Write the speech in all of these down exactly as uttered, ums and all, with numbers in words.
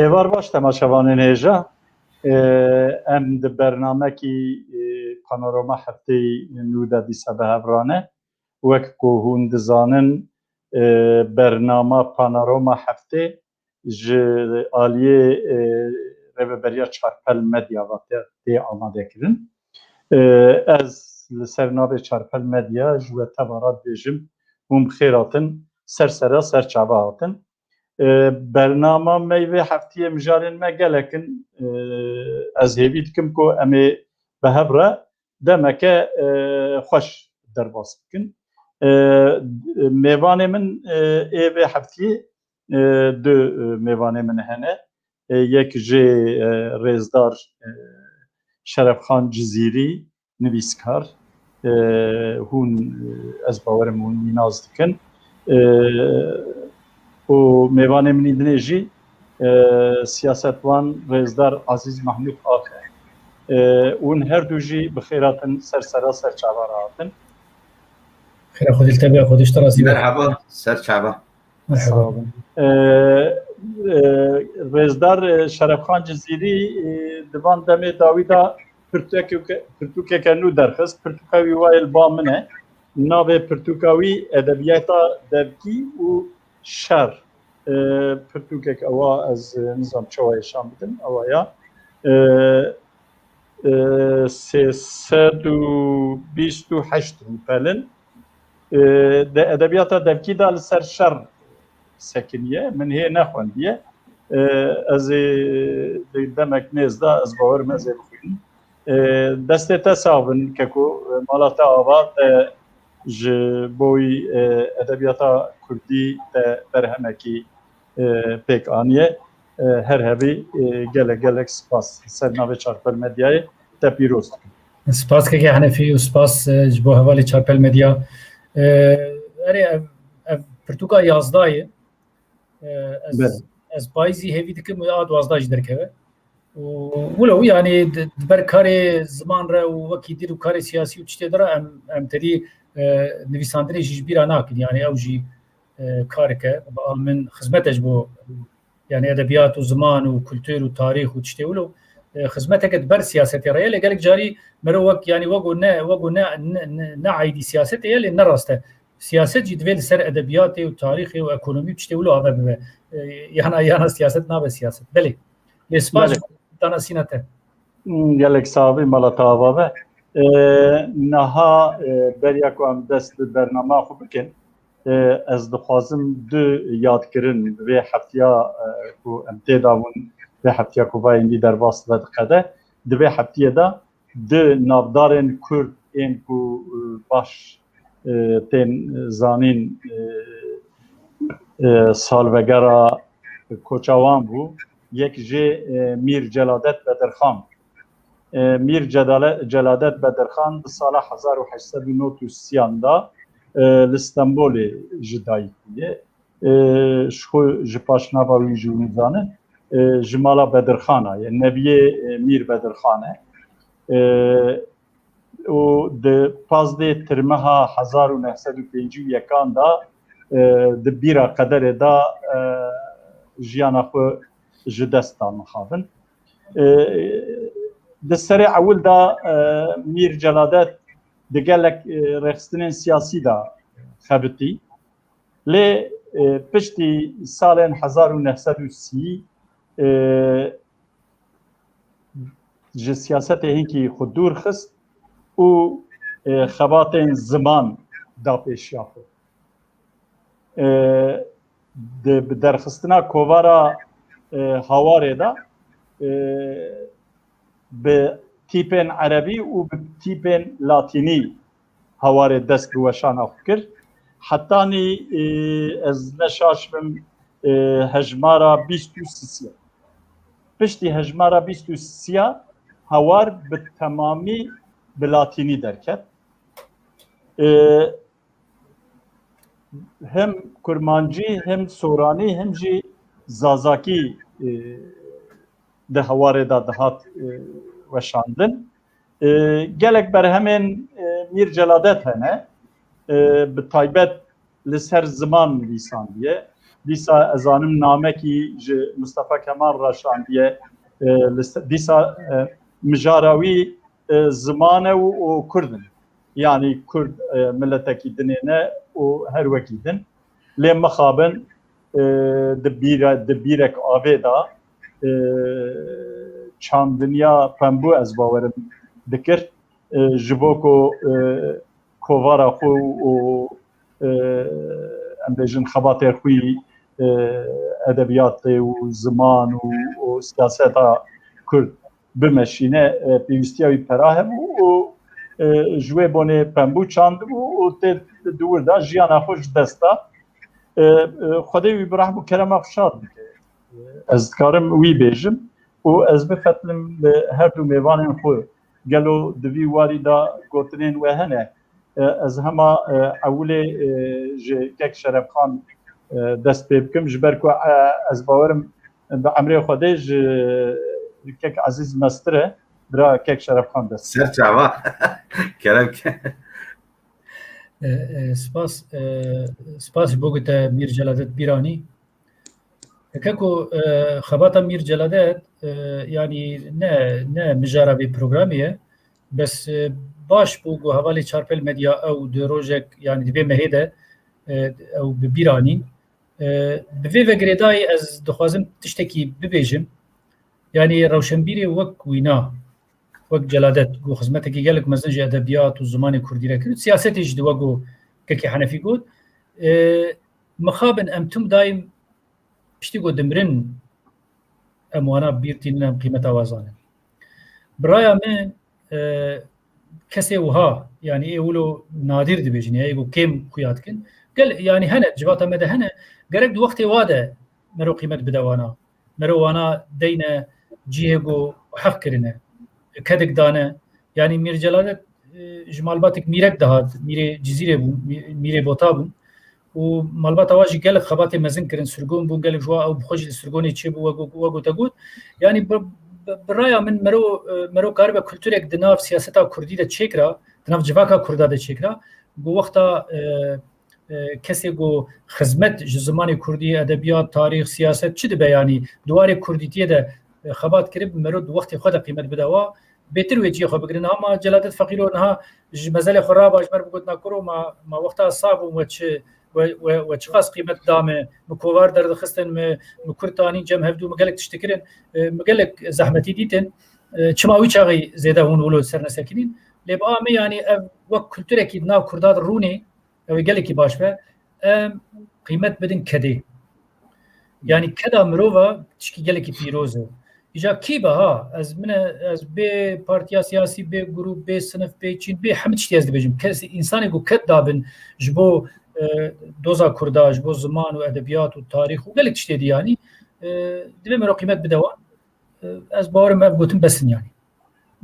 Êvar baş temaşevanên hêja. Ee, em di bernamekî, e, Panorama Hefteyî nû de dîsa bi hev re ne. Wek ku hûn dizanin, e, bernama Panorama Heftê ji aliyê, e, Rêveberiya Çarpel Medya ve tê, tê amadekirin. E, ez li ser navê Çarpel Medya ji we teva re dibêjim, hûn bi xêr hatin, ser sera ser çava hatin. E, bernama me vê heftiyê mijarên me gelek in. E, ez hêvî dikim ku em ê bi hev re demeke, e, xweş derbas bikin. E, mêvanê min, e, ê vê heftiyê, e, du, e, mêvanê min hene. E, yek jê, e, rêzdar, e, Şerefxan Cizîrî, nivîskar. E, hûn, e, ez bawerim hûn wî nas dikin. E, û mêvanê min î dinê jî, e, siyasetwan rêzdar Azîz Mahmûd Ax e. E, hûn her du jî bi xêr hatin, ser sera ser çava re hatin. Xêra Xwedê li te be, Xwedê ji te razî be. Merhaba, ser çava. Merhaba. Sağ olun. E, e, rêzdar, e, Şerefxan Cizîrî, e, di van demê dawî de pirtûkeke, pirtûkeke nû derxist. Pirtûka wî wayê li ba min e. Navê pirtûka wî Edebiyata Devkî û Şer. E, pirtûkek ewa ez, e, nizam çawa êşan bidim, ewa ya. E, e, sê sed û bîst û heşt rûpel in. E, di edebiyata devkî de li ser şer sekiniye. Min hê nexwendiye. E, ez ê di demek nêz de, ez bawerim ez ê bixwînim. E, destê te sax bin, keko, e, mala te ava, te ji bo wî, e, edebiyata kurdî te berhemekî, e, pêk aniye. E, her hebî, e, gelek gelek spas. Ser navê Çarpel Medyayê te pîroz dikim. Spas keke Henefî û spas, e, ji bo hevalê Çarpel Medya. E, erê ev, ev pirtûka yazdayê. E, ez, Belê. ez payîzî hêvî dikim û a duwazdeh jî derkeve. Û wilo, yanî di, di ber karê ziman re û wekî dîr û karê siyasî û tiştê de re em, em tedî, e, nivîsandinê jî ji bîra nakin. Yanî ew jî, e, kareke, bi al min xizmete ji bo, yanî edebiyat û ziman û kultur û tarîx û tiştê wilo, e, xizmeteke di ber siyasetê re ye. Lê gelek carî mero wek, yanî wek û ne, wek û ne, ne, ne, ne aîdî siyasetê ye, lê ne rast e. Siyaset jî divê li ser edebiyatê û tarîxê û ekonomî û tiştê wilo ava bibe. E, yana, yana siyaset nabe siyaset. Belê. Lê spas Belê. ji bo danasîna te. Hmm, gelek savî mala te ava be. E, niha, e, beriya ku em dest bi bernama xwe bikin, e, ez dixwazim du yadkirin vê heftiya, e, ku em tê de bûn, vê heftiya ku va êndî derbas dibe diqede. Di vê heftiyê de du navdarên Kurd ên ku, e, baş, e, tên zanîn, e, e, salvegera koça wan bû. Yek jê, e, Mîr Celadet Bedirxan. E, Mîr Cedale-, Celadet Bedirxan di sala hezar û heşt sed û nod û sêyan de, e, li Stenbolê ji dayik bûye. E, ji xwe ji paşnava wî jî hûn zanin, e, ji mala Bedirxan e, neviyê, e, Mîr Bedirxan e. E, û di pazdeh Tirmeha hezar û neh sed û pêncî û yekan de, e, di bîra qederê de, e, jiyana xwe ji dest da mixabin. E, di serê ewil de, e, Mîr Celadet di gelek, e, rêxistinên siyasî de xebitî. Lê, e, piştî salên hezar û neh sed û sî, e, ji siyasetê hinkî xwe dûr xist û, e, xebatên ziman da pêşiya xwe. E, di, bi derxistina kovara, e, Hawarê de, e, bi tîpên erebî û bi tîpên latînî Hawarê dest bi weşana xwe kir. Hetanî, e, ez ne şaş bim, e, hejmara bîst û sisiya. Piştî hejmara bîst û sisiya Hawar bi temamî bi latînî derket. E, hem kurmancî, hem soranî, hem jî zazakî, e, di Hawarê de dihat, e, weşandin. E, gelek berhemên, e, Mîr Celadet hene, e, bi taybet li ser ziman nivîsandiye. Dîsa ez zanim namekî ji Mustafa Kemal re şandiye. E, li se-, dîsa, e, mijara wî, e, ziman e û, û Kurd in. Yanî Kurd, e, miletekî dinê ne û her wekî din. Lê mixabin, e, di bîre-, di bîrek avê de, e, çandiniya pembû ez bawerim dikir. E, ji bo ku, e, kovara xwe û, e, em bêjin xebatê xwî, e, edebiyatê û ziman û, û siyaseta Kurd bimeşîne, e, pêwîstiya wî pera hebû û, e, ji wê bonê pembû çandibû û tê di wir de jiyana xwe ji dest da. E, e, Xwedê wî bi rehm û kerema xwe şad bike. E, ez dikarim wî bêjim û ez bifetilim li her du mêvanên xwe. Gelo di vî warî de gotinên we hene? E, ez hema, e, ewilê, e, ji kek Şerefxan, e, dest pê bikim, ji ber ku, e, ez bawerim bi emrê Xwedê ji kek Ezîz mestir e, bira kek Şerefxan dest. Ser çava. Kerem ke. E, e, spas, e, spas ji bo ku te Mîr Celadet bîranî. Keko, e, xebata Mîr Celadet, e, yanî ne, ne mijara vê programê ye. Bes, e, baş bû ku hevalê Çarpel Medya ew di rojek, yanî di vê mehê de, e, ew bi bîr anîn. E, bi vê ve girêdayî ez dixwazim tiştekî bibêjim. Yanî rewşenbîrê wek wîna, wek Celadet, ku xizmetekî gelek mezin ji edebiyat û zimanê kurdî re kir û siyasetê jî di wek ku Kekê Henefî got, e, mixabin em tim daîm piştî ku dimirin, em wana bîr tînin, em qîmeta wa zanin. Bi raya min, e, kesê wiha, yanî ê wilo nadir dibêjin, ya ê ku kêm xuya dikin. Gel, yanî hene, civata me de hene, gerek di wextê wa de mero qîmet bide wana. Mero wana deyne cihê ku heq kirine. Kedik dane. Yanî Mîr Celadet, e, ji malbatek mîrek dihat, mîrê Cizîrê bûn, mî-, mîrê Bota bûn. Û malbata wa jî gelek xebatê mezin kirin, sirgon bûn, gelek ji wa ew bi xwe jî li sirgonê çêbû, wek, wek, wek te got. Yanî bi, bi, bi raya min mero, e, mero karibe kulturek di nav siyaseta kurdî de çêkira, di nav civaka kurda de çêkira. Ku wexta, e, e, kesê ku xizmet ji zimanê kurdî, edebiyat, tarîx, siyaset çi dibe, yanî di warê kurdîtiyê de, e, xebat kirib, mero di wextê xwe de qîmet bide wa, bêtir wê cihê xwe bigirin. Ama Celadet Feqîro niha ji mezelê xwe raba ji me re bigotina, kuro ma, ma wexta ez sax bûm we çi, we, we, we çiqas qîmet da me, mi kovar derdixistin, mi, mi kurd anîn cem hevdû, mi gelek tişt kirin, e, mi gelek zehmetî dîtin. E, çima wî çaxî zêde hûn wilo sernesekirîn? Lê bi a me, yanî ev wek kulturekî di nav kurda de rûnê, ew ê gelekî baş be, em qîmet bidin kedê. Yanî keda mirova tişkî gelekî pîroz e. Îca kî be ha? Ez min e, ez bê partiya siyasî, bê grûp, bê sinif, bê çîn, bê hemî tiştî ez dibêjim. Kes, însanê ku ked dabin ji bo, e, doza kurda, ji bo ziman û edebiyat û tarîx û gelek tiştê dî yanî, e, divê mero qîmet bide wan. E, ez bawerim ev gotin bes in yanî.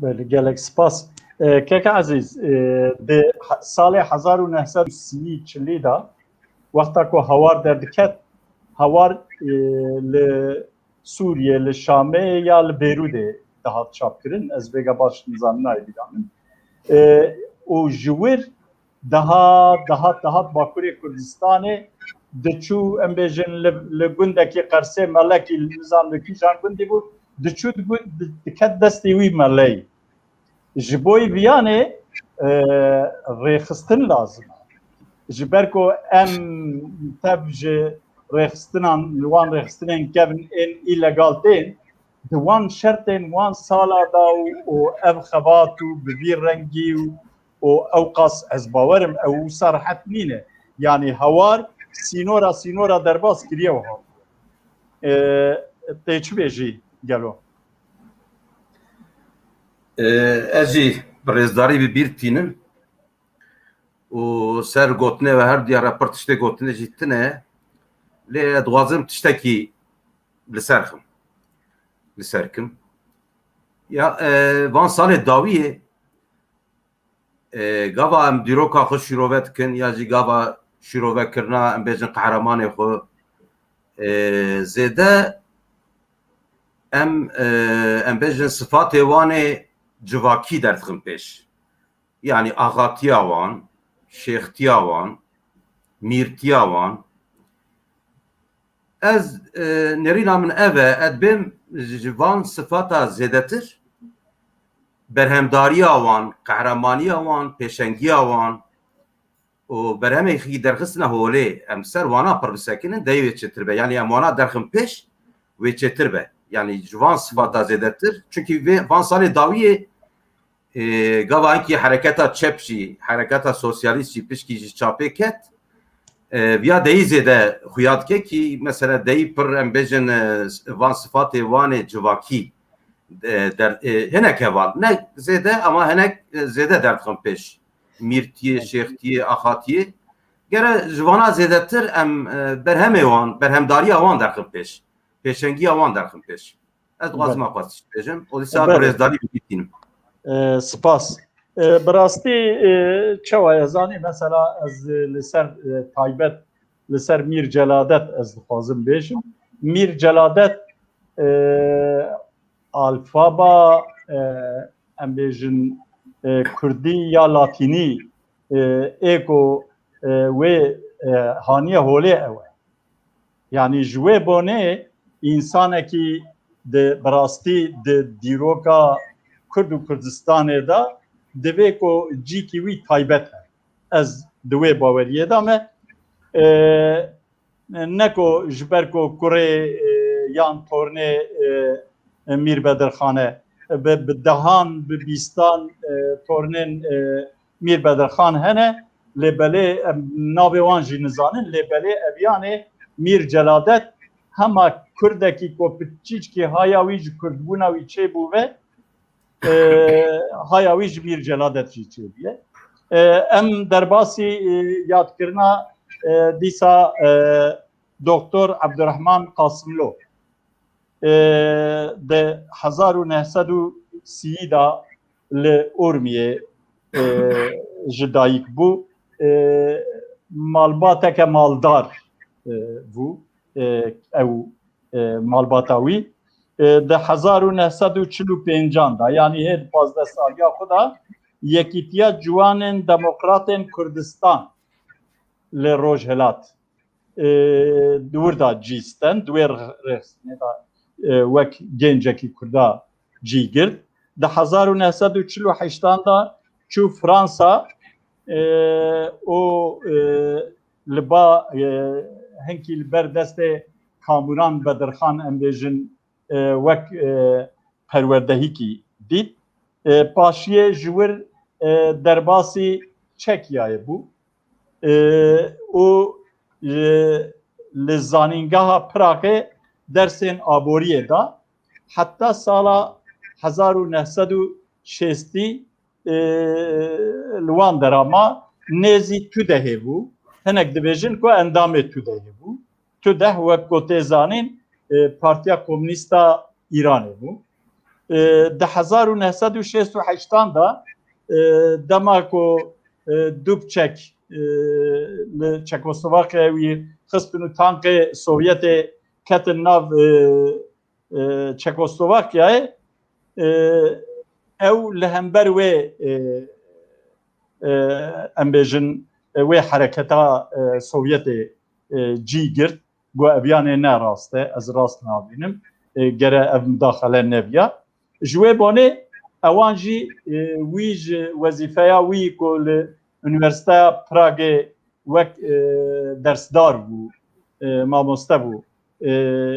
Belê, gelek spas. E, Keke Ezîz, e, di he-, salê hezar û neh sed û sî çilî de, wexta ku Hawar derdiket, Hawar, e, li Sûriyê, li Şamê ya li Bêrûdê dihat çapkirin. Ez vêga baş nizanim, nayê bîra min. E, û ji wir dihat, dihat, dihat Bakurê Kurdistanê diçû, em bêjin li, li gundekî Qersê Melekî, nizam li kîjan gundî bû, diçû di gund, di, diket destê wî meleyî. Ji bo viyanê, e, rêxistin lazim e. Ji ber ku em tev ji rêxistinan, li wan rêxistinên kevn ên îlegal tên, di wan şertên wan sala da û, û ev xebat û bi vî rengî û, û ew qas ez bawerim ew wisa rehet nîne. Yanî Hawar sînora, sînora derbas kiriye wiha. E, tê çi bêjî gelo? E, ez jî bi rêzdarî bi bîr tînim û ser gotinê ve her diya re pir tiştê gotinê jî tune, lê ez dixwazim tiştekî li ser xim. Li ser kim. Ya, e, van salê dawiyê, e, gava em dîroka xwe şîrove dikin ya jî gava şîrovekirina, em bêjin, qehremanê xwe, e, zêde em, e, em bêjin, sifatê wan ê civakî derdixin pêş. Yanî axatiya wan, şêxtiya wan, mîrtiya wan. Ez, e, nêrîna min ev e, ez bêm ji van sifata zêdetir, berhemdariya wan, qehremanîya wan, pêşengiya wan û berhemê xî derxistina holê, em ser wana pir bisekinin, deyê wê çêtir be. Yanî em wana derxin pêş, wê çêtir be. Yanî ji van sifata zêdetir. Çunkî vê, van salê dawiyê, e, gava hinkî hereketa çep jî, hereketa sosyalîst jî pişkî ji çapê ket, e, viya deyî zêde xuya dike kî mesela deyî pir em bêjin, e, van sifatê wanê civakî, e, der, e, hinek heval. Ne zêde ama hinek, e, zêde derdixin pêş. Mîrtiyê, şêxtiyê, axatiyê. Gere ji vana zêdetir em, e, berhemê wan, berhemdariya wan derxin pêş. Pêşengiya wan derxin pêş. Ez dixwazim Belê. Ew qas tişt bêjim. Û dîsa Belê. Bi rêzdarî bibîtînim. E, spas. E, bi rastî, e, çawa ye zanî, mesela ez, e, li ser, e, taybet, li ser Mîr Celadet ez dixwazim bêjim. Mîr Celadet, e, alfaba, e, em bêjin, e, kurdî ya latînî, e, ê ku, e, wê, e, haniye holê ew e. Yanî ji wê bonê însanekî di bi rastî di dîroka Kurd û Kurdistanê de divê ku cîkî wî taybet e. Ez di wê baweriyê de me. E, ne ku ji ber ku kurê, e, yan tornê, e, Mîr Bedirxan e. Bi, bi dehan, bi bîstan, e, tornên, e, Mîr Bedirxan hene, lê belê em navê wan jî nizanin, lê belê ev yanê Mîr Celadet hema kurdekî ku piçîçkî haya wî ji kurdbûna wî çêbû ve, e, haya wî ji Mîr Celadet jî çêbûye. E, em derbasî, e, yadkirina, e, dîsa, e, Doktor Abdurrahman Qasimlo, e, di hezar û neh sed û sî de li Urmiyê, e, ji dayik bû. E, malbateke maldar, e, bû, e, ew, e, malbata wî. E, di hezar û neh sed û çil û pêncan de, yanî hê di pazdeh saliya xwe de, Yekîtiya Ciwanên Demokratên Kurdistan li Rojhilat, e, di wir de cî stand, di wê rêxistinê de, e, wek gencekî Kurda cî girt. Di hezar û neh sed û çil û heştan de çû Fransa, e, û, e, li ba, e, hinkî li ber destê Kamuran Bedirxan, em bêjin, e, wek, e, perwerdehîkî dît. E, paşiyê ji wir, e, derbasî Çekyayê bû. E, û, e, li Zanîngeha Pragê dersên aboriyê da. Heta sala hezar û neh sed û şêstî, e, li wan dera ma, nêzî TUDEHê bû. Hinek dibêjin ku endamê TUDEHê bû. TUDEH wek ku tê zanîn, e, Partiya Komûnîst a Îranê bû. E, di hezar û neh sed û şêst û heştan de, e, dema ku, e, Dubçek, e, li Çekoslovakyayê wî xistin û tankê Sovyetê ketin nav, e, e, Çekoslovakyayê, e, ew li hember wê, e, e, em bêjin, e, wê hereketa, e, Sovyetê, e, cî girt. Got, ev yanê ne rast e, ez rast nabînim. E, gere ev mudaxele nebiya. Ji wê bonê ewan jî, e, wî ji wezîfeya wî ku li Unîversîteya Pragê wek, e, dersdar bû, e, mamoste bû. E,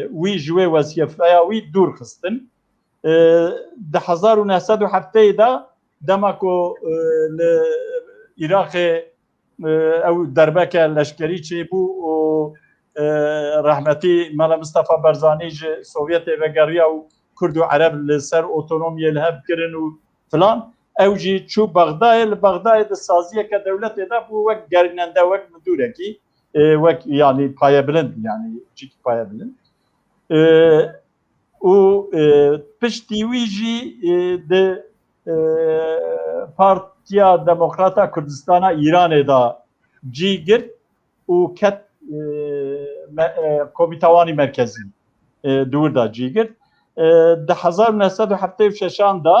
wî ji wê wezîfeya wî dûr xistin. E, di hezar û neh sed û heftê de dema ku, e, li Iraqê, e, ew derbeke leşkerî çêbû û, e, rehmetî Mela Mistefa Barzanî ji Sovyetê vegeriya û Kurd û Ereb li ser otonomiyê li hev kirin û filan. Ew jî çû Bexdayê, li Bexdayê di saziyeke dewletê de bû wek gerînende, wek midûrekî, e, wek, yanî payebilind, yanî cîkî payebilind. E, û, e, piştî wî jî, e, di, e, Partiya Demokrata Kurdistana Îranê de cî girt û ket, e, me-, e, Komîta Wanî Merkezî, e, di wir de cî girt. E, di hezar û neh sed û heftê û şeşan de,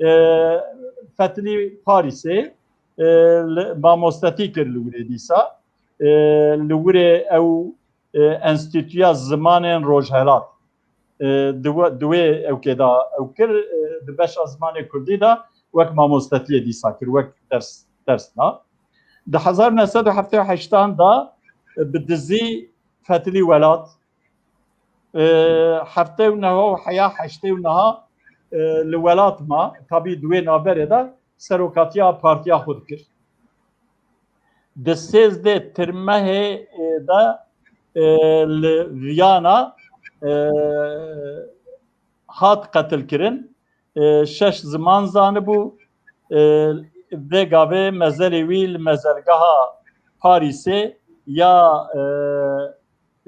e, fetilî Parîsê, e, li, mamostetî kir li wirê dîsa. E, li wirê ew e, Enstîtuya Zimanên Rojhelat. E, di we-, di wê ewkê de ew kir, e, di beşa zimanê kurdî de wek mamostetiyê dîsa kir, wek ders, ders da. Di hezar neh sed û heftê û heştan de, e, bi dizî fetilî welat. E, heftê û neh û heya heştê û neha, e, li welat ma, tabî di wê navberê de serokatiya partiya xwe dikir. Di sêzdeh Tirmehê, e, de, e, li Viyana, e, hat qetilkirin. E, şeş ziman zanibû. E, vê gavê mezelê wî li mezelgeha Parîsê ya, e,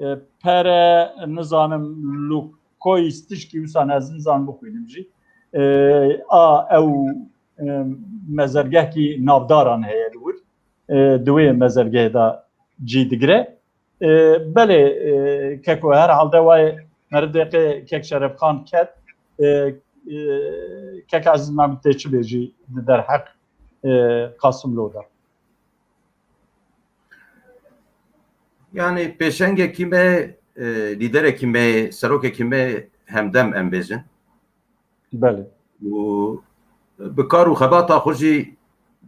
e, Pere, nizanim, Lukois tişkî wisa, ez nizanim bixwînim jî. E, a ew, e, mezelgehkî navdaran heye li wir. E, di wê mezelgehê de cî digire. E, belê, e, keko, her halde wayê meriv dê qê kek Şerefxan ket, e, e, kek Ezîz Mehmet tê çi bêjî di derheq, e, Qasimlo de? Yani pêşengekî me, e, lîderekî me, serokekî me hemdem em bêjin. Belê. Û bi kar û xebata xwe jî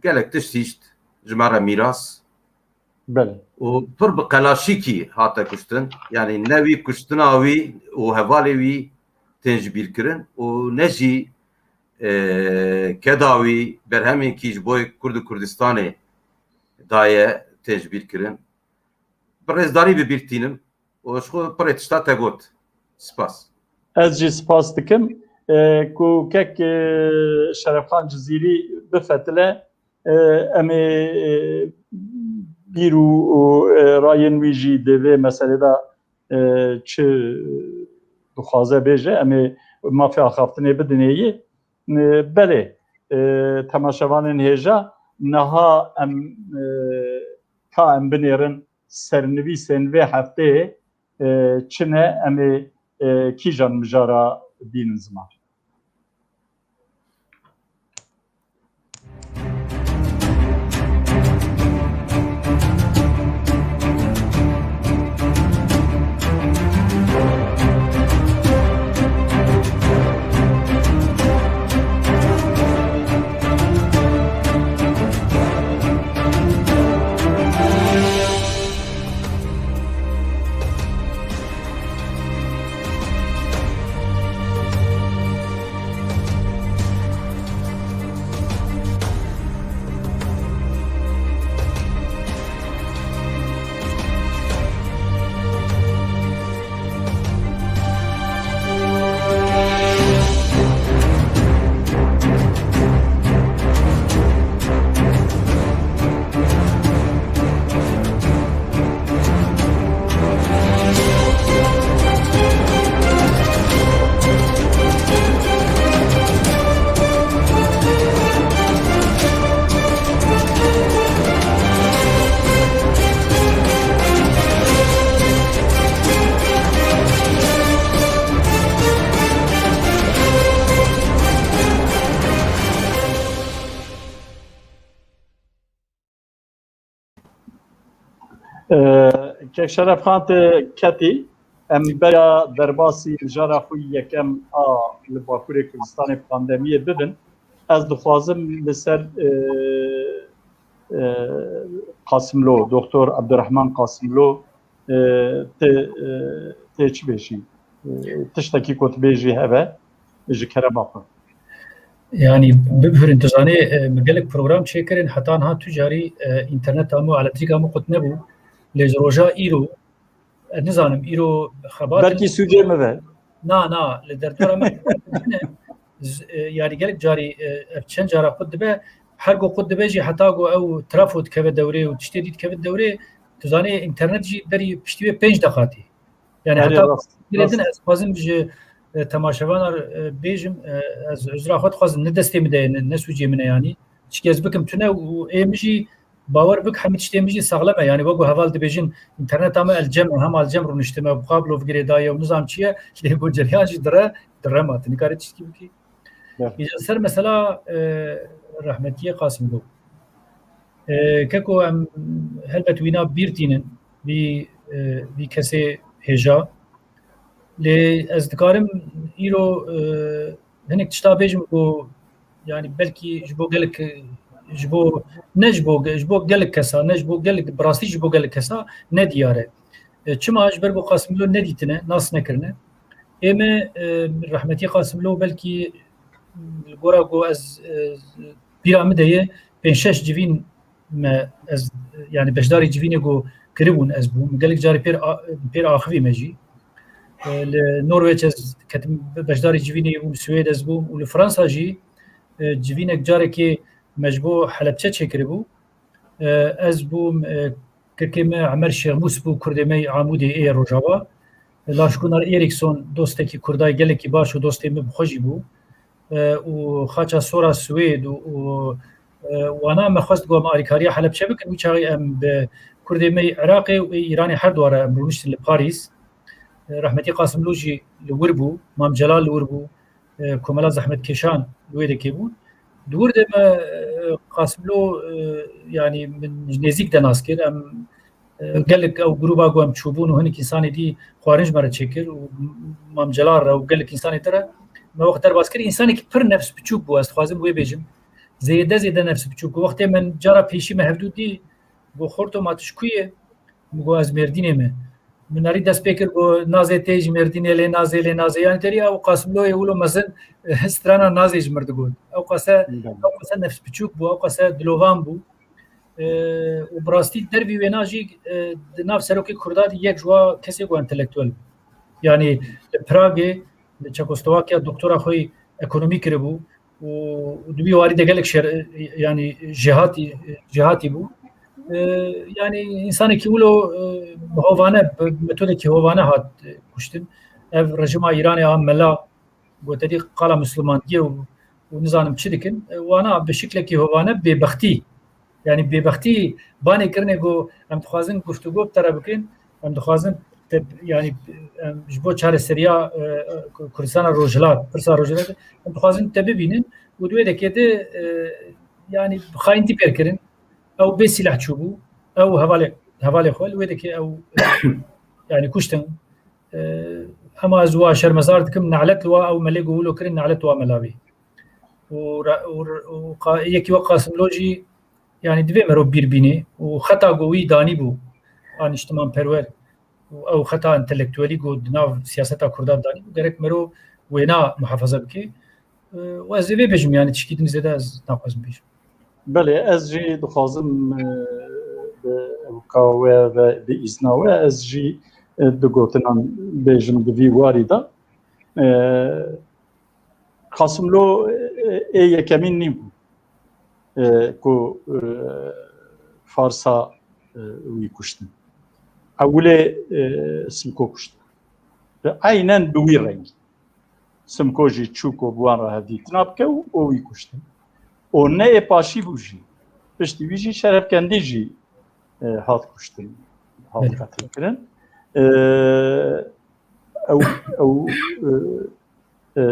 gelek tişt hişt ji me re mîras. Belê. Û pir bi qelaşîkî hate kuştin. Yani ne wî kuştina wî û hevalê wî tên ji bîr kirin û ne jî, e, keda wî berhemêkî ji bo Kurd û Kurdistanê daye tên ji bîr kirin. Bi rêzdarî bi bîr tînim û ji xwe pirê tişta te got. Spas. Ez jî spas dikim, e, ku kek, e, Şerefxan Cizîrî bifetile, e, em ê, e, bîr û, û, e, rayên wî jî di vê meselê de, e, çi dixwaze bêje, em ê mafê axaftinê bidinê yê. E, belê, e, temaşevanên hêja, niha em, e, ka em binêrin sernivîsên vê hefteyê, e, çi ne, em ê, e, kîjan mijara bînin ziman? Kek Şerefxan, te ketî. Em beriya derbasî mijara xwe yekem a li Bakurê Kurdistanê pandemiyê bibin. Ez dixwazim li ser, e, e, Qasimlo, Doktor Abdurrahman Qasimlo, e, te, e, te çi bêjî? E, tiştekî ku tu bêjî heve, ji kerema xwe. Yanî bibhirin, tu zanî, e, min gelek program çêkirin, heta niha tu carî, e, înterneta min û elektrîka min qut nebû. Lê ji roja îro, ez nizanim, îro xebat. Belkî sûcê min be. Na, na, li derdora me xebat tune. Z-, e, yanî gelek carî, e, ev çend cara qut dibe, her ku qut dibe jî heta ku ew trafo dikeve dewrê û tiştê dî dikeve dewrê, tu zanî, înternet jî berî piştî wê pênc deqa tê. Yani heta girêdin, ez xwazim ji, e, temaşevanar, e, bêjim, e, ez uzra xwe dixwazim, ne destê min de ye, ne, ne sûcê min e yanî. Çikî ez bikim tune û ê min jî bawer bik hemî tiştê min jî saxlem e. Yani wek ku heval dibêjin, înterneta me elcem e, hema elcem rûniştime, kablo bi girê daye û nizam çi ye, lê ku ceryan jî dire, dire ma, tu nikare tiştkî bikî. Îca ser mesela, e, rehmetiyê Qasimlo. E, keko em helbet wîna bîr tînin, vî, e, vî kesê hêja. Lê ez dikarim îro, e, hinek tişta bêjim ku, yani belkî ji bo gelek, ji bo, ne ji bo, ji bo gelek kesa, ne ji bo gelek, bi rastî ji bo gelek kesa ne diyar e. E, çima? Ji ber ku Qasimlo nedîtine, nas nekirine. Ê me, e, rehmetî Qasimlo belkî, li gora ku ez, e, bîra min de ye, pênc şeş civîn me, ez, yani beşdarî civînê ku kiribûn ez bûm. Gelek carî pêr a-, pêr axivî me jî. E, li Norwêç ez ketim beşdarî civînê bûm, Swêd ez bûm û li Fransa jî, e, civînek carekê me ji bo Helebçe çêkiribû. E, ez bûm, e, kekê me Emer Şêxmûs bû, kurdê me yê Amûdê ê Rojava. Lars Gunnar Eriksson, dostekî kurda gelekî baş û dostê min bi xwe jî bû. E, û xaça Sora Swêd û, û, e, wana me xwest ku em alîkariya Helebçe bikin, wî çaxê em bi kurdê me yê Iraqê û ê Îranê her dwar em rûniştin li Parîs. E, rehmetî Qasimlo jî li wir bû, Mam Celal li wir bû, e, komela zehmetkêşan li wê dekê bûn. Di wir de me, e, Qasimlo, e, yani min ji nêzîk de nas kir. Em, e, gelek ew grûba ku em çûbûn û hinek însanê dî xwarin ji me re çêkir û Mam Celal re û gelek însanê din re me wext derbas kir. Însanekî pir nefs biçûk bû, ez dixwazim wê bêjim. Zêde zêde nefs biçûk bû. Wextê min cara pêşî me hevdû dî, got, "Xorto, ma tu ji ku yê?" Min got, "Ez Mêrdînê me." Min nerî dest pê kir, got, "Nazê tê ji Mêrdînê lê nazê, lê nazê." Yani terî ew Qasimloyê wilo mezin strana nazê ji mir digot. Ew qase, ew qase nefs biçûk bû, ew qase dilovan bû. E, û bi rastî dervî wêna jî, e, di nav serokê Kurda de yek ji wa kesê ku entelektuel bû. Yani li Pragê, li Çekoslovakiya doktora xwe yê ekonomî kiribû. û, û di wî warî de gelek şer, yani jêhatî, jêhatî bû. E, yani însanekî wilo, e, bi hovane, bi metodekî hovane hat, e, kuştin. Ev rejima Îranê a mela, goterî qala Mislimandiyê û, û nizanim çi dikin. E, wana bi şiklekî hovane bêbextî. Yani bêbextî banê kirinê ku em dixwazin guftûgo bi te re bikin, em dixwazin te, yani, em ji bo çareseriya, e, e, Kurdistana Rojhilat, pirsa Rojhilat, em dixwazin te bibînin û di wê dekê de, e, yani, xayintî pêr kirin. Ew bê sîleh çûbû, ew hevalê, hevalê xwe li wê dekê ew, e, yani, kuştin. E, hema ez wa şermezar dikim, nelet li wa ew melê ku wilo kirin, nelet wa mela wî. Û ra-, û, û qa-, yekî wek Qasimlo jî, yani divê mero bîr bînê û xeta ku wî danî bû a niştimanperwer û ew xeta entelektuelî ku di nav siyaseta Kurda danî bû, gerek mero wêna muhafaza bike. Û ez ê vê bêjim, yani tişkî din zêde ez naxwazim bêjim. Belê, ez jî dixwazim, e, bi ewka we ve, bi îzna we, ez jî, e, du gotinan bêjim di vî warî de. E, Qasimlo, e, ê yekemîn nîbû, e, ku, e, Farsa, e, wî kuştin. Ewilê, e, Simko kuştin. Bi eynen bi wî rengî. Simko jî çû ku bi wan re hevdîtina bike û, û wî kuştin. Û ne ê paşî bû jî. Piştî wî jî Şerefkendî jî, e, hat kuştin, hat Belê. Qetilkirin. E, ew, ew, e, e,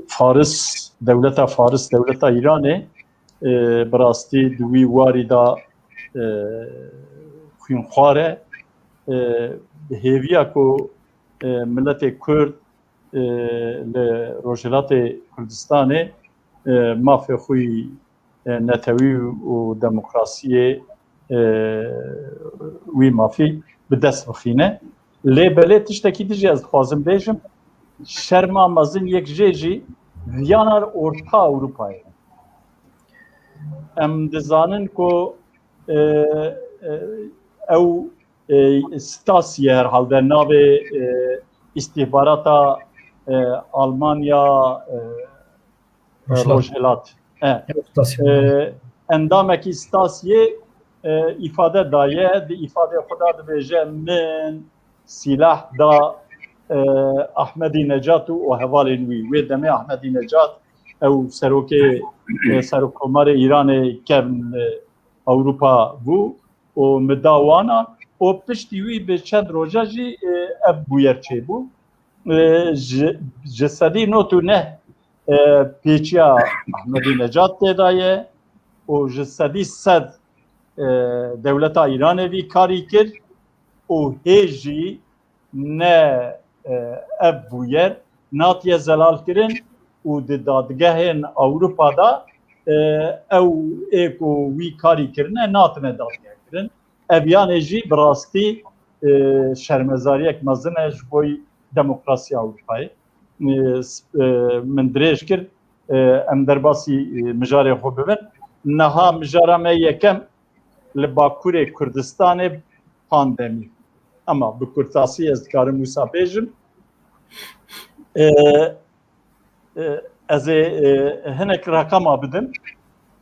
Faris, dewleta Faris, dewleta Îranê, e, bi rastî di wî warî de, e, xwînxwar e. E, bi hêviya ku, e, miletê Kurd, e, li Rojhilatê Kurdistanê, e, mafê xwe yî, e, netewî û demokrasiyê, e, wî mafî bi dest bixîne. Lê belê tiştekî din jî ez dixwazim bêjim, şerma mezin yek jê jî viyana Orta Ewropayê. Em dizanin ku, e, e, ew, e, Stasi ye herhalde navê, e, îstîhbarata, e, Almanya, e, Rojhilat. Rojhilat. E, Stasi. E, endamekî Stasiyê, e, îfade daye, di îfadê xwe de dibêje, "Min sîlah da, e, Ahmedî Necat û, û hevalên wî." Wê demê Ahmedî Necat ew serokê, e, serokkomarê Îranê kevn, e, Ewropa bû û min da wana û piştî wî bi çend roja jî, e, ev bûyer çêbû. E, ji, ji sedî nod û neh, e, pêçiya Ahmedî Necat tê de ye û ji sedî sed, e, dewleta Îranê vî karî kir. û hê jî ne, e, ev bûyer natiye zelalkirin û di dadgehên Ewropa de, e, ew ê ku wî karî kirine natine dadgekirin. Ev yanê jî bi rastî, e, şermezariyek mezin e ji bo demokrasiya Ewropayê. E, s-, e, min dirêj kir, e, em derbasî, e, mijarê xwe bibin. Niha mijara me yekem li Bakurê Kurdistanê pandemî. Ama bi kurtasî ez dikarim wisa bêjim. E, e, ez ê, e, hinek reqema bidim.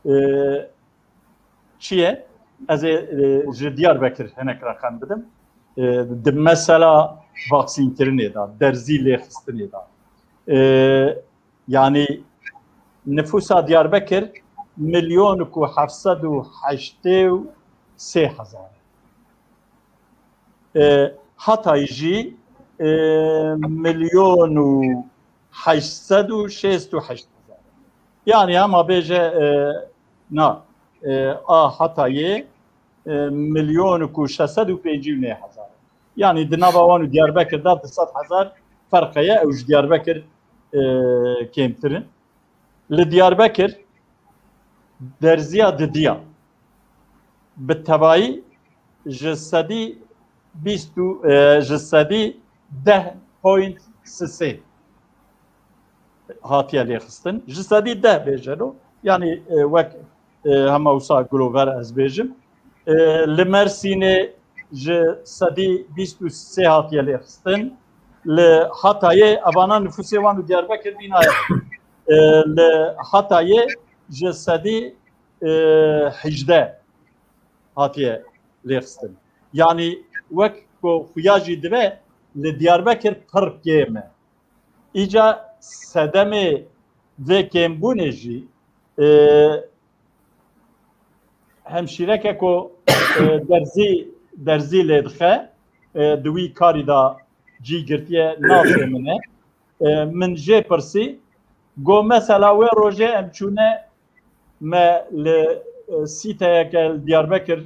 E, çi ye? Ez ê, e, ji Diyarbekir hinek reqem bidim. E, di mesela vaksînkirinê de, derzî lêxistinê de. E, yanî nifûsa Diyarbekir milyon ku heft sed û heştê û sê hezar. E, Hatay jî, e, milyon û heşt sed û şêst û heşt hezar. Yanî hema bêje, e, na, e, a Hatayê, e, milyon ku şeş sed û pêncî û neh hezar. Yanî di nava wan û Diyarbekir de du sed hezar ferq heye, ew ji Diyarbekir, e, kêmtir in. Li Diyarbekir derziya didiya bi tevayî ji sedî bîst û, e, ji sedî deh point sisê hatiye lêxistin. Ji sedî deh bêjeno. Yanî, e, wek, e, hema wisa Glover ez bêjim. E, li Mersînê ji sedî bîst û sê hatiye lêxistin. Li Hatayê evana nifûsê wan û Diyarbekir bînaye. E, li Hatayê ji sedî, e, hejdeh hatiye lêxistin. Yanî wek ku xuya jî dibe li Diyarbekir pir kêm e. Îca sedemê vê kêmbûnê jî, e, hemşîreke ku, e, derzî, derzî lê dixe, e, di wî karî de cî girtiye, nasê min e. E, min jê pirsî, got, mesela wê rojê em çûne me li, e, sîteyeke li Diyarbekir,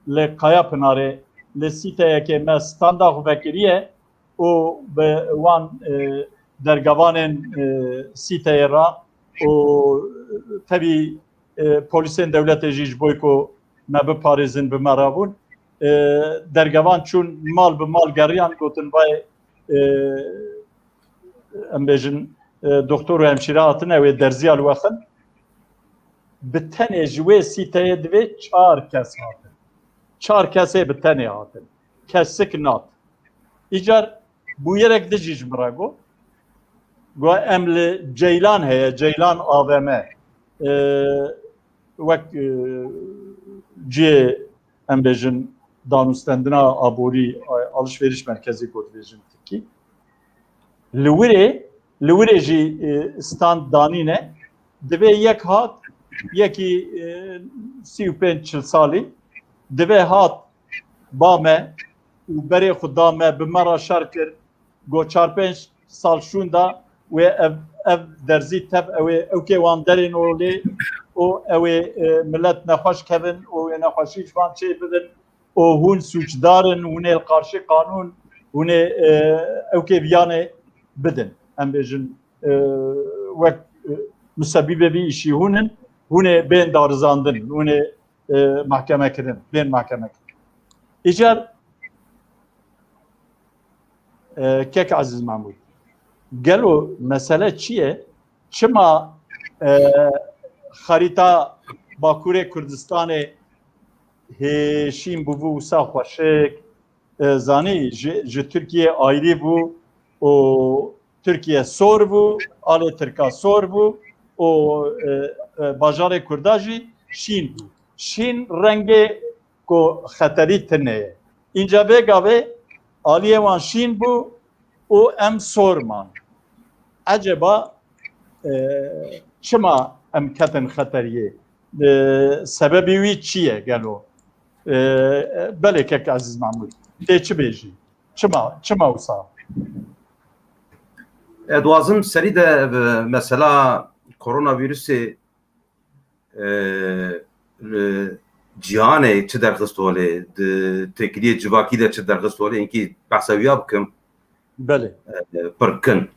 li Kayapınarê, li sîteyekê me standa xwe vekiriye û bi wan, e, dergevanên, e, sîteyê re û tevî, e, polîsên dewletê jî ji bo ku me biparêzin bi me re bûn. E, dergevan çûn mal bi mal geriyan gotin vay, e, em bêjin, e, doktor û hemşîre hatine wê derziya li we xin. Bi tenê ji wê sîteyê divê çar kes hatin. Çar kesê bi tenê hatin. Kesik nat. Îcar bûyerek dijî ji min re got. Got em li Ceylan heye, Ceylan A V M. E, wek, e, cihê, em bêjin, danûstendina aborî, alişveriş merkezî ku dibêjin tirkî. Li wirê, li wirê jî, e, stand danîne. Divê yek hat, yekî, e, sî û pênc çil salî, divê hat ba me û berê xwe da me, bi me re şer kir, got çar pênc sal şûnda wê ev, ev derzî tev ew ê, ew kê wan derên olê û ew ê, e, millet nexweş kevin û wê nexweşî ji van çê bibin û hûn sûcdar in, hûn ê li qarşî qanûn, hûn ê, e, ew kê viyanê bidin. Em bêjin, e, wek, e, musebîbê vî îşî hûn in, hûn ê bên darizandin, hûn ê, e, mahkeme kirin, bên mahkeme kirin. Îcar, e, kek Ezîz Mahmûd, gelo mesele çi ye? Çima, e, xerîta Bakurê Kurdistanê hê şîn bûbû wisa xweşik, e, zanî, ji, ji Tirkiye ayrî bû û Tirkiye sor bû, alê Tirka sor bû û, e, e, bajarê Kurda jî şîn bû. Şîn rengê ku xeterî tune ye. Înca vê gavê aliyê wan şîn bû û em sor man. Eceba, e, çima em ketin xeteriyê? E, sebebî wî çi ye gelo? E, belê kek Ezîz Mahmûd, tê çi bêjî? Çima, çima wisa? E, dixwazim serî de, e, mesela koronavîrusê, e, li cîhanê çi derxist holê, di têkiliyê civakî de çi derxist holê, hinkî behsa wîya bikim. Belê. E, pir kin.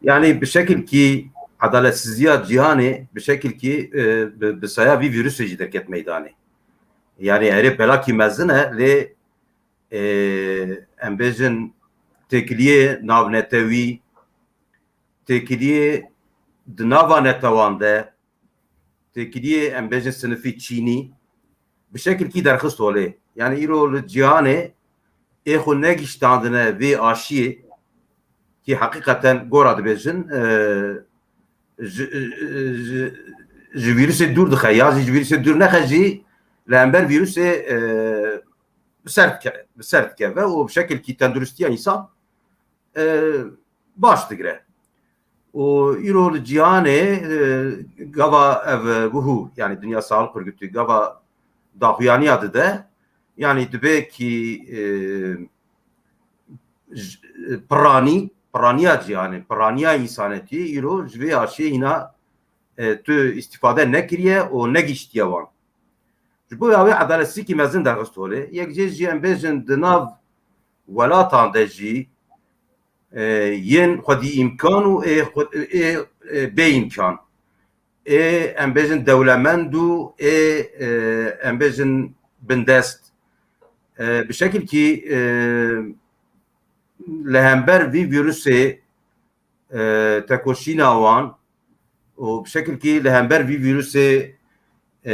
Yani bi şekilkî edaletsizliya cîhanê bi şekilkî, e, bi, bi saya vî vîrusê jî derket meydanê. Yani erê belakî mezin e, lê, e, em bêjin têkiliyê navnetewî, têkiliyê di nava netewan de, têkiliyê em bêjin sinifî çînî bi şekilkî derxist holê. Yani îro li cîhanê ê xwe negiştandine vê aşiyê kî heqîqeten gora dibêjin, e, ji, ji, ji vîrusê dûr dixe ya jî ji vîrusê dûr nexe jî li hember vîrusê, e, bi ser dike, bi ser dikeve û bi şekilkî tenduristiya însan, e, baş digire. Û îro li cîhanê, e, gava ev, e, wiho, yani Dünya Sağlık Örgütü gava daxuyaniya dide, yani dibe ki, e, j-, piranî, piraniya cîhanê, piraniya însanetiyê îro ji vê aşiyê hîna, e, tu îstîfade nekiriye û negihiştiye wan. Ji bo ya wê edaletsizlikî mezin derxist holê. Yek jê jî em bêjin di nav welatan de jî, e, yên xwedî îmkan û ê xwe-, ê, ê bê îmkan. Ê em bêjin dewlemend û ê, e, em bêjin bindest. E, bi şekilkî, e, li hember vî vîrusê, e, tekoşîna wan û bi şekilkî li hember vî vîrusê, e,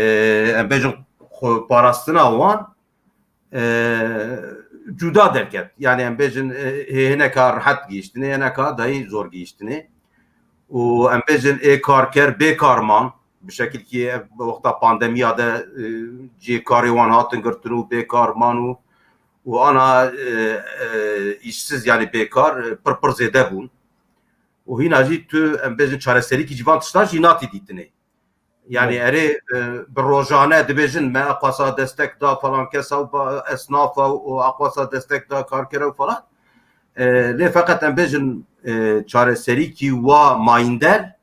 em bêjin xwe parastina wan, e, cuda derket. Yani em bêjin, e, hê hineka rehet gihiştinê, hineka dayî zor gihiştinê. Û em bêjin ê karker bê kar man. Bi şekilkî ev wexta pandemiya de, e, cihê karê wan hatin girtin û bê kar man û, û ana, e, e, îşsiz, yani bêkar, e, pir pir zêde bûn. Û hîna jî tu, em bêjin, çareserîkî ji van tiştan jî natî dîtinê. Yani Evet. erê, e, bi rojane dibêjin me eqwasa destek da falan kesa û ba-, esnafa û eqwasa destek da karkera û falan. E, lê feqet em bêjin, e, çareserîkî wa mayînder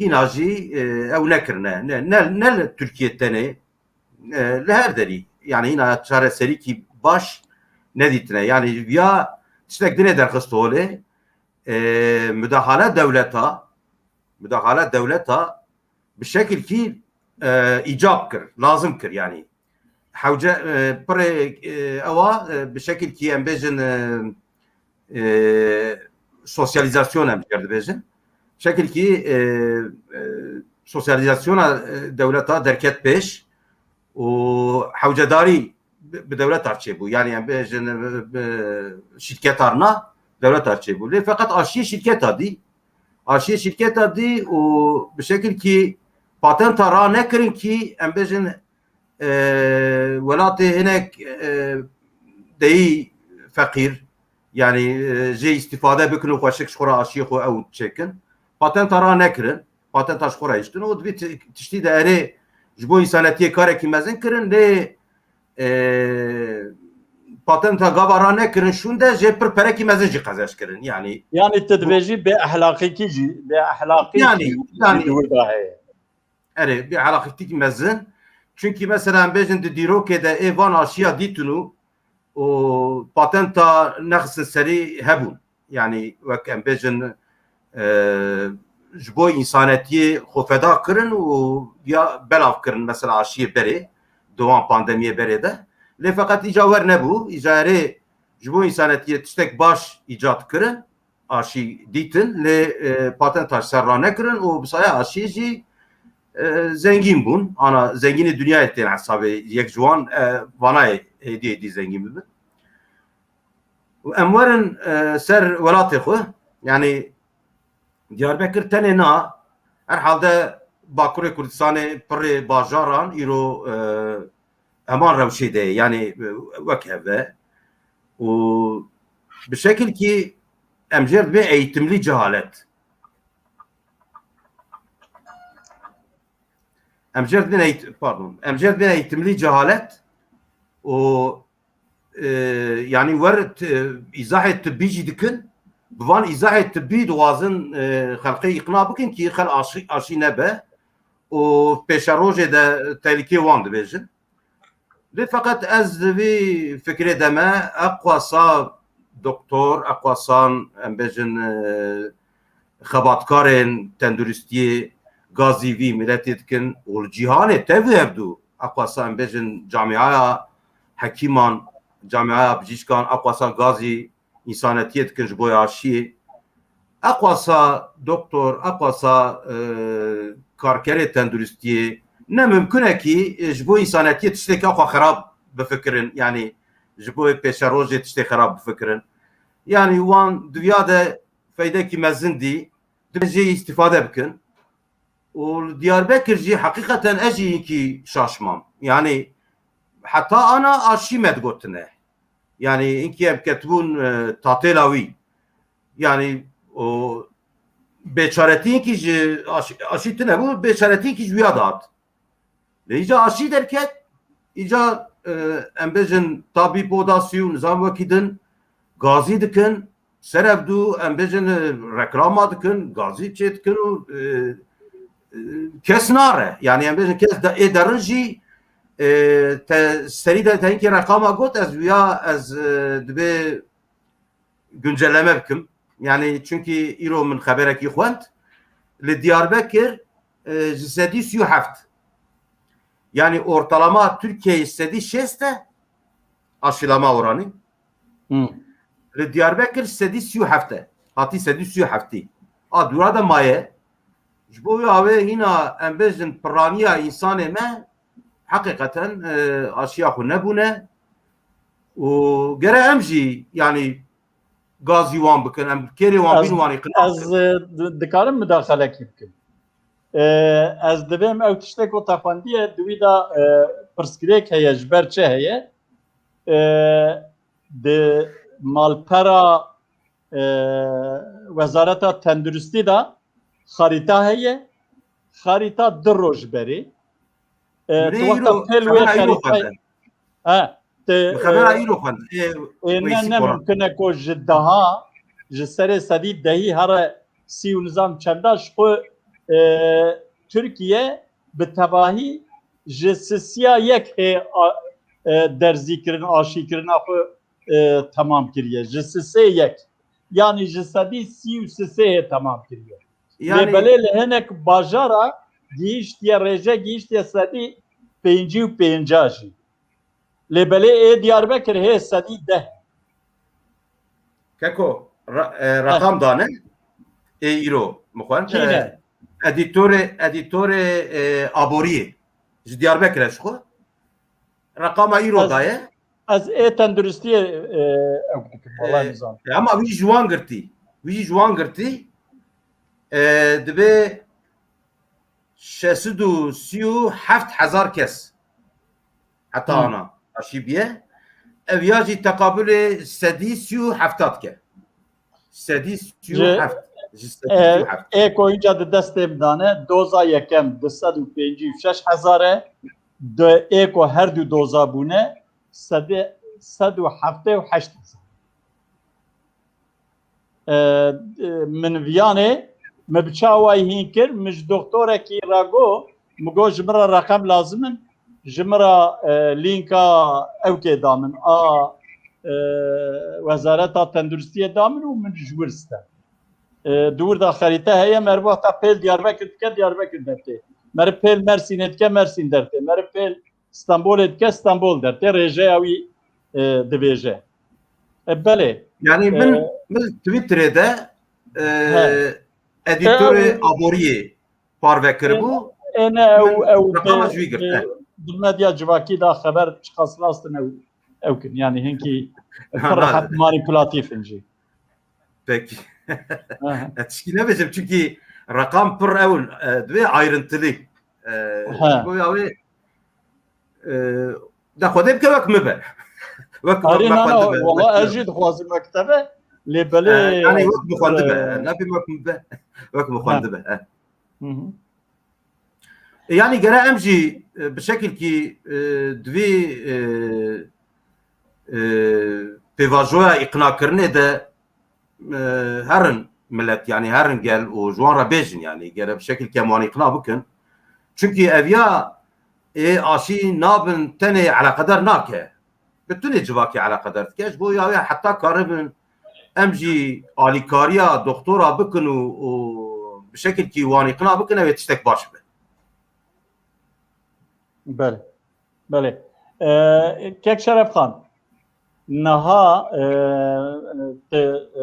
hîna jî, e, ew nekirine. Ne, ne, ne li Tirkiye tenê, e, li her derî. Yani hîna çareserîkî baş nedîtine. Yani ya tiştek dinê derxist holê, e, mudahale dewleta, mudahale dewleta bi şekilkî, e, îcab kir, lazim kir yani. Hewce, e, pirê, e, ewa, e, bi şekilkî em bêjin, e, e, sosyalîzasyon em jê dibêjin. Şekilkî, e, e, sosyalîzasyona, e, dewleta derket pêş û hewcedarî bi, bi dewleta çêbû. Yani em bêjin, e, bi şîrketa rina dewleta çêbû. Lê feqet aşiyê şîrketa dî. Aşiyê şîrketa dî û bi şekilkî patenta ra nekirin kî em bêjin, e, welatê hinek, e, deyî feqîr, yani, e, jê îstîfade bikin û xweşik ji xwe re aşiyê xwe ew çêkin. Patenta ra nekirin. Patenta ji xwe re hiştin û divê ti-, tiştî de erê ji bo însanetiyê karekî mezin kirin, lê, e, patenta gava ra nekirin şûnde jê pir perekî mezin jî qezenç kirin. Yani Yani tu dibêjî bê ehlaqîkî jî, bê ehlaqî Yani, jî yani. di wir de heye. Erê, bê ehlaqîkî mezin. Çunkî mesela em bêjin di dîrokê de ê van aşiya dîtin û, û patenta nexistin serî hebûn. Yani wek em bêjin, e, ji bo însanetiyê xwe feda kirin û ya belav kirin mesela aşiyê berê, di wan pandemiyê berê de. Lê feqet îca wer nebû, îca erê ji bo însanetiyê tiştek baş îcat kirin, aşî dîtin, lê, e, patenta ji ser ranekirin û bi saya aşiyê jî, e, zengîn bûn. Ana zengînê dinyayê tên hesabê, yek ji wan, e, vanayê hêdî hêdî zengîn bibin. Û em werin, e, ser welatê xwe, yani Diyarbekir tenê na, herhalde Bakurê Kurdistanê pirê bajaran îro, e, heman rewşê de ye, yani, e, wek hev e. Û bi şekilkî em jê re dibê eğitimli cehalet. Em jê re dibên eğit-, pardon, em jê re dibên eğitimli cehalet û, e, yani wer t-, îzahê tibbî jî dikin, bi van îzahê tibbî dixwazin, e, xelkê îqna bikin kî xel aşî, aşî nebe. û pêşerojê de tehlîkê wan dibêjin. Lê feqet ez di vî fikrê de me, eqwasa doktor, eqwasan em bêjin, e, xebatkarên tenduristiyê gazî vî miletê dikin û li cîhanê tev û hevdû eqwasa em bêjin camiaya hekîman, camiaya bijîşkan eqwasa gazî însanetiyê dikin ji bo aşiyê. Eqwasa doktor, eqwasa, e, karkerê tenduristiyê ne mimkun e kî, e, ji bo însanetiyê tişteke xwe xerab bifikirin, yanî ji bo pêşerojê tiştê xerab bifikirin. Yanî wan diviya de feydekî mezin dî, dibê jê îstîfade bikin. Û li Diyarbekir jî heqîqeten ez jî hinkî şaş mam. Yanî heta ana aşî me digotine. Yanî hinkî em ketibûn, e, tatêla wî. Yanî o bêçaretî hinkî ji aşî, aşî tune bû, bêçaretî hinkî ji wîya dihat. Lê îca aşî derket, îca, e, em bêjin tabîb oda sî û nizam wekî din gazî dikin, ser ev dû em bêjin, e, reklama dikin, gazî çê dikin û, e, e, kes nare. Yanî em bêjin kes de, ê derin jî, e, te serî de te hinkî reklama got, ez wîya ez, e, dibê guncelleme bikim. Yanî çunkî îro min xeberekî xwend. Li Diyarbekir, e, ji sedî sî û heft. Yanî ortalama Tirkiyeyê sedî şêst e, aşîlama oranî. Hmm. Li Diyarbekir sedî sî û heft e. Hatî sedî sî û heftî. A dûra de maye. Ji bo wê awê hîna em bêjin piraniya însanê me heqîqeten, e, aşiya xwe nebûne û gere em jî, yanî, gazî wan bikin, em kêrê wan bîn wan îqna bikin. Ez, e, di-, dikarim midaxalekî bikim. E, ez divêm ew tiştê ku te xwendiye, di wî de, e, pirsgirêk heye, ji ber çi heye? E, di malpera, e, Wezareta Tenduristî de xarîta heye. Xarîta du roj berê. E, tu wexta pêl wê xarîtayê, he, te, e, ê ne, ne mimkun e ku ji deha, ji serê sedî dehî here sî û nizam çenda ji xwe, e, Tirkiye bi tevahî ji sisiya yek hê a, e, derzîkirin, aşîkirina xwe, e, temam kiriye. Ji sisê yek. Yanî ji sedî sî û sisê hê temam kiriye. Lê belê li hinek bajara gihîştiye, rêje gihîştiye sedî pêncî û pênca jî. Lê belê ê Diyarbekir hê sedî deh. Keko, ra-, e, reqam dane. Ê îro, mixwend, e, edîtorê, edîtorê, e, aboriyê. Ji Diyarbekir e ji xwe. Reqama îro daye. Ez ê tenduristiyê, e, ew dikim, wala, e, nizam. E, ama wî ji wan girtî. Wî ji wan girtî. E, dibe şeş sed û sî û heft hezar kes. Heta ana aşî biye. Ev ya jî teqabulê sedî sî û heft dike. Sedî sî û heft. Ji, ji sedî sî û heft. E, ê ku înca di destê min dane, doza yekem du sed û pêncî û şeş hezar e, di ê ku her du doza bûne, sedê, sed û heftê û heşt hezar. E, e, min viyanê, min bi çawayî hîn kir, min ji doktorekî re got, min got, ji min re reqem lazim in, ji min re, e, lînka ewkê da min, a, e, Wezareta Tenduristiyê da min û min ji wir stem. E, di wir de xerîte heye, meriv wexta pêl Diyarbekir dike, Diyarbekir dertê. Meriv pêl Mersînê dike, Mersîn dertê. Meriv pêl Stenbolê dike, Stenbol dertê. Rêjeya wî, e, dibêje. E, belê. Yanî min, e, min Twitterê de, e, edîtorê Aboriyê parve kiribû. Ê ne ew, ew reqama ji wî girt, e, di medya civakî de xeber çiqas rast in ew, ew kin. Yanî hinkî pir rehet manîpulatîf in jî. Pekî. Aha. Ez tişkî nebêjim, çunkî reqam pir ew in, e, divê ayrıntılı. E, ji bo ya wê, e, de Xwedê bike wek min be. Wek, wek min be. Wala ez jî dixwazim wek te be, lê belê, e, yanî wek min xwendi be. E, e, ne bê wek min be. Wek min xwendi be. E. Hı hı. E, yanî gere em jî, e, bi şekilkî, e, divê, e, e, pêvajoya îqnakirinê de, e, herin milet, yanî herin gel û ji wan re bêjin, yanî gere bi şekilkî em wan îqna bikin. Çunkî ev ya ê aşî nabin tenê eleqedar nake. Bi tunê civakê eleqedar dike. Ji bo ya wê heta karibin em jî alîkariya doktora bikin û, û bi şekilkî wanîqina bikin, ew ê tiştek baş be. Belê. Belê. Ee, Kek Şeref Xan, niha e, te e,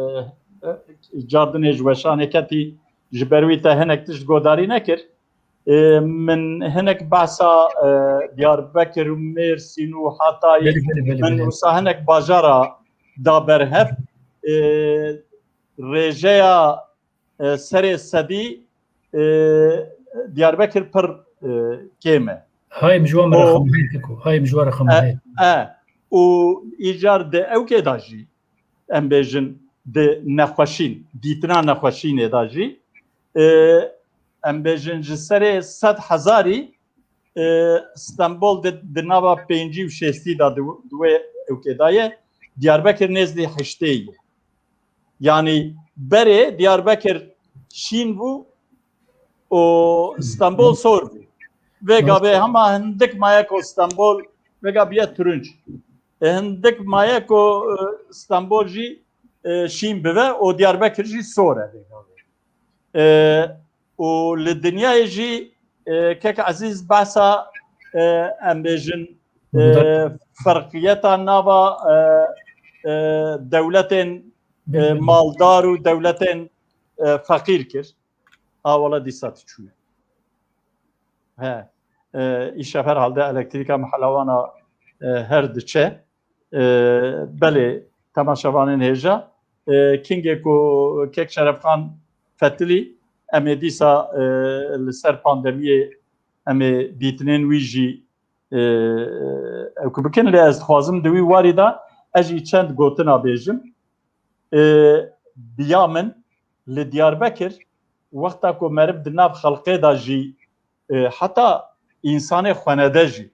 cardinê ji weşanê ketî, ji ber wî te hinek tişt godarî nekir. E, min hinek behsa e, Diyarbekir û Mêrsîn û Hatayê, Belê, belê, belê, min belê. wisa hinek bajara da berhev. E, rêjeya e, serê sedî e, Diyarbekir pir e, kêm e. Hay min ji wan O- rexam heye Keko. Hay min ji wan rexam E, heye. E, û îcar di ewkê de jî, em bêjin, di nexweşîn, dîtina nexweşînê de jî, e, em bêjin, ji serê sed hezarî, e, Stenbol di, di nava pêncî û şêstî de di, di wê ewkê de ye, Diyarbekir nêzdî heştê ye. Yanî berê Diyarbekir şîn bû û Stenbol sor bû. Vêga bê hema hindik maye ku Stenbol vêga biye turunc. E, hindik maye ku e, Stenbol jî e, şîn bibe û Diyarbekir jî sor e vêga bê. E, û li dinyayê jî e, Kek Ezîz behsa e, em bêjin e, ferqiyeta nava e, e, dewletên e, maldar û dewletên e, feqîr kir. Ha wala dîsa tu çûye. He. E, îşev herhalde elektrîka mihela wana e, her diçe. E, belê, temaşevanên hêja. E, kingê ku Kek Şerefxan fetilî, em ê dîsa e, li ser pandemiyê em ê dîtinên wî jî e, ew ku bikin, lê ez dixwazim di wî warî de ez jî çend gotina bêjim. E, biya min li Diyarbekir wexta ku meriv di nav xelqê de jî e, heta însanê xwenede jî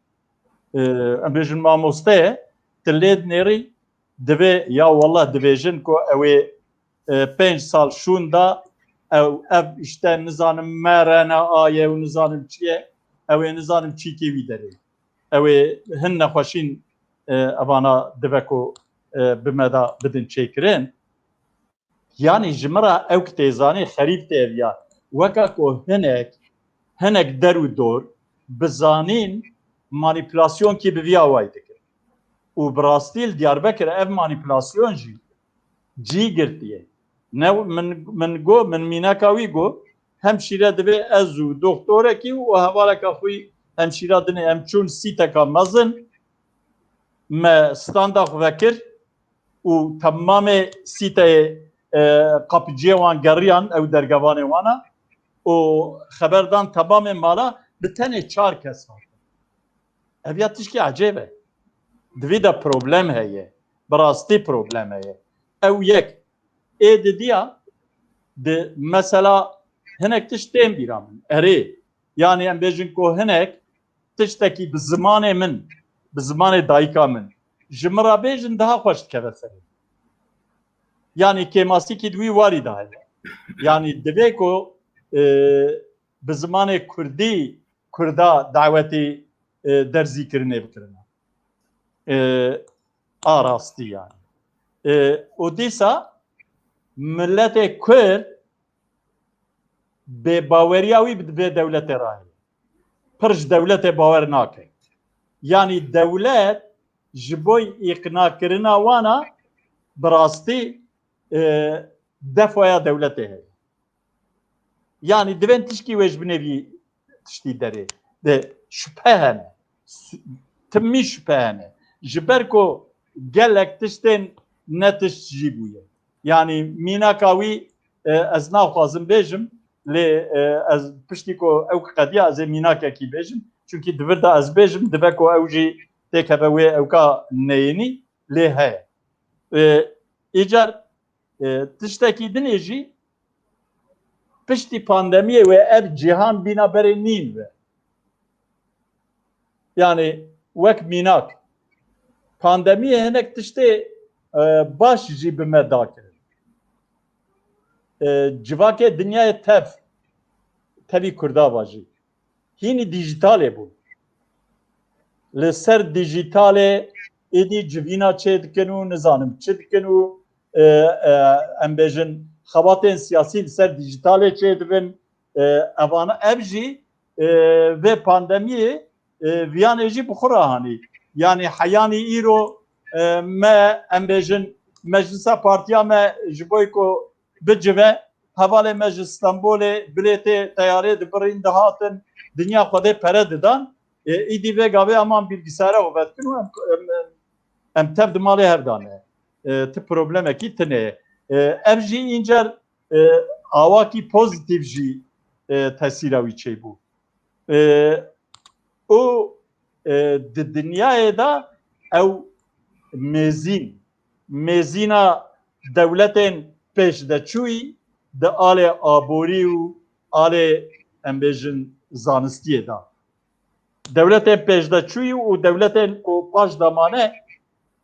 e, em bêjin mamoste ye, tu lê dinêrî divê ya wallah dibêjin ku ew ê e, pênc sal şûn da ew ev işte nizanim merena aye û nizanim çi ye, ew ê nizanim çîkê wî derê. Ew ê hin nexweşîn e, evana dive ku e, bi me da bidin çêkirin. Yanî ji min re ew ki tê zanîn xerîb tê ev ya. Weke ku hinek, hinek der û dor bi zanîn manîpulasyonkî bi vî awayî dikin. Û bi rastî li Diyarbekir ev manîpulasyon jî cî girtiye. Ne min, min got, min mînaka wî got, hemşîre divê ez û doktorekî û hevaleka xwe hemşîra dinê em çûn sîteka mezin, me standa xwe vekir û temamê sîteyê e, qapiciyê wan geriyan, ew dergevanê wan a û xeber dan temamê mala bi tenê çar kes hatin. Ev ya tişkî ecêb e. Di vî de problem heye. Bi rastî problem heye. Ew yek. Ê didiya di mesela hinek tişt tên bîra min. Erê. Yanî em bêjin ku hinek tiştekî bi zimanê min, bi zimanê dayika min, ji min re bêjin daha xweş dikeve serê. Yanî kêmasîkî di wî warî de heye. Yanî divê ku e, bi zimanê kurdî kurda dawetî e, derzîkirinê bikirine. E, a rastî yanî. E, û dîsa miletê kurd bêbaweriya wî bi vê dewletê re heye. Pir ji dewletê bawer nake. Yanî dewlet ji bo îqnakirina wan a bi rastî e, defoya dewletê heye. Yanî divên tişkî wê ji binê vî tiştî derê. De şüphe hene. Su- Timî şüphe hene. Ji ber ku gelek tiştên ne tişt jî bûye. Yanî mînaka wî e, ez naxwazim bêjim, lê e, ez piştî ku ew qediya ez ê mînakekî bêjim. Çunkî di vir de ez bêjim, dibe ku ew jî têkeve wê ewka neyênî lê heye. E, îcar e, tiştekî dinê jî piştî pandemiyê wê ev cîhan bîna berê nîn ve. Yanî wek mînak pandemiyê hinek tiştê e, baş jî bi me dakirin. E, civakê dinyayê tev, tevî Kurda va jî. hînî dîjîtalê bûn. Li ser dîjîtalê êdî civîna çê dikin û nizanim çi dikin û, e, e, em bêjin, xebatên siyasî li ser dîjîtalê çêdibin. E, evana, ev jî, e, vê pandemiyê, e, viyanê jî bi xwe re hanî. Yanî heyanî îro, e, me, em bêjin, meclisa partiya me ji bo ku bicive, hevalê me ji Stenbolê bilêtê teyarê dibirîn dihatin, dinya Xwedê pere didan. E, îdî vê gavê eman bilgisayara xwe vedikin û em, em, em tev di malê hev de ne. E, ti problemekî tune ye. E, ev jî încer, e, awakî pozîtîf jî, e, tesîra wî çêbû. E, û, e, di dinyayê de ew mêzîn, mêzîna dewletên pêşdeçûyî di alê aborî û alê, em bêjin, zanistiyê de. Dewletên pêşdeçûyî û dewletên ku paş de mane,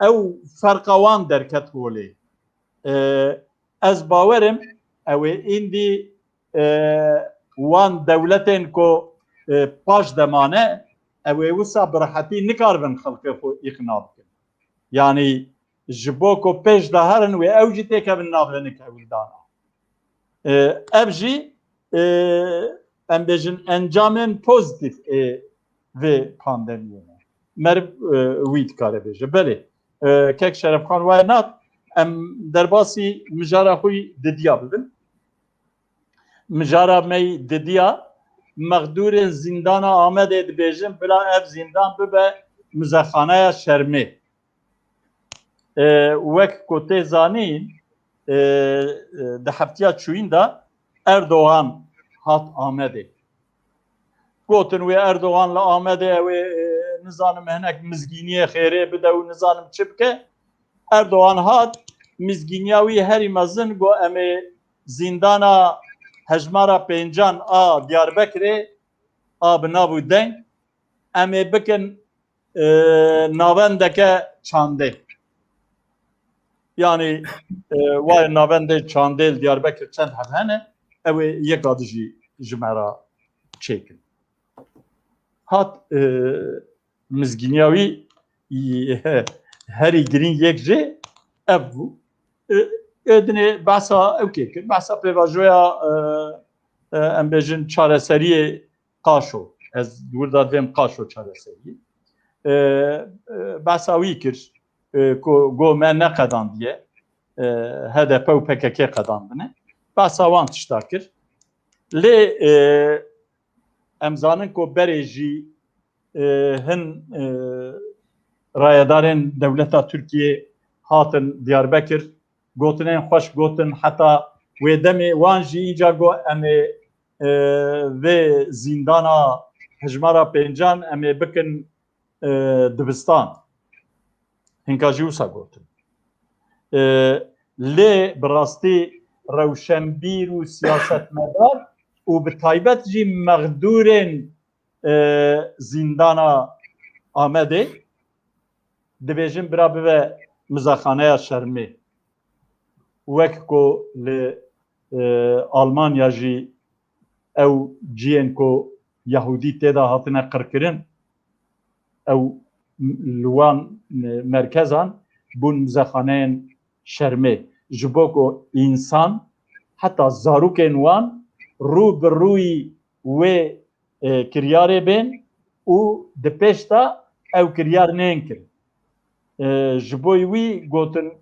ew ferqa wan derket holê. E, ez bawerim, ew ê îndî, e, wan dewletên ku, e, paş de mane, ew ê wisa bi rehetî nikaribin xelkê xwe îqna bikin. Yanî ji bo ku pêş de herin wê ew jî têkevin navê nik hewldana. E, ev jî, e, em bêjin encamên pozîtîf ê vê pandemiyê ne. Meriv, e, wî dikare bêje. Belê, e, kek Şerefxan, wayê nat, em derbasî mijara xwe yî didiya bibin. Mijara me yî didiya, mexdûrên zîndana Amedê dibêjin, bila ev zîndan bibe muzexaneya şermê. E, wek ku tê zanîn, e, e, di heftiya çûyîn de Erdogan hat Amedê. Gotin wê Erdogan li Amedê ew ê, e, nizanim hinek mizgîniyê xêrê bide û nizanim çi bike. Erdogan hat, mizgîniya wî herî mezin got, em ê zîndana hejmara pêncan a Diyarbekirê a bi nav û deng, em ê bikin, e, navendeke çandê. Yanî, e, wayê navendê çandê li Diyarbekir çend heb hene, ew ê yeka dijî ji me re çêkin. Hat, e, mizgîniya wî, herî girîng yek jê ev bû. E, e, dinê behsa ew kê kir. Behsa pêvajoya, e, e, em bêjin çareseriyê Qaşo. Ez di wir de dibêm Qaşo çareseriyê. E, e, behsa wî kir, e, ku go me neqedandiye. E, H D P û P K K qedandine. Behsa wan tişta kir. Lê, e, em zanin ku berê jî, e, hin, e, rayedarên dewleta Tirkiyê hatin Diyarbekir, gotinên xweş gotin, heta wê demê wan jî înca got, em ê, e, vê zîndana hejmara pêncan em ê bikin, e, dibistan. Hinka jî wisa gotin. E, lê bi rastî rewşenbîr û siyasetmedar û bi taybet jî mexdûrên, e, zîndana Amedê dibêjin bira bibe muzexaneya şermê. Wek ku li, e, Almanya jî ew cihên ku Yahûdî tê de hatine qirkirin, ew li wan, e, merkezan bûn muzexaneyên şermê. Ji bo ku însan, heta zarokên wan rû bi rûyî wê, e, kiryarê bên û di pêş de ew kiryar nên kirin. E, ji bo wî gotin,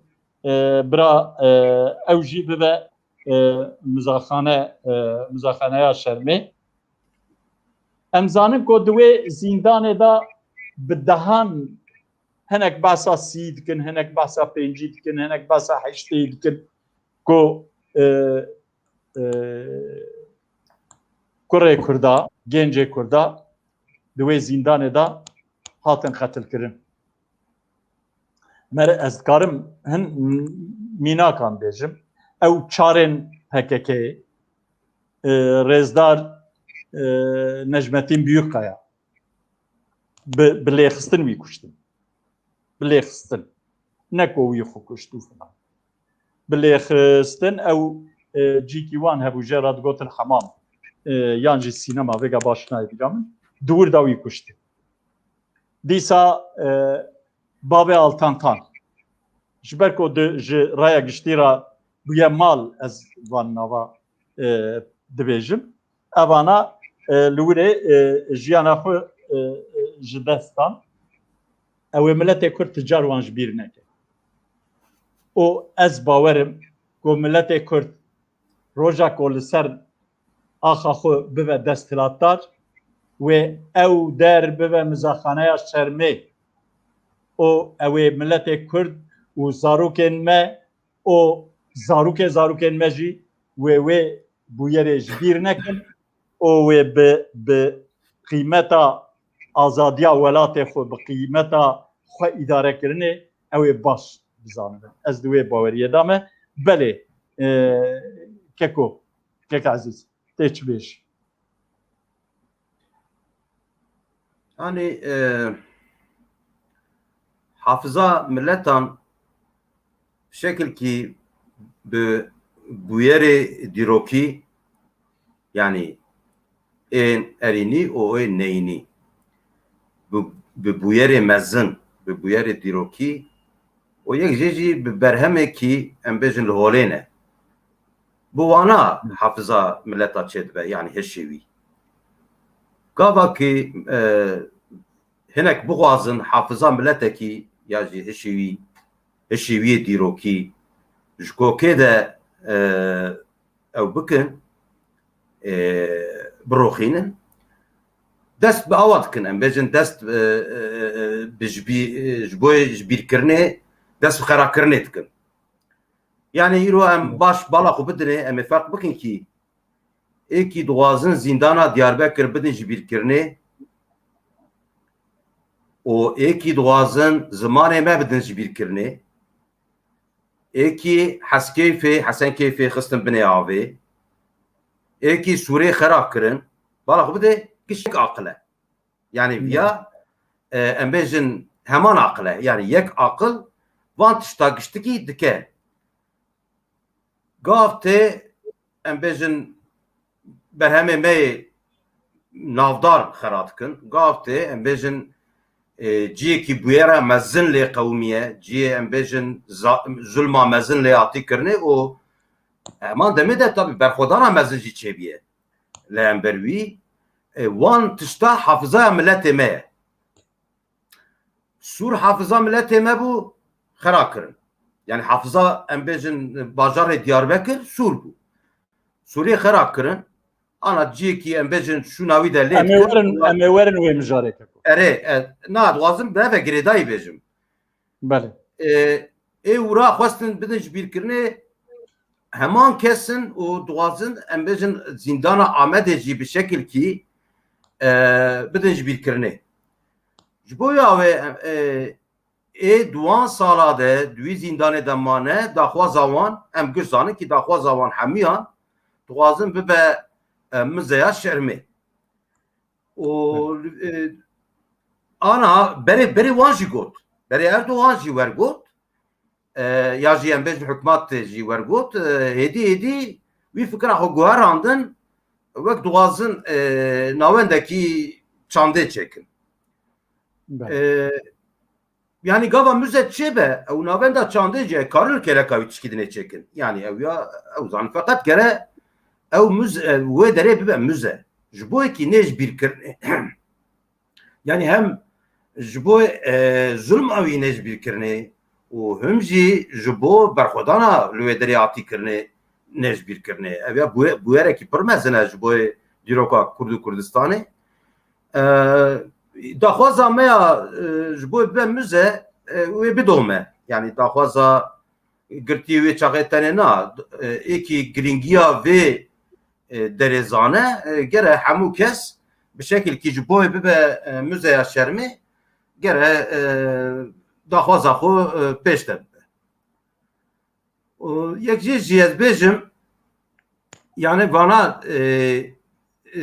e, bira, e, ew jî bibe, e, mizaxane, e, mizaxaneya şermê. Em zanin ku di wê zîndanê de bi dehan hinek behsa sî dikin, hinek behsa pêncî dikin, hinek behsa heştê dikin ku, e, e, kurê Kurda, gencê Kurda di wê zîndanê de hatin qetilkirin. Mere ez dikarim hin mînakan bêjim. Ew çarên P K K'yê, e, rêzdar, e, Necmettin Büyükkaya bi, bi lêxistin wî kuştin. Bi lêxistin. Ne ku wî xwe kuşt û filan. Bi lêxistin ew, e, cîkî wan hebû, jê re digotin hemam. E, yan jî sînema, vêga baş nayê bîra min. di wir de wî kuştî. Dîsa, e, bavê Altan Tan. Ji ber ku di, ji raya giştî re bûye mal, ez van nava, e, dibêjim. Evana, e, li wirê, e, jiyana xwe, e, e, ji dest dan. Ew ê miletê Kurd ti car wan ji bîr neke. Û ez bawerim ku miletê Kurd roja ku li ser axa xwe bibe desthilatdar, wê ew der bibe mizaxaneya şermê û ew ê miletê Kurd û zarokên me û zarokê zarokên me jî wê wê bûyerê ji bîr nekin û wê bi, bi qîmeta azadiya welatê xwe, bi qîmeta xwe îdarekirinê ew ê baş bizanibin. Ez di wê baweriyê de me. Belê, e, Keko, Kek Ezîz, tê çi bêjî? Hani, e, hafiza miletan şekilkî bi bûyerê dîrokî, yani ên erînî û ên neyînî, bi, bi bûyerê mezin, bi bûyerê dîrokî û yek jê jî bi berhemekî, em bêjin, li holê ne. Bi wana hafiza mileta çêdibe, yani hişê wî. Gava ki, e, hinek bixwazin hafiza miletekî ya jî hişê wî, hişê wî yê dîrokî ji kokê de, e, ew bikin, e, biroxînin. Dest bi awa dikin, em bêjin dest, e, e, e, bi ji bî-, e, ji bo yê ji bîrkirinê, dest bi xerakirinê dikin. Yani îro em baş bala xwe bidinê, em ê ferq bikin kî êkî dixwazin zîndana Diyarbekir bidin ji bîrkirinê û êkî dixwazin zimanê me bidin ji bîrkirinê. Êkî Heskeyfê, Hesenkeyfê xistin binê avê. Êkî Sûrê xera kirin. Bala xwe bidê, giştik aqil e. Yani viya, e, em bêjin heman aqil e. Yani yek aqil van tişta giştikî dike. Gav tê, em bêjin, berhemê me yê navdar xera dikin. Gav tê, em bêjin, e, ciyekî bûyera mezin lê qewimiye, ciyê, em bêjin, za-, zulma mezin lê hatî kirinê û heman demê de tabî berxwedana mezin jî çêbiye. Li hember wî, e, wan tişta hafizaya miletê me ye. Sûr hafiza miletê me bû, xera kirin. Yani hafiza, em bêjin, bajarê Diyarbekir sûr bû. Sûrê xera kirin. Ana ciyekî, em bêjin, şûna wî de lê Em ê dikin. werin, em ê werin wê mijarê, Keko. Erê, e, na, dixwazim neve girêdayî bêjim. Belê. E, ê wira xwestin bidin ji bîrkirinê, heman kes in û dixwazin, em bêjin, zîndana Amedê jî bi şekilkî, e, bidin ji bîrkirinê. Ji bo ya wê, e, ê duwan sala de di wî zîndanê de mane, daxwaza wan, em giş zanin kî daxwaza wan hemûyan dixwazin bibe, e, mizeya şermê. Û, e, ana berê, berê wan jî got. Berê Erdogan jî wergot. E, ya jî em bêjin hikûmet jî wergot. E, hêdî hêdî wî fikra xwe guherandin, wek dixwazin, e, navendekî çandê çêkin. Belê. E, yani gava müze çêbe, ew navenda çandê jî karin kêleka wî tişkî dinê çêkin. Yani ew ya, ew zan feqet gere ew müze, ew wê derê bibe müze. Ji bo yekî nêj bîr kirinê. Yani hem ji bo, e, zulma wî nêj bîr kirinê û him jî ji bo berxwedana li wê derê hatî kirinê nêj bîr kirinê. Ev ya bûye-, bûyerekî pir mezin e ji bo dîroka Kurd û Kurdistanê. E, daxwaza me ya, e, ji bo bibe müze, e, wê bidome. Yani daxwaza girtî wê çaxê tenê na, e, êkî girîngiya vê, e, derê zane, e, gere hemû kes bi şekilkî ji bo bibe, e, müzeya şermê, gere, e, daxwaza xwe, e, pêş de bibe. Û yek jê jî ez bêjim, yani vana, e, e,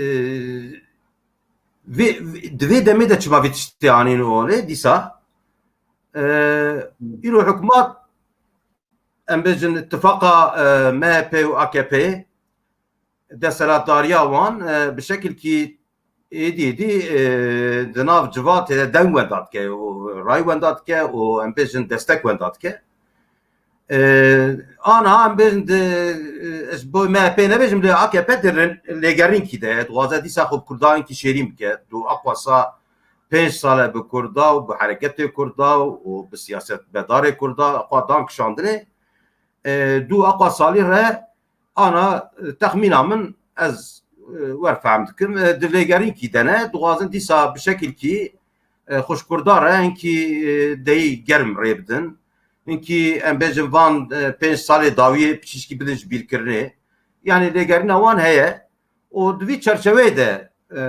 vê, vê, di vê demê de çima vê tiştê anîn holê dîsa, e, îro hikûmet, em bêjin, îtifaqa, e, M H P û A K P, desthilatdariya wan, e, bi şekilkî êdî êdî, e, di nav civatê de deng wenda dike û ray wenda dike û em bêjin destek wenda dike. E, ana em bêjin di, e, ez bo M H P nebêjim, lê A K P di rin-, lêgerînkî de ye. Dixwaze dîsa xwe bi Kurdankî şêrîn bike. Du aqwasa pênc sal e bi Kurda û bi hereketê Kurda û bi siyasetmedarê Kurda xwe dan kişandinê. E, du aqwa salî re ana, e, texmîna min ez, e, wer fehm dikim, e, di lêgerînkî de ne, dixwazin dîsa bi şekilkî, e, xwe ji Kurda re hinkî, e, deyî germ rê bidin. Hinkî em bêjin van, e, pênc salê dawiyê piçîşkî bidin ji bîrkirinê. Yanî lêgerîna wan heye û di vî çerçeveyê de, e,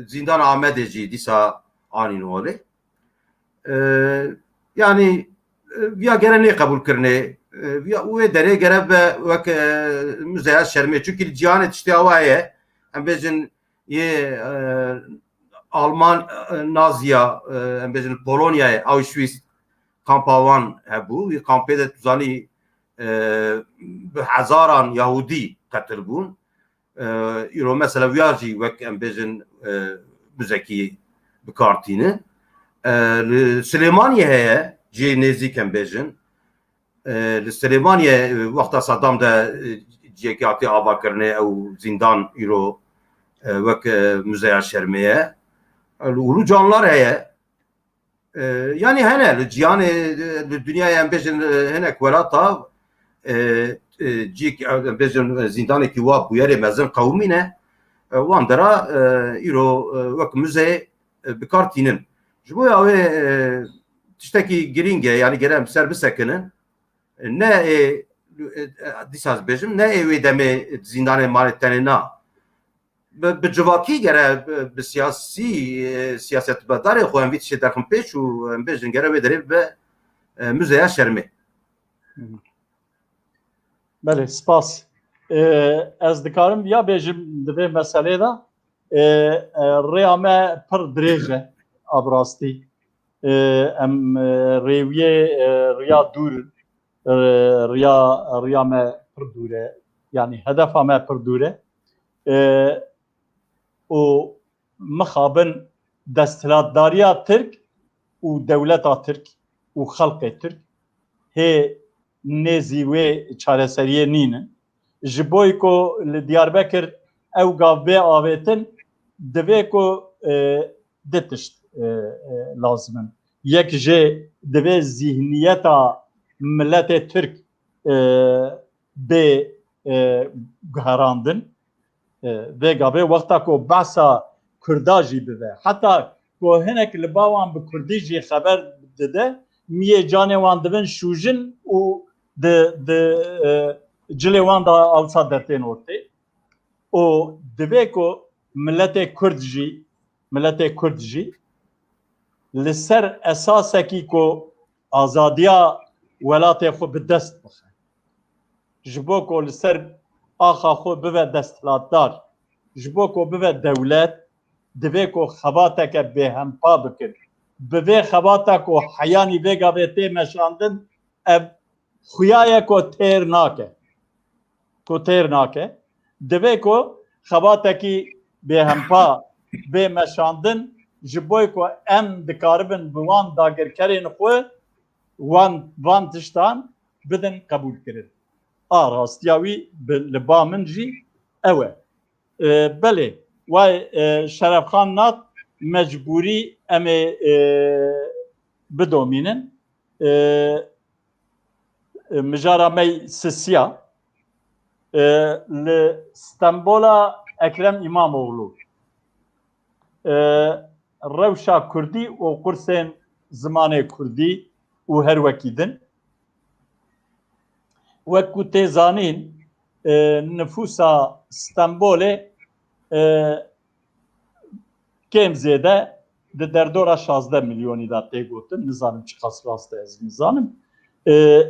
Zîndana Amedê jî dîsa anîn holê. E, yanî, e, ya gere nê qebûlkirinê, e, ya wê derê gere be wek, e, muzeya şermê. Çunkî li cîhanê tiştê awa heye. Em bêjin yê, e, Alman, e, Naziya, e, em bêjin Polonyayê, Auschwitz kampa wan hebû. Wî kampê de tu zanî, e, bi hezaran Yahûdî qetil bûn. E, îro mesela wiya jî wek em bêjin, e, muzekî bi kar tînin. E, li Silêmaniyê heye, cihê nêzîk em bêjin. E, li Silêmaniyê, e, wexta Saddam de, e, cihekî hatî avakirinê ew zîndan îro, e, wek, e, muzeya şermê ye. E, li Ulucanlar heye. E, yanî hene li cîhanê, e, li dinyayê em bêjin, e, hinek welata, e, e, cîk, em bêjin, e, zîndanekî wa bûyerê mezin qewimîne, e, wan dera, e, îro, e, wek muzeyê, e, bi kar tînin. Ji bo ya wê, e, tiştekî girîng e, yanî gere em ser bisekinin. Ne ê, e, e, dîsa ez bêjim, ne ê wê demê zîndanê mane tenê na. Bi, bi civakî gere bi, bi siyasî, e, siyasetmedarê xwe em vî tiştê derxin pêş û em bêjin gere wê derê bibe, e, muzeya şermê. Belê, spas. E, ez dikarim ya bêjim di vê meselê de, e, e, rêya me pir dirêj e, a bi rastî. E, em, e, rêwiyê, e, riya dûr, e, riya, riya me pir dûr e. Yanî hedefa me pir dûr e. E, û mixabin desthilatdariya Tirk û dewleta Tirk û xelkê Tirk hê nêzî wê çareseriyê nînin. Ji bo ku li Diyarbekir ew gav bê avêtin, divê ku, e, du tişt, e, e, lazim in. Yek jê divê zîhniyeta miletê Tirk, e, bê, e, guherandin. E, vê gavê wexta ku behsa Kurda jî bibe, heta ku hinek li ba wan bi Kurdî jî xeber dide, miyê canê wan dibin şûjin û di, di, e, cilê wan de awsa dertên ortê. Û divê ku miletê Kurd jî, miletê Kurd jî li ser esasekî ku azadiya welatê xwe bi dest bixe, ji bo ku li ser axa xwe bibe desthilatdar, ji bo ku bibe dewlet, divê ku xebateke bêhempa bikin. Bi vê xebata ku heyanî vê gavê tê meşandin, ev xuya ye ku têr nake. Ku têr nake. Divê ku xebatekî bêhempa bê meşandin, ji bo ku em dikaribin bi wan dagirkerên xwe wan, van tiştan bidin qebûlkirin. A rastiya wî bi, li ba min jî ew e. E, belê, way, e, Şerefxan Nat, mecbûrî em ê, e, bidomînin. E, e, mijara me sisiya, e, li Stenbola Ekrem İmamoğlu, e, rewşa Kurdî û kursên zimanê Kurdî û her wekî din. Wek ku tê zanîn, e, nifûsa Stenbolê, e, kêm zêde di derdora şazdeh milyonî de tê gotin. Nizanim çiqas rast e, ez nizanim. E,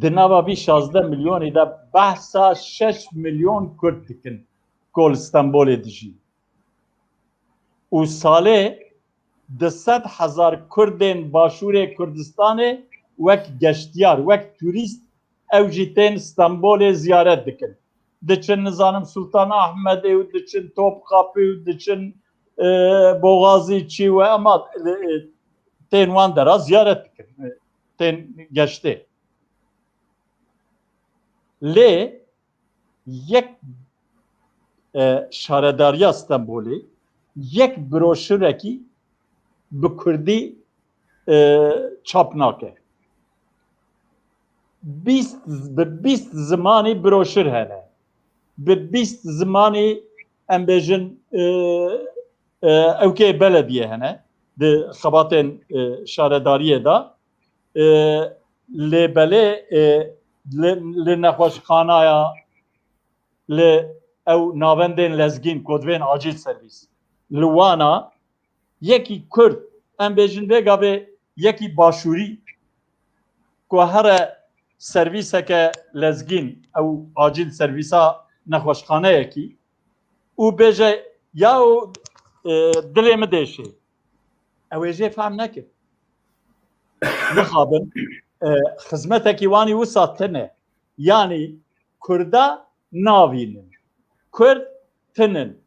di nava vî şazdeh milyonî de behsa şeş milyon Kurd dikin ku li Stenbolê dijîn. Û salê du sed hezar Kurdên Başûrê Kurdistanê wek geştiyar, wek turîst ew jî tên Stenbolê ziyaret dikin. diçin nizanim Sultan Ahmedê û diçin Topkapî û diçin, e, Boğazî çî we, ema, e, tên wan dera ziyaret dikin. E, tên geştê. Lê yek, e, şaredariya Stenbolê yek broşurekî bi kurdî, e, çap nake. Bîst, bi bîst zimanî broşur hene. Bi bîst zimanî, em bêjin, e, e, ewkê belediyê hene. Di xebatên, e, şaredariyê de, e, lê belê, e, li, li nexweşxanaya, li ew navendên lezgîn, ku divên acîl servîs, li wana yekî kurd, em bêjin vê gavê yekî başûrî, ku here servîseke lezgîn, ew acîl servîsa nexweşxaneyekî, û bêje, yaw, e, dilê min dêşê. Ew ê jê fehm nekir. Mixabin, e, xizmetekî wanî wisa tune. Yanî Kurda navînin. Kurd tinin.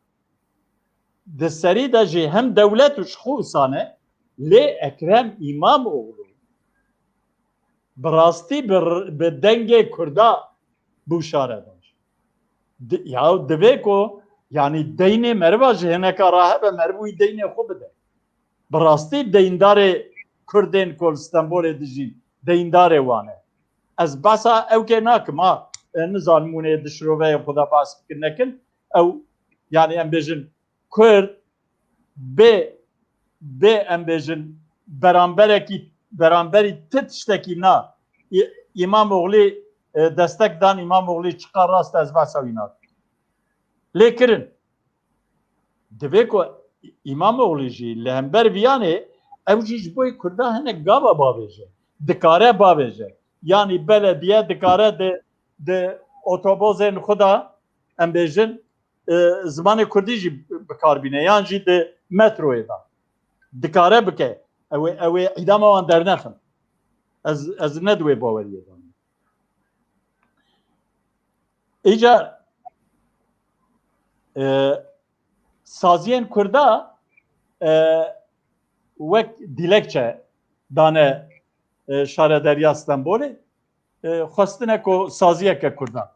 Di serî de jî hem dewlet û ji xwe wisa ne, lê Ekrem Îmamoğlu bi rastî bi, bi dengê Kurda bû şaredar. Di, ya divê ku, yanî deynê meriva ji hineka rahebe, meriv wî deynê xwe bide. Bi rastî deyndarê Kurdên ku li Stenbolê dijîn, deyndarê wan e. Ez behsa ewkê nakim, ha, e, nizanim hûn ê di şiroveyê xwe de behs bikin nekin. Ew, yanî em bêjin, Kurd bê, bê em bêjin, beramberekî, beramberî ti tiştekî na, Î-, Îmamoglî, e, destek dan Îmamoglî çiqas rast e, ez behsa wî nakim. Lê kirin. Divê ku Îmamoglî jî li hember viyanê, ew jî ji bo yê Kurda hinek gava bavêje. Dikare bavêje. Yanî belediye dikare di, di otobozên xwe de, em bêjin, e, zimanê kurdî jî bi kar bîne, yan jî di metroyê de dikare bike. Ew ê, ew ê îdama wan dernexin. Ez, ez ne di wê baweriyê de me. Îcar, e, saziyên kurda, e, wek dilekçe dane, e, Şaredariya Stenbolê. E, xwestine ku saziyeke kurdan,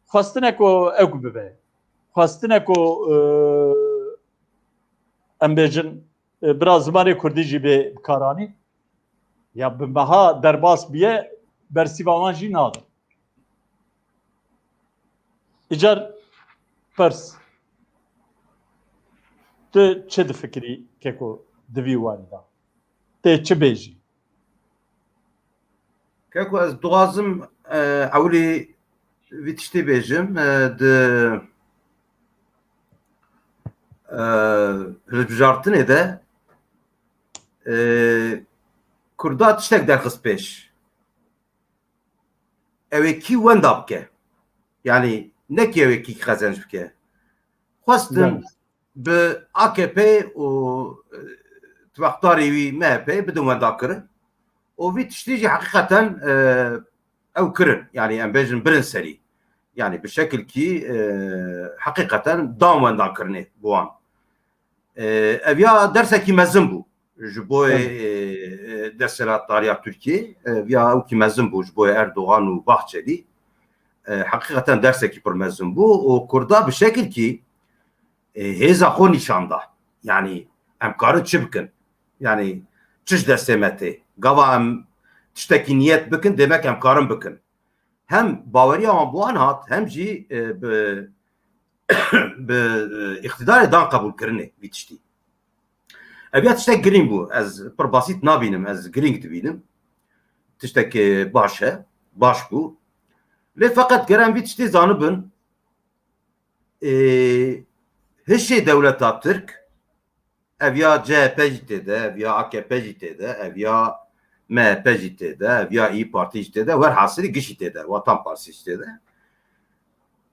xwestine ku ewk bibe, xwestine ku, e, em bêjin, e, bira zimanê kurdî jî bê bikaranî, ya bi meha derbas biye, bersîva wan jî nade. Îcar pers, tu çi difikirî keko di vî warî de? Tê çi bêjî? Keko, ez dixwazim, e, ewilî vî tiştê bêjim, e, di, e, hilbijartinê de, e, Kurda tiştek derxist pêş. Ew ê kî wenda bike? Yanî ne kî ew ê kî qezenc bike. Xwestin bi A K P û, e, tifaqdarê wî M H P bidin wendakirin. Û vî tiştî jî heqîqeten, e, ew kirin. Yanî em bêjin birin serî. Yanî bi şekilkî, e, heqîqeten dan wendakirinê bi wan. E, ev ya dersekî mezin bû ji bo, e, e, desthilatdariya Tirkiyê. E, ev ya ewkî mezin bû ji bo Erdogan û Bahçelî. E, heqîqeten dersekî pir mezin bû û Kurda bi şekilkî, e, hêza xwe nîşan da. Yanî em karin çi bikin? Yanî çi ji destê me tê? Gava em tiştekî niyet bikin, demek em karin bikin. Hem baweriya wan bi wan hat, hem jî, e, bi, bi, e, îqtîdarê dan qebûlkirinê vî tiştî. Ev ya tiştek girîng bû. Ez pir basît nabînim, ez girîng dibînim. Tiştek, e, baş e, baş bû. Lê feqet ger em vî tiştî zanibin, e, hişê dewleta Tirk, ev ya C H P jî tê de, ev ya A K P jî tê de, ev ya M H P jî tê de, ev ya İYİ Parti jî tê de, werhasilî gişî tê de, Vatan Partisi jî tê de.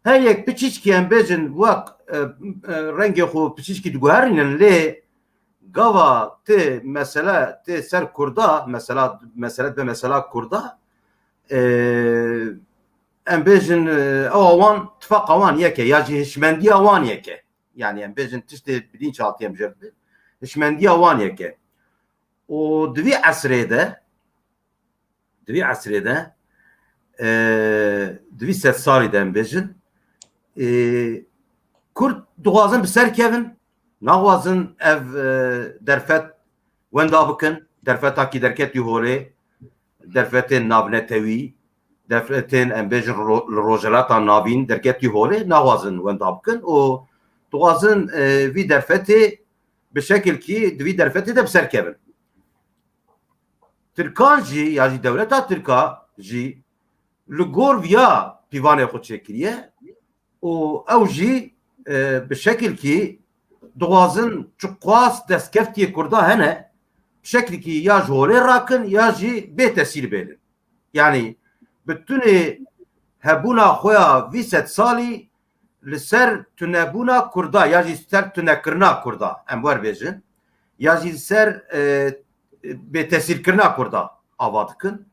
Her yek piçîçkî em bêjin wek, e, e, rengê xwe piçîçkî diguherînin, lê gava tê mesele tê ser Kurda, mesela, mesele be mesela Kurda, e, em bêjin, e, ewa wan, tifaqa wan yek e, ya jî hişmendiya wan yek e. Yani em bêjin tiştê bilinçaltî em jê bibin. Hişmendiya wan yek e. Û di vî esrê de, di vî esrê de, e, di vî sed salî de em bêjin, e, Kurd dixwazin bi ser kevin, naxwazin ev, e, derfet wenda bikin, derfetakî derketî holê, derfetên navnetewî, derfetên em bêjin ro-, li Rojhilata Navîn derketî holê, naxwazin wenda bikin û dixwazin, e, vî derfetê bi şekilkî di vî derfetê de bi ser kevin. Tirkan jî ya jî dewleta Tirka jî li gor viya pîvanê xwe çêkiriye û ew jî, e, bi şekilkî dixwazin çiqas destkeftiyê Kurda hene, bi şekilkî ya ji holê rakin ya jî bê tesîr bênin. Yani bi tunê hebûna xwe ya vî sed salî li ser tunebûna Kurda ya jî ser tunekirina Kurda em wer bêjin, ya jî li ser, e, bêtesîrkirina Kurda ava dikin.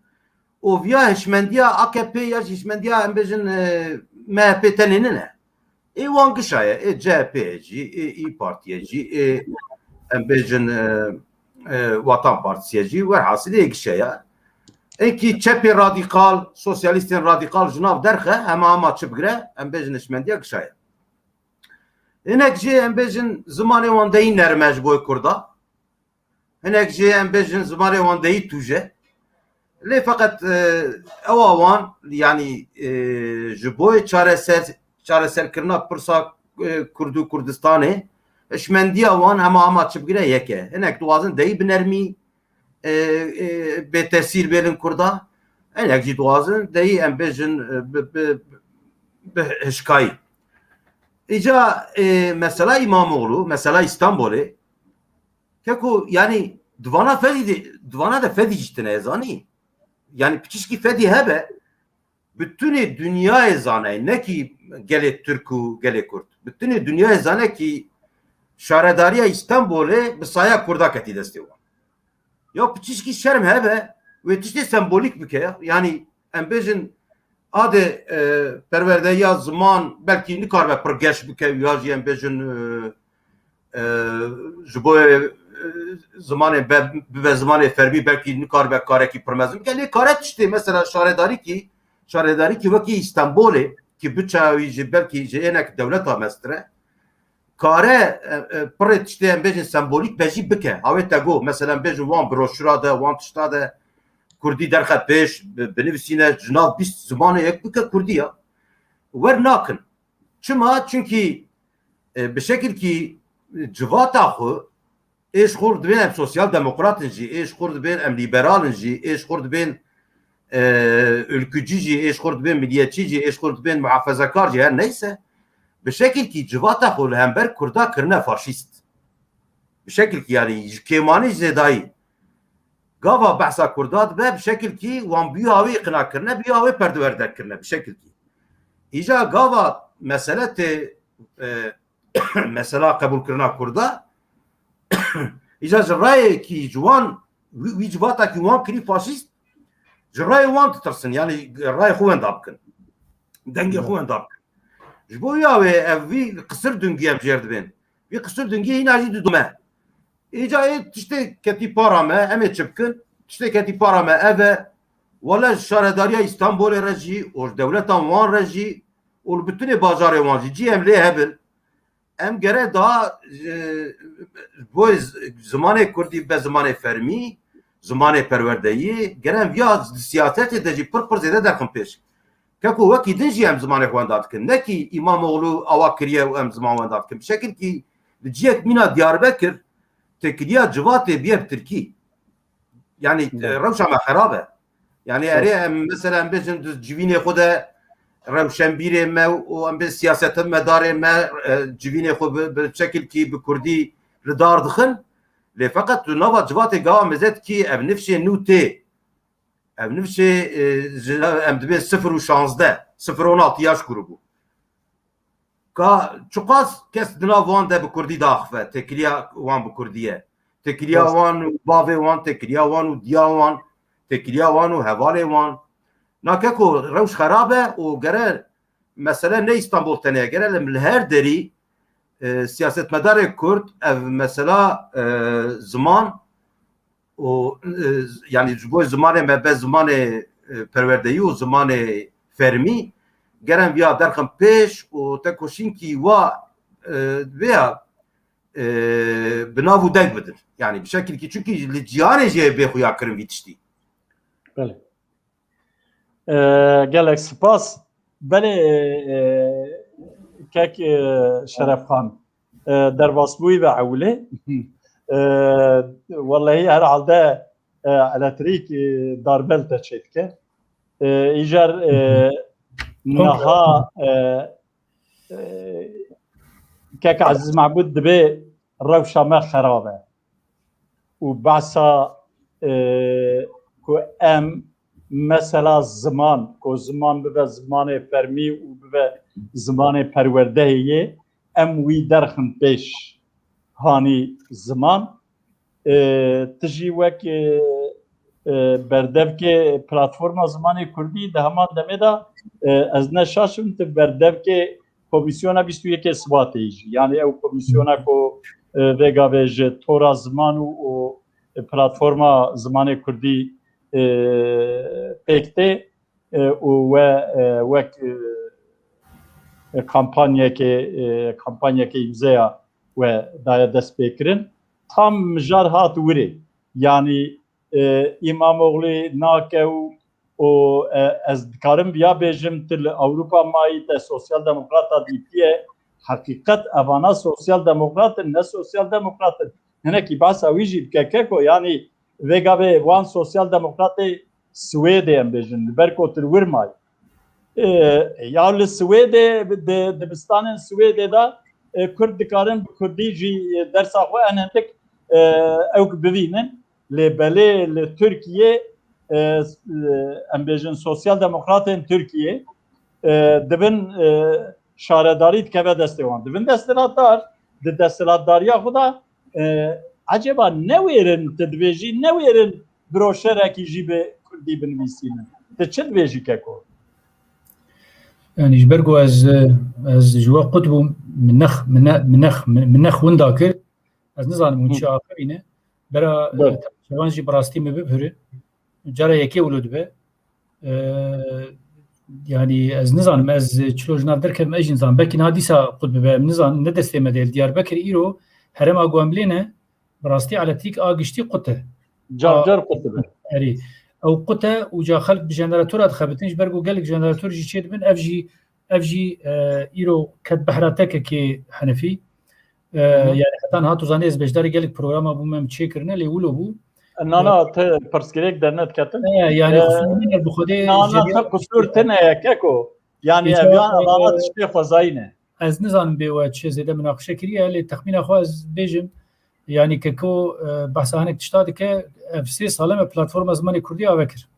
Û viya hişmendiya A K P ya jî hişmendiya em bêjin, e, M H P tenê nine. Ê wan gişa ye, ê C H P ye jî, ê İYİ Partî ye jî, ê em bêjin, e, e, Vatan Partisi ye jî, werhasilê ê gişe ye. Ê kî çepê radîkal, sosyalîstên radîkal ji nav derxe, hema hema çi bigire, em bêjin hişmendiya gişa ye. Hinek jî em bêjin zimanê wan deyî nerm e ji bo Kurda. Hinek jî em bêjin zimanê wan deyî tûj e. Lê feqet, e, ewa wan, yanî, e, ji bo çareser, çareserkirina pirsa, e, Kurd û Kurdistanê, hişmendiya wan hema hema çi bigire yek e. Hinek dixwazin deyî bi nermî, e, e, bêtesîr bêlin Kurda. Hinek jî dixwazin deyî em bêjin, e, bi, bi, bi hişkayî. Îca, e, mesela Îmamoğlu, mesela Îstanbulê, Keko, yani, di vana fedî de, di vana de fedî jî tine, zanî. Yani, piçişkî fedî hebe, bitunê dinyayê zane, ne kî gelê Tirk û gelê Kurd. Bitunê dinyayê zane kî şaredariya Îstanbulê bi saya Kurda ketî destê wan. Ya piçişkî şerm hebe, wê tiştê sembolîk bike ya. Yani, em bêjin, adê, e, perwerdeya ziman belkî nikaribe pir geş bike, ya jî em bêjin, e, e, ji bo, e, zimanê be, bibe zimanê fermî, belkî nikaribe karekî pir mezin bike. Lê kare tiştê, mesela şaredarîkî, şaredarîkî wekî Îstanbolê, kî biçeya wî ji belkî ji ênek dewleta mestir e, kare, e, e, pirê tiştê em bêjin sembolîk be jî bike. Hawê te got, mesela em bêjin wan broşura de, wan tişta de, Kurdî derxe pêş, bi, binivîsîne, ji nav bîst zimanê yek bike Kurdî ya. Wer nakin. Çima? Çunkî, e, bi şekilkî civata xwe, ê ji xwe dibên em sosyal demokrat in jî, ê ji xwe dibên em lîberal in jî, ê ji xwe dibên, e, ülkücî jî, ê ji xwe dibên milliyetçî jî, ê ji xwe dibên muhafezekar jî, her neyse, bi şekilkî civata xwe li hember Kurda kirine faşîst. Bi şekilkî, yani, ji kêmanî ji zêdayî. Gava behsa Kurda dibe, bi şekilkî wan biya wê îqna kirine, biya wê perdewerde kirine, bi şekilkî. Îca gava mesele tê, e, mesela qebûlkirina Kurda, îca ji rayekî ji wan, wî, wî civatakî wan kirî faşîst, ji rayê wan ditirsin, yani rayê xwe wenda bikin. Dengê xwe wenda bikin. Ji bo ya wê ev vî qisir dungî em jêr dibên. Vî qisir dungî hîna jî didome. Îca ê tiştê ketî para me, em ê çi bikin? Tiştê ketî para me ev e. Wele ji şaredariya Îstanbolê re jî û ji dewletan wan re jî û li bitinê bajarê wan jî cî em lê hebin. Em gere daha, e, bo z-, zimanê Kurdî be zimanê fermî, zimanê perwerdeyî, gere em viya di siyasetê de jî pir pir zêde derxin pêş. Keko wekî din jî em zimanê xwe wenda dikin. Ne kî Îmamoğlu awa kiriye û em ziman wenda dikin. Bi şekilkî li ciyek mîna Diyarbekir têkiliya civatê biye bi tirkî. Yani, e, rewşa me xerab e. Yani, erê em mesela em bêjin di civînê xwe de rewşenbîrê me û em bê siyasetmedarê me, e, civînê xwe bi, bi şekilkî bi kurdî li dar dixin. Lê feqet tu nava civatê gava meze dikî ev nifşê nû tê. Ev nifşê, e, ji, em dibê sifir û şazdeh, sifir on altı yaş grubu. Ka çiqas kes di nav wan de bi kurdî daxife, têkiliya wan bi kurdî ye. Têkiliya wan û bavê wan, têkiliya wan û diya wan, têkiliya wan û hevalê wan. Na keko rewş xerab e û gere mesele ne Îstanbul tenê ye, gere li her derî, e, siyasetmedarê Kurd ev mesela, e, ziman û, e, yanî ji bo zimanê me be zimanê, e, perwerdeyî û zimanê fermî, geren viya derxin pêş û te koşînkî wa, e, vêya, e, bi nav û deng bidin. Yanî bi şekilkî, çunkî li cîhanê jî bê xuya kirin vî tiştî. Belê. E, gelek spas. Belê, e, kek, e, Şerefxan, e, derbasbûyî ve ewilê. E, wellehî herhalde, e, elektrîk, e, darbel te çêdike. E, îcar, e, niha, e, e, kek Ezîz Mehmûd dibê rewşa me xerab e. Û behsa, e, ku em mesela ziman, ku ziman bibe zimanê fermî û bibe zimanê perwerdehê yê, em wî derxin pêş hanî ziman. E, tu jî wek, e, e, berdevkê platforma zimanê kurdî di heman demê de, e, ez ne şaş im, tu berdevkê komîsyona bîst û yekê Sibatê jî. Yanî ew komîsyona ku, e, vê gavê ji tora ziman û, û platforma zimanê kurdî, e, pêk tê, e, û we, e, wek, e, e, kampanyekê, e, kampanyekê îmzeya we daye destpêkirin. Tam mijar hat wirê. Yanî, e, Îmamoglî nake û, û, e, ez dikarim viya bêjim, tu li Ewropa mayî, te sosyal demokrata dîtiye. Heqîqet evana sosyal demokrat in, ne sosyal demokrat in. Hinekî behsa wî jî bike keko, yanî vê gavê wan sosyal demokratê Swêdê em bêjin, li ber ku tu li wir mayî. E, ya li Swêdê, di, dibistanên Swêdê de, e, Kurd dikarin bi Kurdî jî, e, dersa xwe en hindik, e, ewk bivînin. Lê belê li Tirkiyê, e, e, em bêjin sosyal demokratên Tirkiyê, e, dibin, e, şaredarî dikeve destê wan. Dibin desthilatdar, di desthilatdariya xwe de, e, ecêba newêrin, tu dibêjî newêrin broşerekî jî bi kurdî binivîsînin. Tu çi dibêjî keko? Yanî ji ber ku ez, ez ji we qut bûm, min nex-, min ne-, min nex-, min, min nex winda kir. Ez nizanim hûn çi axivîne. Bera, Ber. e, temaşevan jî bi rastî min bibhirin. Cara yekê wilo dibe. E, yanî ez nizanim, ez çilo ji nav derkevim, ez jî nizanim. Belkî niha dîsa qut bibe, em nizanin, ne destê me de. Li Diyarbekir îro herêma ku em lê ne, bi rastî elektrîk a giştî qut e. Car A, car qut dibe. Erê. Ew qut e û ca xelk bi jeneratora dixebitin, ji ber ku gelek jenerator jî çêdibin, ev jî, ev jî, e, îro ket behra tekekê henefî. E, Hı hı. Yani heta niha tu zanî ez beşdarî gelek programa bûme em çêkirine, lê wilo bû. Na, na, te pirsgirêk dernediketin. E, yani E, qusûr min e bi Xwedê na, na, jêrî te qusûr tine ye, keko. Yani Êca, ev yan, e, evana tiştê xwezayî ne. Ez nizanim bê we çi zêde minaqişe kiriye, lê texmîna xwe ez bêjim, yanî keko, e, behsa hinek tişta dike, ev sê sal e me platforma zimanê kurdî ave kir.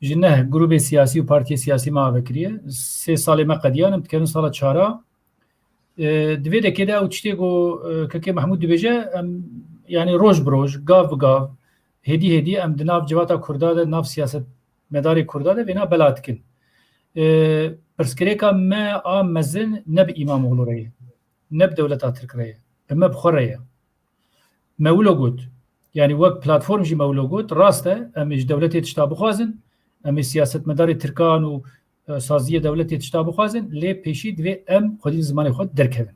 Ji neh grûbê siyasî û partiyê siyasî me ave kiriye. Sê salê me qediyan, em dikevin sala çara. E, di vê dekê de ew tiştê ku, e, kekê Mehmûd dibêje, em, yanî roj bi roj, gav bi gav, hêdî hêdî em di nav civata kurda de, nav siyaset medarê kurda de vêna bela dikin. E, pirsgirêka me a mezin ne bi Îmamoğlu re ye, ne bi dewleta Tirk re ye, bi me bi xwe re ye. Me wilo got, yanî wek platform jî me wilo got, rast e, em ê ji dewletê tişta bixwazin, em ê siyasetmedarê Tirkan û, e, saziyê dewletê tişta bixwazin, lê pêşî divê em xwedî li zimanê xwe derkevin.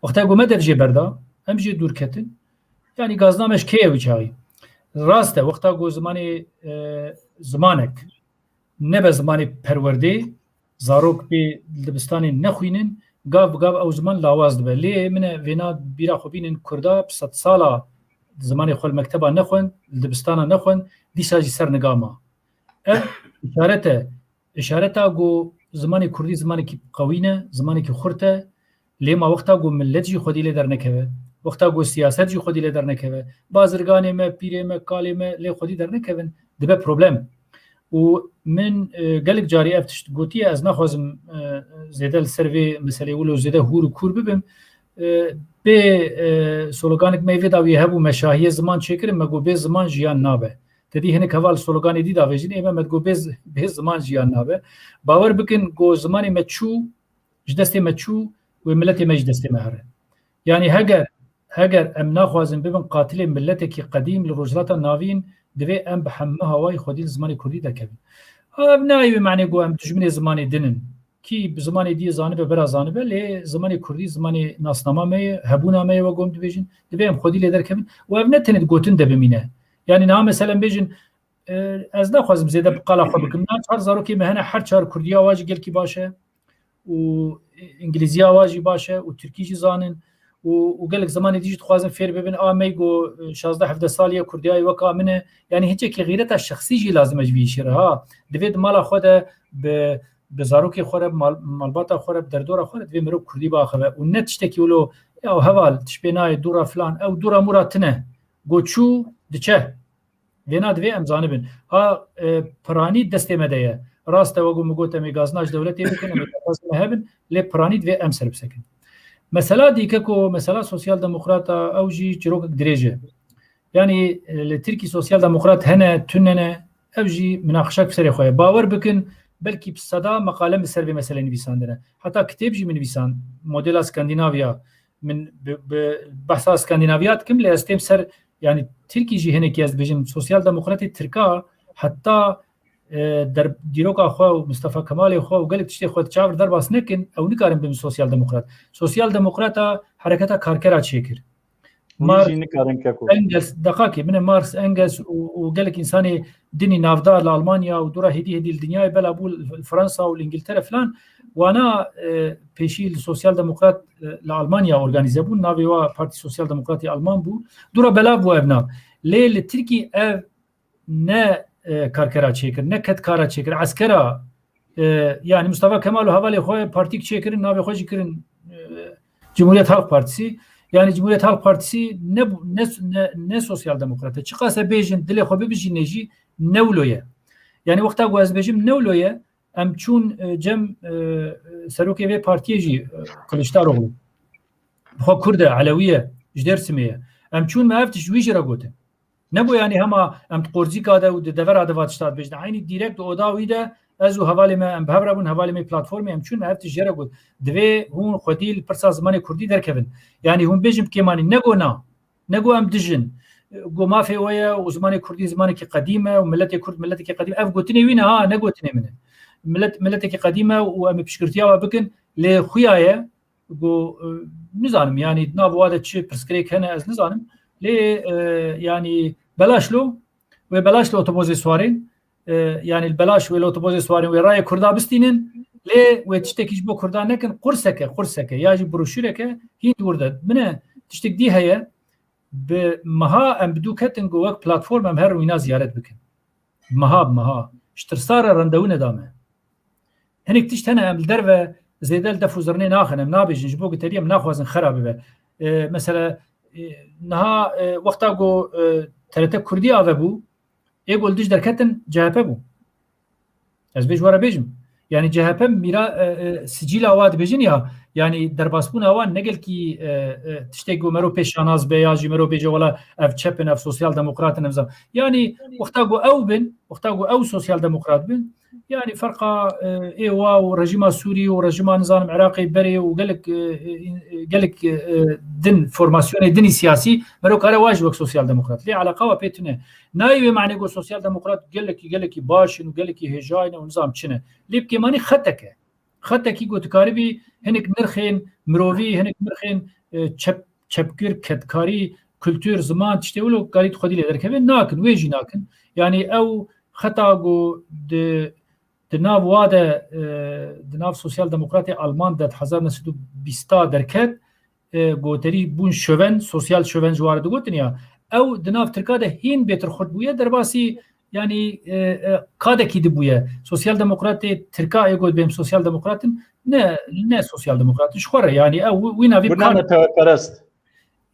Wexta ku me dev jê berda, em jê dûr ketin, yanî gazna me ji kê ye wî çaxî? Rast e, wexta ku zimanê, e, zimanek nebe zimanê perwerdê, zarok pê li dibistanê nexwînin, gav bi gav ew ziman lawaz dibe. Lê min e vêna bîra xwe bînin, kurda bi sedsala zimanê xwe li mekteba nexwend, li dibistana nexwend, dîsa jî ser niga ma. Ev îşaret e. Îşareta ku zimanê kurdî zimanekî qewî ne, zimanekî xurt e. Lê ma wexta ku millet jî xwedî lê dernekeve, wexta ku siyaset jî xwedî lê dernekeve, bazirganê me, pîrê me, kalê me lê xwedî dernekevin, dibe problem. Û min, e, gelek carî ev tişt gotiye, ez naxwazim, e, zêde li ser vê meselê wilo zêde hûr û kûr bibim. E, bê, e, sloganek me vê dawiyê hebû, me şahiyê ziman çêkirin, me got bê ziman jiyan nabe. Te dî hinek heval sloganê dî davêjin, ê Mehmet go bê z-, bê ziman jiyan nabe. Bawer bikin go zimanê me çû, ji destê me çû, wê miletê me ji destê me here. Yanî heger, heger em naxwazin bibin qatilê miletekî qedîm li Rojhilata Navîn, divê em bi hemû hawayî xwedî li zimanê kurdî derkevin. Ev nayê wê manê go em dijminê zimanê din in. Kî bi zimanê dî zanibe, bira zanibe, lê zimanê kurdî zimanê nasnama me ye, hebûna me ye, wek hûn dibêjin. Divê em xwedî lê derkevin. Û ev ne tenê di gotin de bimîne. Yanî niha mesela em bêjin, e, ez naxwazim zêde bi qala xwe bikim. Niha çar zarokê me hene, her çar kurdiya wa jî gelkî baş e û îngilîziya wa jî baş e û tirkî jî zanin û, û gelek zimanê dî jî dixwazin fêr bibin. A me go, e, şazdeh hevdeh salî ye, kurdiyayê weka min e. Yanî hiçekî xîreta şexsî jî lazim e ji vî îşê re. Ha, divê di mala xwe de bi, bi zarokê xwe re, bi mal-, malbata xwe re, bi derdora xwe re divê mirov kurdî biaxive û ne tiştekî wilo, ya heval, tişt pê nayê, dûra filan, ew dûra mûra tine. Go çû, diçe. Vêna divê em zanibin. Ha, e, piranî destê me de ye. Rast e, wek min got, em ê gazinaj dewletê bikin, em ê derbazê me hebin, lê piranî divê em ser bisekin. Mesela dîke ku, mesela sosyal demokrata, ew jî çîrokek dirêj e. Yanî, e, li Tirkî sosyal demokrat hene, tune ne, ev jî minaqişek bi serê xwe ye. Bawer bikin, belkî bi seda meqale min ser vê meselê nivîsandine. Heta kitêb jî min nivîsand, modela Skandinavya. Min bi, bi behsa Skandinavya dikim, lê ez têm ser, yanî Tirkî jî hinekî ez dibêjim, sosyal demokratê Tirka heta, e, der-, dîroka xwe û Mustafa Kemalê xwe û gelek tiştê xwe di çav re derbas nekin, ew nikarin bibin sosyal demokrat. Sosyal demokrata hereketa karkera çêkir. Hûn Marx, jî nikarin keko. Engels, deqakê, min e Marx, Engels û, û gelek însanê dinî navdar li Almanya û dûra hêdî hêdî li dinyayê, bela bû li Fransa û li Îngiltere filan, wana, e, pêşî li sosyal demokrat, e, li Almanya organîze bûn. Navê wa Partî Sosyal Demokratî Alman bû. Dûra bela bû ev nav. Lê li Tirkî ev ne, e, karkera çêkir, ne kedkara çêkir, eskera, e, yanî Mustafa Kemal û hevalê xwe partîk çêkirin, navê xwe jî kirin, e, Cumhuriyet Halk Partisi. Yanî Cumhuriyet Halk Partisi ne, ne, ne, ne sosyal demokrat e. Çiqas e bêjin, dilê xwe bibijîne jî ne wilo ye. Yanî wexta ku ez dibêjim ne wilo ye, em çûn, e, cem, e, serokê vê partiyê jî, e, Kiliçdaroglu. Bi xwe Kurd e, Elewî ye, ji Dêrsimê ye. Em çûn me ev tişt wî jî re gotin. Nebû yanî hema em di qorzîka de û di devera de va tişta dibêjin. Eynî dîrekt di oda wî de ez û hevalê me em bi hev re bûn, hevalê me platformê em çûn, me ev tişt jê re got. Divê hûn xwedî li pirsa zimanê kurdî derkevin. Yanî hûn bêjin bi kêmanî, ne go na, ne go em dijin. Go mafê we ye û zimanê kurdî zimanekî qedîm e û miletê kurd miletekî qedîm. Ev gotinê wî ne ha, ne gotinê min e. Milet, miletekî qedîm e û em ê piştgirtiya we bikin. Lê xuya ye, go, e, nizanim, yanî di nav wa de çi pirsgirêk hene ez nizanim. Lê, e, yanî belaş lo, wê belaş li otobozê siwarên, e, yanî li belaş wê li otobozê siwarên wê rayê Kurda bistînin, lê wê tiştekî ji bo Kurda nekin, qurseke, qurseke, ya jî broşûreke hîn di wir de. Min e tiştek dî heye, bi meha em bi dû ketin ku wek platform em herin wîna ziyaret bikin. Meha bi meha. Ji tirsa re rendewu nedame. Hinek tişt hene em li derve zêde li def û zirnê naxin, em nabêjin, ji bo ku terî em naxwazin xera bibe. E, mesela, e, niha, e, wexta ku, e, T R T Kurdî ave bû, ê ku li dij derketin C H P bû. Ez vê ji we re bêjim. Yanî C H P mîra, e, e, sicîla wa dibêjin ya, yanî derbasbûna wan ne gelkî, e, e, tiştê ku mero pê şanaz be ya jî mero bêje wela ev çep in, ev sosyal demokrat in, ev zam. Yanî wexta ku ew bin, wexta ku ew sosyal demokrat bin, yanî ferqa, e, ê wa û rejîma Sûrî û rejîma nizanim Iraqê berê û gelek, e, e, gelek, e, din formasyonê dinî siyasî mero kare wa jî wek sosyal demokrat. Lê eleqa wa pê tune. Nayê wê manê ku sosyal demokrat gelekî, gelekî baş in û gelekî hêjayî ne û nizam çi ne. Lê bi kêmanî xetek e. Xetekî ku dikaribî hinek nirxên mirovî, hinek nirxên, e, çep-, çepgir, kedkarî, kultur, ziman, tiştê wilo karî xwedî lê derkeve, nakin, wê jî nakin. Yanî ew xeta ku di, di nav wa de, e, di nav sosyal demokratê Alman de di hezar neh sed û bîsta derket, e, goterî bûn şoven, sosyal şoven ji wan re digotin ya. Ew di nav Tirka de hîn bêtir xurt bûye, derbasî, yanî, e, e, kadekî dibûye. Sosyal demokratê Tirka ê got bêm sosyal demokrat in, ne, ne sosyal demokrat in. Ji xwe re, yanî ew wî navî bi kar ne tewerperest.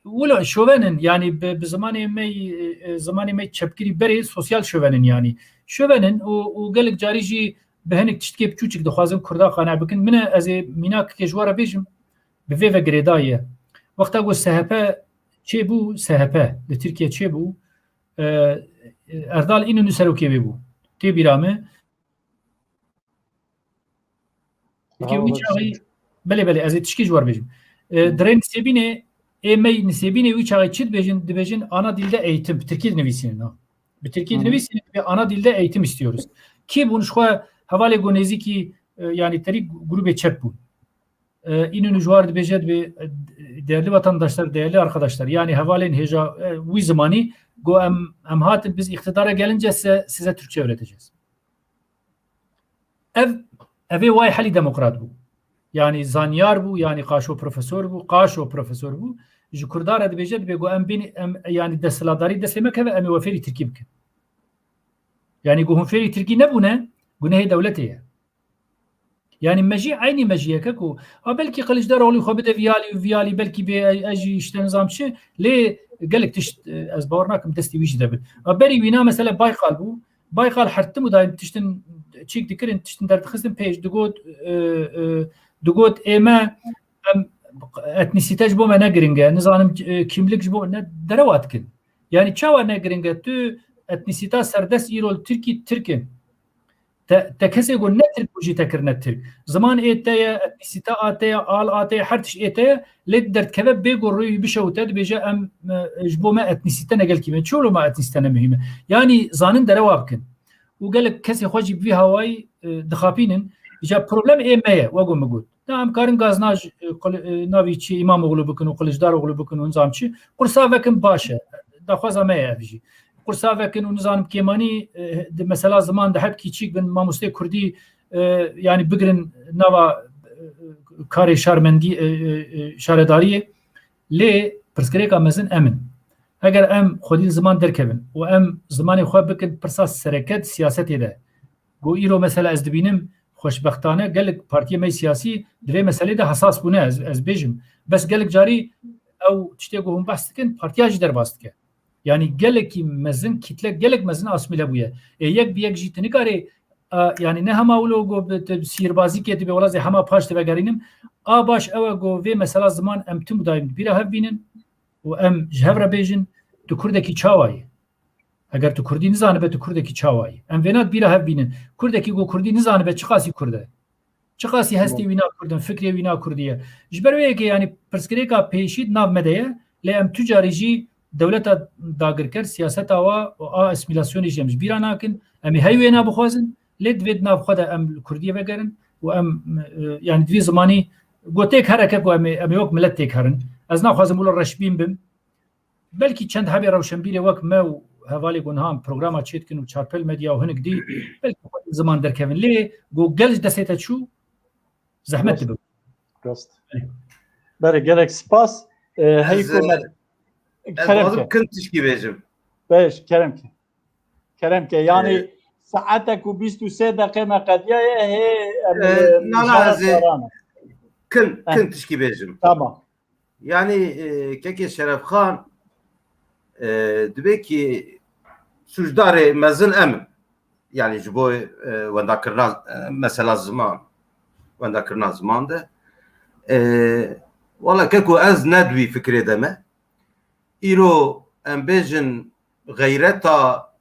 Wilo şoven in, yanî bi, bi zimanê me, e, zimanê me çepgirî berê sosyal şoven in yanî. Şoven in û, û gelek carî jî bi hinek tiştkê biçûçik dixwazin Kurda qane bikin. Min e, ez ê mînakekê ji we re bêjim. Bi vê ve girêdayî ye. Wexta ku S H P çêbû, S H P li Tirkiye çêbû, e, Erdal Înonû serokê wê bû. Tê bîra me. Çimkî wî çaxî, belê, belê, ez ê tişkî ji we bêjim. E, di rê Nisêbînê, ê me yî Nisêbînê wî çaxî çi dibêjin? Dibêjin ana dilde eğitim, bi tirkî dinivîsînin, ha. Bi tirkî dinivîsînin, bi ana dilde eğitim istiyoruz. Kî bûn ji xwe hevalê ku nêzîkî, e, yanî terî grûbê çep bûn. E, Înonû ji war dibêje, dibê, e, değerli vatandaşlar, değerli arkadaşlar, yanî hevalên hêja, e, wî zimanî, ku em, em hatin, biz iktidara gelince size, size Türkçe öğreteceğiz. Ev, ev ê way helî demokrat bû. Yanî zanyar bû, yanî qaşo profesor bû, qaşo profesor bû. Ji Kurdan re dibêje, dibê ku em bîn, em, yanî desthilatdarî destê me keve, em ê we fêrî tirkî bikin. Yanî ku hûn fêrî tirkî nebûne, gunehê dewletê ye. Yanî me jî eynî me jî yeke ku, a, belkî Kiliçdaroglu xwe bide vî alî û vî alî, belkî bê, e, ez jî işte nizam çi, lê gelek tişt, e, ez bawer nakim destê wî jî de bin. A, berî wîna mesela Baykal bû. Baykal her tim û daîm tiştin çîk dikirin, tiştin derdixistin pêş, digot, e, e, digot ê me, em, etnîsîte ji bo me ne giring e, nizanim, e, kimlik ji bo ne derewa dikin. Yanî çawa ne giring e? Tu etnîsîta serdest îro li Tirkî Tirk in. Te, te kesê ku ne Tirk bû jî te kirine Tirk. Ziman ê te ye, etnîsîte a te ye, al a te ye, her tişt ê te ye, lê derdikeve bê ku rûyî bişewite, dibêje em, e, ji bo me etnîsîte ne gelkî me. Çi wilo me etnîsîte ne muhîm e? Yanî zanin derewa bikin. Û gelek kesê xwe jî bi vî hawayî, e, dixapînin. Îca problem ê me ye, wek ku min got. Na em karin gaznaj, e, qil-, e, navî çi Îmamoğlu bikin û Kiliçdaroglu bikin û nizam çi. Qursa vekin baş e. Daxwaza me ye ev jî. Qursa vekin û nizanim kêmanî, e, di mesela ziman de hepkî çîk bin, mamostê kurdî, e, yanî bigirin nava, e, karê şarmendî, e, e, e, şaredariyê. Lê pirsgirêka mezin em in. Eger em xwedî li ziman derkevin û em zimanê xwe bikin pirsa sereke di siyasetê de, ku îro mesela ez dibînim xweşbextane gelek partiyê me siyasî di vê meselê de hesas bûne, ez, ez bêjim. Bes gelek carî ew tiştê ku hûn behs dikin, partiya jî derbas dike. Yanî gelekî mezin, kîtle gelek mezin asmîle bûye. Ê yek bi yek jî tu nikarê, a, yanî ne hema wilo ku bi, tu bi sîrbazîkê dibê, wela ez ê hema paş divegerînim. A baş ew e ku vê mesela ziman em tim û daîm bîra hev bînin û em ji hev re bêjin, tu kurdekî çawa yî? Eger tu kurdî nizanibe, tu kurdekî çawa yî? Em vêna bîra hev bînin. Kurdekî ku kurdî nizanibe, çiqasî kurd e? Çiqasî hestê wîna kurd in, fikrê wîna kurdî ye? Ji ber wê yekê, yanî pirsgirêka pêşî di nav me de ye, lê em tu carî jî dewleta dagirker, siyaseta wa û a asîmîlasyonê jî em ji bîra nakin. Em ê hey wêna bixwazin, lê divê di nav xwe de em li kurdiyê vegerin û em, e, yanî divê zimanî ku têk hereke ku em ê, em ê wek milet têk herin. Ez naxwazim wilo reşbîn bim. Belkî çend hebê rewşenbîrê wek me û hevalê ku niha em programa çêdikin û Çarpel Medya û hinek dî, belkî xwe ziman derkevin. Lê ku gel ji destê te çû, zehmet dibe. Rast. Belê. Belê, gelek spas. E, hey Ez, ku me, e, ez kerem dixwazim ke. Kin tişkî bêjim. Beş, kerem ke. Kerem ke. Yanî, e, saetek û bîst û sê deqê me qediyaye, hê, em, e, e, na, na, ez ê kin, eh, kin tişkî bêjim. Tamam. Yanî, e, kekê Şerefxan, e, dibê ki sûcdarê mezin em in. Yanî ji bo, e, wendakirina, e, mesela ziman, wendakirina ziman de. E, wala keko ez ne di wî fikrê de me. Îro em bêjin xeyreta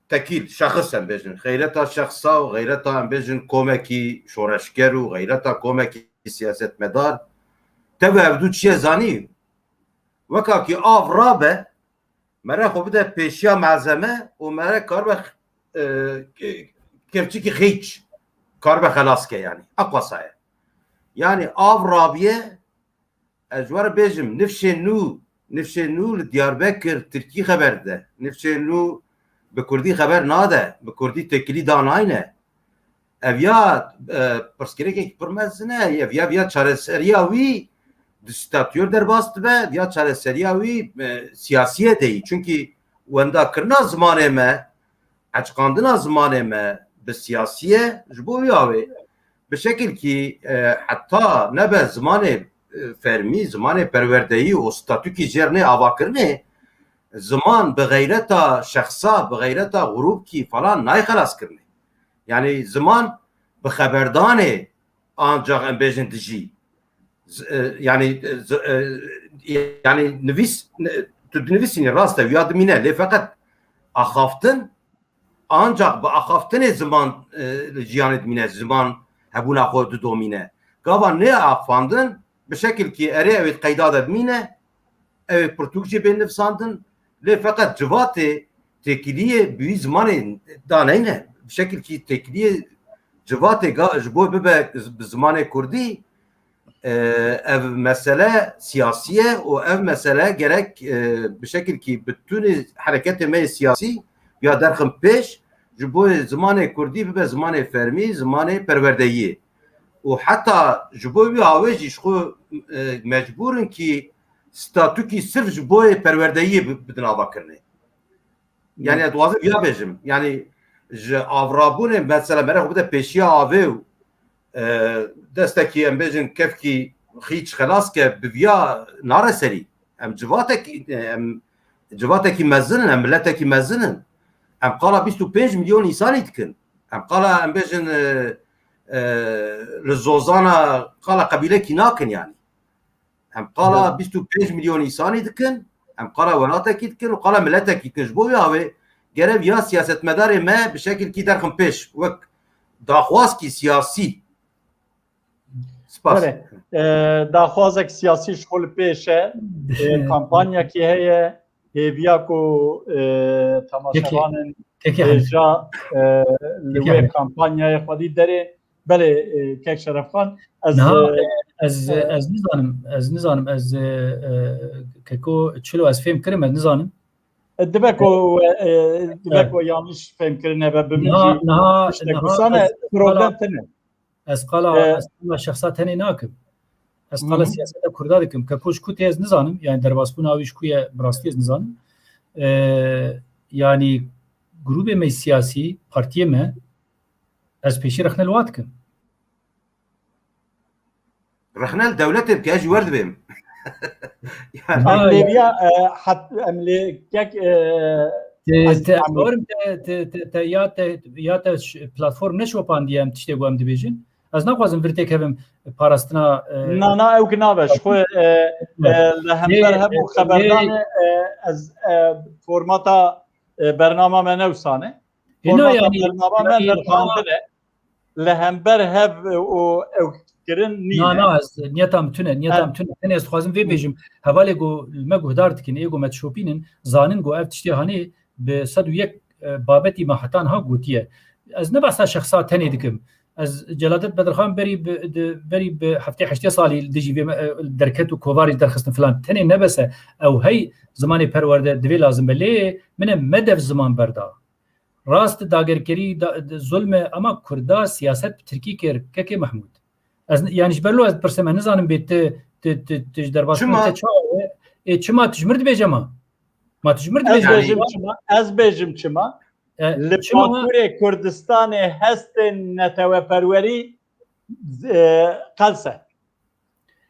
tekîl, şexis em bêjin. Xeyreta şexsa û xeyreta em bêjin komekî şoreşger û xeyreta komekî siyasetmedar. Tevî ev du çiye zanî. Weka ki av rabe, mere xwe bide pêşiya malzeme û mere karibe, e, kevçikî xîç karibe xelas ke yanî. Eqwasa ye. Yanî av rabiye, ez ji we re bêjim, nifşên nû, nifşên nû li Diyarbekir tirkî xeber dide. Nifşên nû bi kurdî xeber nade, bi kurdî têkilî danayne. Ev ya, e, pirsgirêkek pir mezin e, ev ya, ev ya çareseriya wî di statûyê derbas dibe, ev ya çareseriya wî, e, siyasî ye de yî. Çunkî wendakirina zimanê me, etiqandina zimanê me bi siyasî ye, ji bo wî awê. Bi şekilkî, e, heta nebe zimanê, e, fermî, zimanê perwerdeyî û statûkî jêr nê avakirinê, ziman bi xeyreta şexsa, bi xeyreta grûpkî falan nayê xelaskirinê. Yanî ziman bi xeberdanê ancak em bêjin dijî. Z-, e, yanî, e, z-, e, yanî nivîs, ne, tu dinivîsînî rast e, ya dimîne, lê feqet axaftin, ancak bi axaftinê ziman, e, li jiyanê dimîne, ziman hebûna xwe didomîne. Gava nêaxifandin, bi şekilkî erê ew ê qeyda de bimîne, ew ê pirtûk jî bên nivîsandin, lê feqet civatê têkiliyê bi wî zimanê daneyne. Bi şekilkî têkiliyê civatê ga-, ji bo bibe bi zimanê kurdî, e, ev mesele siyasî ye û ev mesele gerek, e, bi şekilkî bi tûnê hereketê me yê siyasî ya derxin pêş, ji bo zimanê kurdî bibe zimanê fermî, zimanê perwerdeyiyê. Û heta ji bo wî awê jî ji xwe, e, mecbûr in kî statûkî sirf ji bo yê perwerdeyiyê bi-, bidin avakirinê. Yani ez dixwazim ya bêjim. Yani ji avrabûnê mesela mere xwe bide pêşiya avê û, e, destekî em bêjin kevkî xîç xelas ke bi viya nare serî. Em civatekî, em civatekî mezin in, em miletekî mezin in. Em qala bîst û pênc milyon însanî dikin. Em qala em bêjin, e, e, li zozana qala qebîlekî nakin yani. Em qala bîst û pênc milyon însanî dikin, em qala welatekî dikin û qala miletekî dikin. Ji bo wî awê gere viya siyasetmedarê me bi şekilkî derxin pêş, wek daxwazkî siyasî. Spas. Belê. E, daxwazek siyasî ji xwe li pêş e. E, kampanyakî heye. Hêviya ku, e, temaşevanên hêja, e, li wê kampanyayê xwedî derê. Belê, e, kek Şerefxan, ez, niha, e, ez, e, ez nizanim, ez nizanim, ez, e, e, keko çilo ez fêm kirim, ez nizanim. E, dibe ku, e, dibe ku yanlış fêm kirine ve bi min jî niha, niha, tiştek niha wisa ne, ez problem tine. Ez qala, e, ez qala şexsa tenê nakim. Ez qala, hı hı, siyaseta Kurda dikim. Keko ji ku tê ez nizanim, yani derbasbûna wî ji ku ye bi rastî ez nizanim. E, yani grûbê me siyasî, partiyê me, ez pêşî rexne li wa dikim. Rexne li dewletê bike, ez ji wer dibêm. Yani, em lê viya, e, hat, em lê kek, e, te, ez te, em bawerim te, te, te, te, ya te, ya te ş-, platform neşopandiye em tiştê ku em dibêjin. Ez naxwazim vir têkevim parastina, e, na, na, ew ki nabe. Ji xwe, e, e, li hember, lê, hev û, e, xeberdanê, e, ez, e, formata, e, bernama me ne wisa ne. Ê, na, formata, yani, bernama me, yani, nirxandin e. Li hember hev û ew kirin nîne. Na, na, ez, niyeta min tune, niyeta min tune. Tenê ez dixwazim vê bêjim, hevalê ku me guhdar dikin, ê ku me dişopînin, zanin ku ev tiştê hanê bi sed û yek, e, babetî me heta niha gotiye. Ez ne behsa şexsa tenê dikim. Ez Celadet Bedirxan berî bi, di, berî bi heftê heştê salî li dijî vê me, e, derket û kovarî derxistin filan. Tenê nebese ew hey zimanê perwerde divê lazim be. Lê min e me dev ziman berda. Rast dagerkerî da, zulm e, ama Kurda siyaset bi Tirkî kir, kekê Mehmûd. Ez, yani ji ber lo ez dipirsime, nizanim bê ti, ti, ti, ti ji derbasbûna te çawa ye? Ê, çima tu ji mir dibêje ma? Ma tu ji mir dibêje? Ez bêjim çima, ez bêjim çima. E, li çima? Bakurê Kurdistanê hestên neteweperwerî, e, qels e.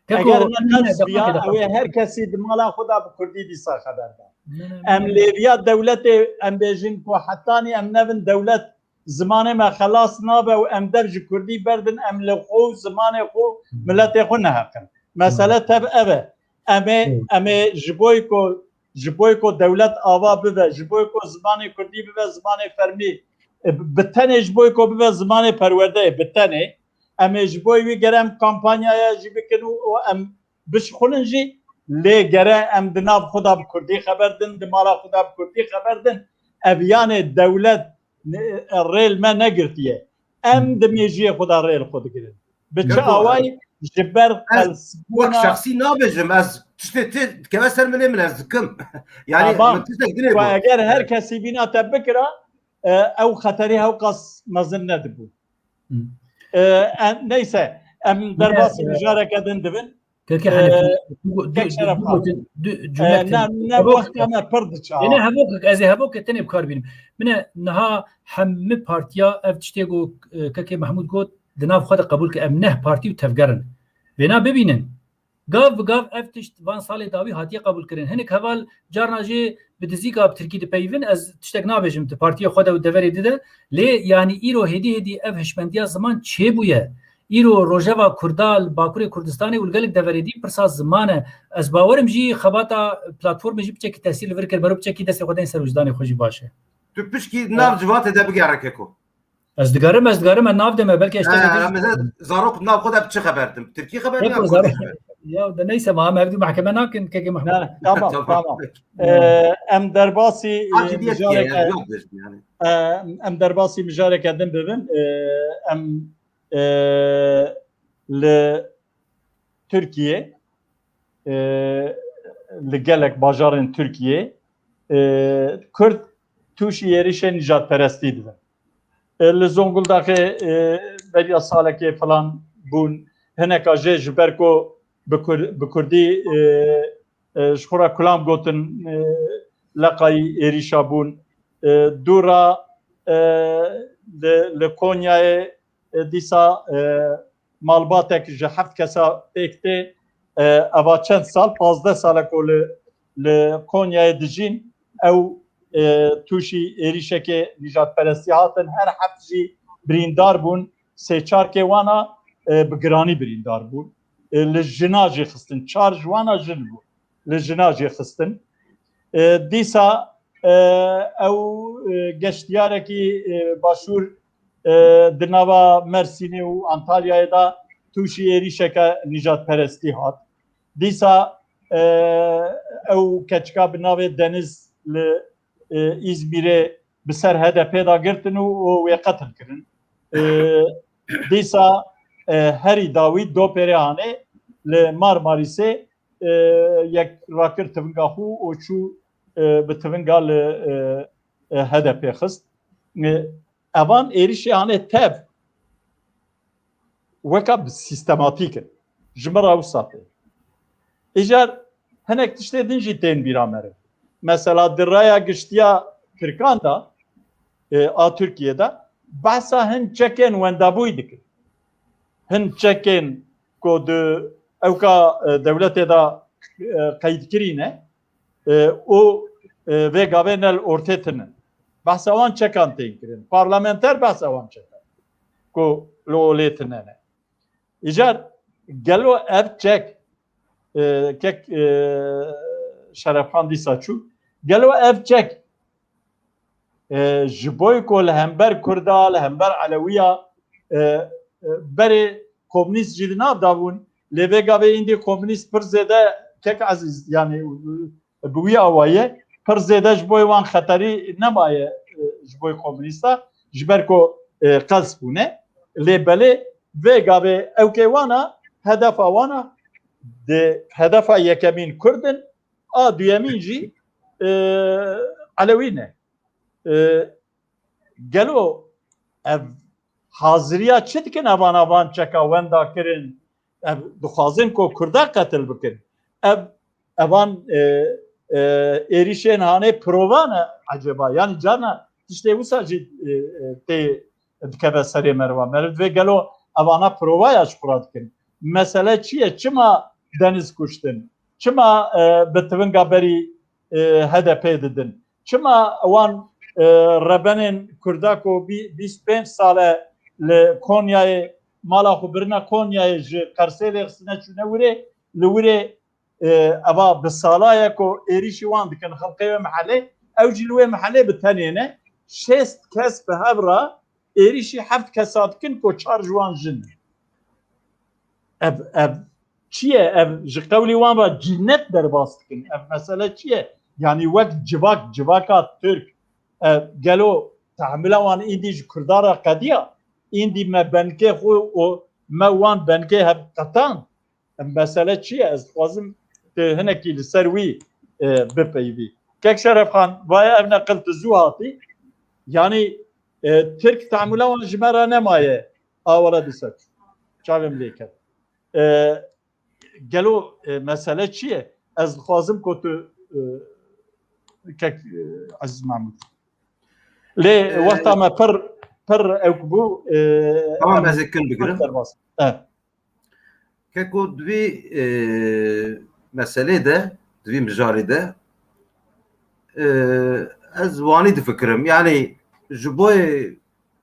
Keko, eger ne qels biya, ew ê her kesî di mala xwe de bi kurdî dîsa xeber da. Ne, ne, ne. Em lêviya dewletê, em bêjin ku hetanî em nevin dewlet, zimanê me xelas nabe û em dev ji kurdî berdin, em li xwe û zimanê xwe, miletê xwe neheqin. Mesele tev ev e. Em ê, em ê ji bo ku, ji bo ku dewlet ava bibe, ji bo ku zimanê kurdî bibe zimanê fermî, e, bi tenê ji bo ku bibe zimanê perwerdeyê, bi tenê, em ê ji bo wî gere em kampanyaya jî bikin û, û em bişixulin jî, lê gere em di nav xwe de bi kurdî xeber din, di mala xwe de bi kurdî xeber din. Ev yanê dewlet, e, rê li me negirtiye. Em di mêjiyê xwe de rê li xwe digirin. Bi çi awayî? Ji ber qelsbûna. Wek şexsî nabêjim, ez tiştê tê dikeve ser milê min, ez dikim. Yani, min tiştek dinê ku eger her kesî bîna te bikira, e, ew xeterî hewqas mezin nedibû. E, e, neyse, em derbasî mijareke din dibin. Kekê Henefî, e, du, du, kek Şeref du, Xan. Du, du, e, cumlek ne, ne, hevok, wexta me pir diçe. Ê, ne, hevok, ez ê hevok tenê bi kar bînim. Min e niha hemî partiya ev tiştê ku, e, kekê Mehmûd got, di nav xwe de qebûl ke em neh partî û tevger in. Vêna bibînin. Gav bi gav ev tişt van salê dawî hatiye qebûlkirin. Hinek heval carna jê bi dizîka bi tirkî dipeyivin, ez tiştek nabêjim di partiya xwe de û deverê di de, lê yanî îro hêdî hêdî ev hişmendiya ziman çêbûye. Îro rojeva Kurda li Bakurê Kurdistanê û li gelek deverê dî pirsa ziman e. Ez bawerim jî xebata platformê jî piçekî tesîr li vir kir, mero piçekî destê xwe deyn ser wijdanê xwe jî baş e. Tu pişkî nav civatê de bigere Keko. Ez digerim, ez digerim, ez nav deme, belkî ez tevî. Zarok nav xwe de bi çi xeber din? Tirkî xeber din, Kurdî xeber? Ya de neyse, ma em hevdû mahkeme nakin, Keke Mahmud. Tamam, tamam. Em derbasî mijareke, em derbasî mijareke din bibin. Em li Tirkiye, li gelek bajarên Tirkiye, Kurd tûşî êrîşên nîjadperestî dibin. Li Zonguldakê beriya salekê filan bûn, hineka jê ji ber ku bi Kurdî ji xwe re kulam gotin, leqayî êrîşa bûn. Dûra li Konyayê dîsa malbatek ji heft kesa pêk tê. Eva çend sal, pazdeh sal e ku li, li Konyayê dijîn, ew tûşî êrîşekê nîjadperestî hatin. Her heft jî birîndar bûn. Sê çar kê wana bi giranî birîndar bûn. Li jina jî xistin. Çar ji wana jin bûn. Li jina jî xistin. Dîsa ew geştiyarekî başûr di nava Mersînê û Antalyayê de tûşî êrîşeke nîjadperestî hat. Dîsa ew keçika bi navê Deniz li Îzmîrê bi ser H D P de girtin û wê qetil kirin. Dîsa herî dawî Dopêrê Hanê li Marmarîsê yek rakir tivinga xwe û çû bi tivinga li H D P xist. Evan êrîşê hanê tev weka bi sîstematîk in. Ji min re wisa tê. Îcar hinek tiştê din jî tên bîra me re. Mesela di raya giştiya Tirkan de, a Tirkiyê de behsa hin çekên wendabûyî dikin. Hin çekên ku di ewka dewletê de qeydkirî ne û vê gavê ne li ortê tinin. Behsa wan çekan tên kirin. Parlamenter behsa wan çekan ku li olê tine ne. Îcar gelo ev çek, kek Şerefxan dîsa çû, gelo ev çek ji bo ku li hember Kurda, li hember Elewiya berê komunîst jî di nav de bûn. Lê vê gavê îndî komunîst pir zêde, kek Ezîz, yanî bi wî awayî pir zêde ji bo wan xeterî nemaye, ji bo komunîsta, ji ber ku qels bûne. Lê belê vê gavê ewkê wana, hedefa wana, di hedefa yekemîn Kurd in, a duyemîn jî Elewî ne. Gelo ev haziriya çi dikin, evan, evan çeka wenda kirin? Ev dixwazin ku Kurda qetil bikin. Ev, evan êrîşên hanê prova ne eceba? Yanî carna tiştê wisa jî tê dikeve serê meriva. Meriv divê gelo evana provaya ji xwe re dikin. Mesele çi ye? Çima Deniz kuştin? Çima bi tivinga berî H D P didin? Çima wan rebenên Kurda ku bîst pênc sal e li Konyayê, mala xwe birine Konyayê, ji Qersêlê xistine çûne wirê, li wirê eva bi sala ye ku êrîşî wan dikin xelkê wê mehelê, ew jî li wê mehelê bi tenê ne, şêst kes bi hev re êrîşî heft kesa dikin ku çar ji wan jin in. Ev, ev çi ye? Ev ji qewlî wan ve cînet derbas dikin. Ev mesele çi ye? Yanî wek civak, civaka Tirk, ev gelo tehmila wan îdî ji Kurda re qediya? Îndî me benkê xwe û me wan benkê hev qetan? Mesele çi ye? Ez dixwazim tu hinekî li ser wî bipeyivî. Kek Şerefxan, vaye ev neqil tu zû hatî. Yanî Tirk tehmila wan ji me re nemaye. Awala dîsa çavê min lê ket. Gelo mesele çi ye? Ez dixwazim ku tu kek Ezîz Mahmud. Lê wexta me pir, pir ewk bû. Tamam, ez ê kin bigirim. Keko, di vî meselê de, di vî mijarê de ez wanî difikirim. Yanî ji bo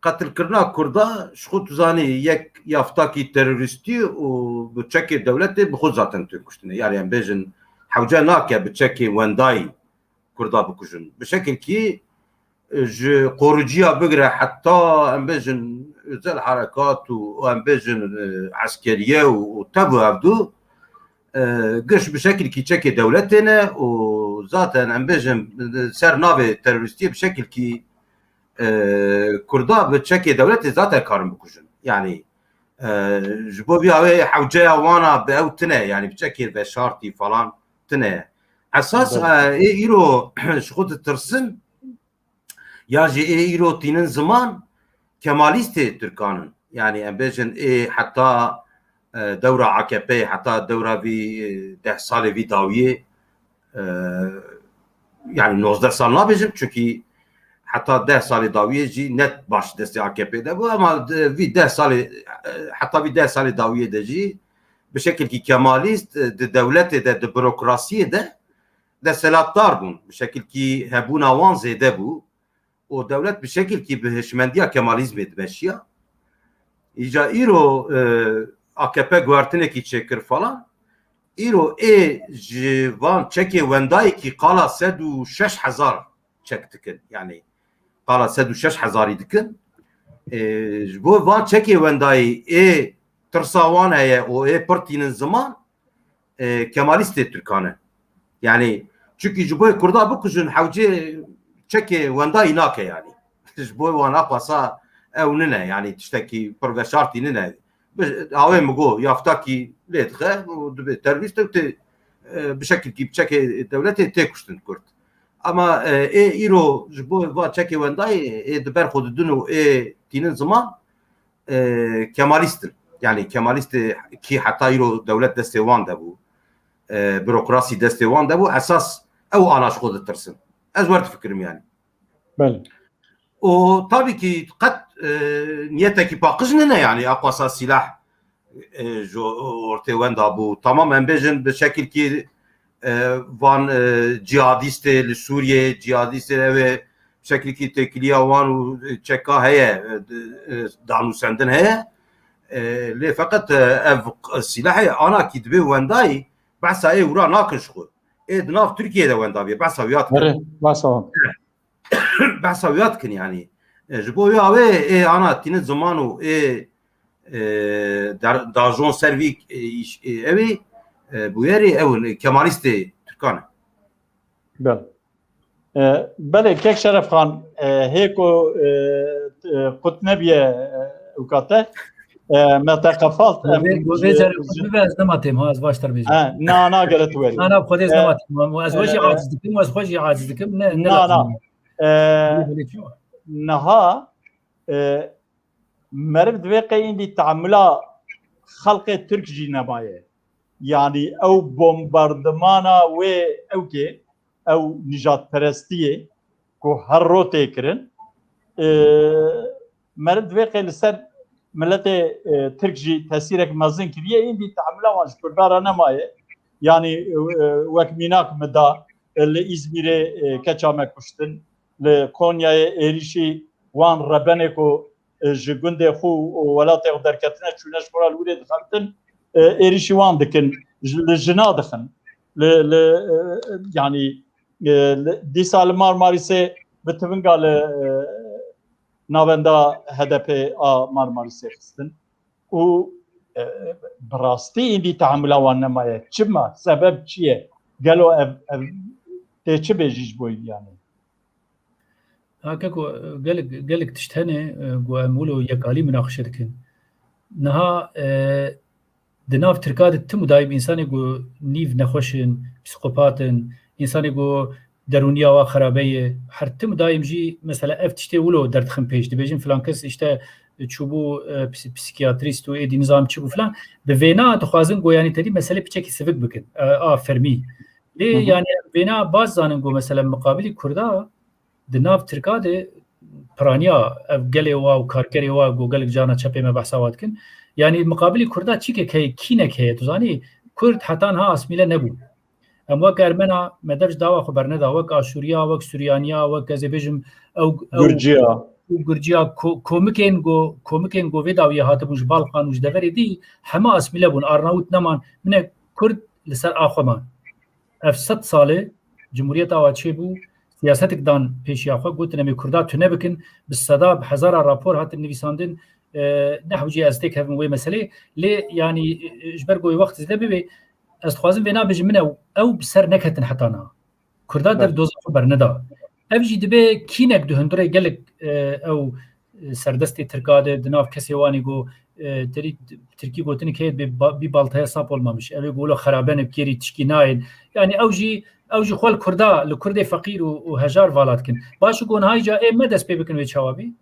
qetilkirina Kurda, ji xwe tu zanî, yek yaftakî terorîstî û bi çekê dewletê bi xwe zaten tê kuştinê. Yanî em bêjin hewce nake bi çekê wendayî Kurda bikujin. Bi şekilkî ji qoruciya bigire heta em bêjin özel harekat û em bêjin, e, eskeriye û, û tev û hevdu, e, giş bi şekilkî çekê dewletê ne û zaten em bêjin ser navê terorîstiyê bi şekilkî, e, Kurda bi çekê dewletê zaten karin bikujin. Yani, e, ji bo vî awê hewceya wana bi ew tine, yani bi çekê veşartî falan tine. Esas, Belê. e, ê îro ji xwe ditirsin, ya jî ê îro tînin ziman, Kemalîstê Tirkan in. Yani em bêjin ê heta, e, dewra A K P'ê, heta dewra vî, e, deh salê vî dawiyê, e, yani nozdeh sal nabêjim, çünkü heta deh salê dawiyê jî net baş destê A K P de bû, ama di vî deh salê, e, heta vî deh salê dawiyê de jî bi şekilkî Kemalîst, e, di dewletê de, di burokrasiyê de desthilatdar bûn. Bi şekilkî hebûna wan zêde bû û dewlet bi şekilkî bi hişmendiya Kemalîzmê dimeşiya. Îca îro, e, A K P guhertinekî çêkir falan. Îro ê ji van çekê wendayekî qala sed û şeş hezar çek dikin. Yani qala sed û şeş hezarî dikin. E, ji bo van çekê wendayî ê tirsa wan heye û ê pir tînin ziman, e, Kemalîstê Tirkan e. Yani, çünkü ji bo Kurda bikujin hewcê çekê wendayî nake yani. Ji bo wan aqasa ew nine yani, tiştekî pir veşartî nine. Bi, awê mi got, yaftakî lê dixe û dibê terorîst ew tê, e, bi şekilkî bi çekê dewletê tê kuştin Kurd. Ama, e, ê îro ji bo va çekê wendayî ê di ber xwe didin û ê tînin ziman, e, Kemalîst in. Yani Kemalîstê kî heta îro dewlet destê wan de bû. E, burokrasî destê wan de bû. Esas ew ana ji xwe ditirsin. Ez wer difikirim yani. Belê. Û tabii ki qet, e, niyetekî paqij nine yani, aqasa silah, e, ji ortê wenda bû. Tamam, em bêjin bi şekilkî, e, van, e, cihadîstê li Sûriyê, cihadîstê ew ê şekilkî têkiliya wan û çeka heye, e, e, danûsendin heye. E, lê feqet, e, ev q-, silahê ana kî dibê wendayî, behsa ê wira nakin ji xwe. Ê di nav Tirkiyê de wenda bê, behsa wiya dikin. Erê, behsa wan. Behsa wiya dikin yani. E, ji bo ya wê ê ana tînin ziman û ê, e, dar-, dajon ser vî, e, îş, e, ew ê, e, bûyerê ew in, Kemalîstê Tirkan e. Belê. E, belê, kek Şeref Xan, e, hê ku, e, e, qut nebiye, e, ewkate, e, me te qefalt, em Vê, vê ji, carê ji xwe bibe, ez nema têm, ha, ez baştir bêjim. He, na, na, gere tu werî. Na, na, xwedê ez E, nema têm, ez xwe jî e, aciz dikim, ez xwe jî aciz dikim, ne, ne Na, na. lazim. E, Belê çi? Niha, e, meriv divê qey îndî teamula xelqê Tirk jî nemaye. Yani ew bombardimana wê ewkê, ew nijadperestiyê ku her ro tê kirin, e, meriv divê qey li ser miletê, e, Tirk jî tesîrek mezin kiriye, îndî teamula wan ji Kurda re nemaye. Yani, e, wek mînak min da, e, li Îzmîrê, e, keça me kuştin, li Konyayê êrîşî wan rebenê ku, e, ji gundê xwe û welatê xwe derketine çûne ji xwe re li wirê dixebitin, e, êrîşî wan dikin, ji, li jina dixin. Li, li, e, yani, e, li, dîsa li Marmarîsê bi tivinga li, e, navenda H D P a Marmarîsê xistin. Û, e, bi rastî îndî teamula wan nemaye. Çima? Sebeb çi ye? Gelo ev, ev tê çi bêjî ji bo yanî? Ha, keko, gelek, gelek tişt hene, e, ku em wilo yekalî minaqişe dikin. Niha, e, di nav Tirka de tim û dayim însanê ku nîv nexweş in, psîkopat in, însanê ku derûniya wa xerabe ye, her tim û dayim jî mesela ev tiştê wilo derdixin pêş. Dibêjin filan kes îşte çûbû, e, psî-, psîkiyatrîst û êdî nizam çi bû filan. Bi vêna dixwazin ku yanî tedî meselê piçekî sivik bikin, e, a fermî. Lê Hı hı. yanî vêna baş zanin ku mesela miqabilî Kurda di nav Tirka de piraniya ev gelê wa û karkerê wa ku gelek carna çepê me behsa wa dikin. Yanî miqabilî Kurda çîkek heye, kînek heye, tu zanî, Kurd heta niha asmîle nebû. Em wek Ermena, me dev ji dawa xwe berneda, wek Aşûriya, wek Suryaniya, wek ez ê bêjim, ew, ew Gurciya. û Gurciya, ko-, komikên go-, komikên go vê dawiyê hatibûn ji Balkan û ji deverê dî, heme asmîle bûn, Arnawut neman, mine Kurd li ser a xwe man. Ev sed sal e, Cumhuriyeta wa çêbû, siyasetik dan pêşiya xwe, gotin em ê Kurda tune bikin, bi seda, bi hezara rapor hatin nivîsandin, e, ne hewce ez têkevim wê meselê, lê yanî, e, ji ber ku wê wext zêde bibe, ez dixwazim vê nabêjim, min ew, ew bi ser neketin heta niha. Kurda dev doza xwe berneda. Ev jî dibe kînek di hundirê gelek, e, ew, e, serdestê Tirka de, di nav kesê wanî ku, e, terî, tirkî gotinik heye, bê ba-, bir baltaya sap olmamış. Ew ê ku wilo xeraben ê, bi kêrî tişkî nayên. Yanî ew jî, ew jî xwe li Kurda, li Kurdê feqîr û, û hejar vala dikin. Baş û ku niha îca ê me dest pê bikin wê çawa bî?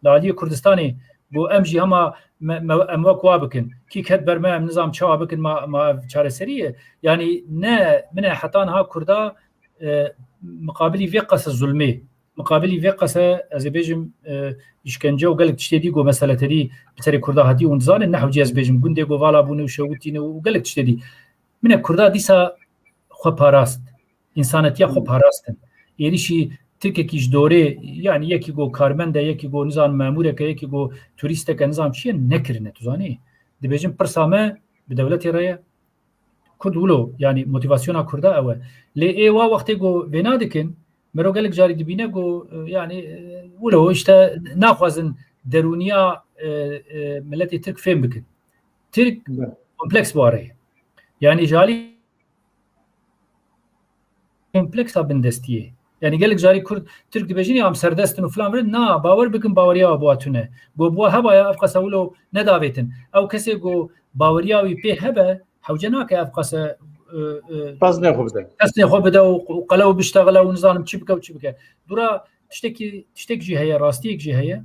Li aliyê Kurdistanê ku em jî hema me, me, em wek wa bikin. Kî ket ber me, em nizam çawa bikin, ma, ma ev çareserî ye. Yanî ne, min e heta niha Kurda, e, miqabilî vê qese zulmê, miqabilî vê qese, ez ê bêjim, e, îşkence û gelek tiştê dî ku mesele tedî bi serê Kurda hatî hûn dizanin, ne hewce ez bêjim, gundê ku vala bûne û şewitîne û gelek tiştê dî. Min e Kurda dîsa xwe parast, însanetiya xwe parastin. Êrîşî Tirkekî ji dorê, yanî yekî ku karmend e, yekî ku nizam memûrek e, yekî ku turîstek e, nizam çi ye, nekirine, tu zanî. Dibêjin pirsa me bi dewletê re ye. Kurd wilo, yanî motivasyona Kurda ew e. Lê ê wa wextê ku vêna dikin, mero gelek carî dibîne ku, e, yanî, e, wilo işte naxwazin derûniya, e, e, miletê Tirk fêm bikin. Tirk kompleks bi ware ye. Yanî ji alî kompleksa bindestiyê. Yanî gelek carî Kurd, Tirk dibêjin ya em serdest in û filan filan. Na, bawer bikin baweriya we bi wa tune. Ku bi wa hebaya ev qese wilo nedavêtin. Ew kesê ku baweriya wî pê hebe, hewce nake ev qese, e, e, Xezinê xwe bide. Xezinê xwe bide û, û qelew biştexile û nizanim çi bike û çi bike. Dûra tiştekî, tiştek jî heye, rastiyek jî heye.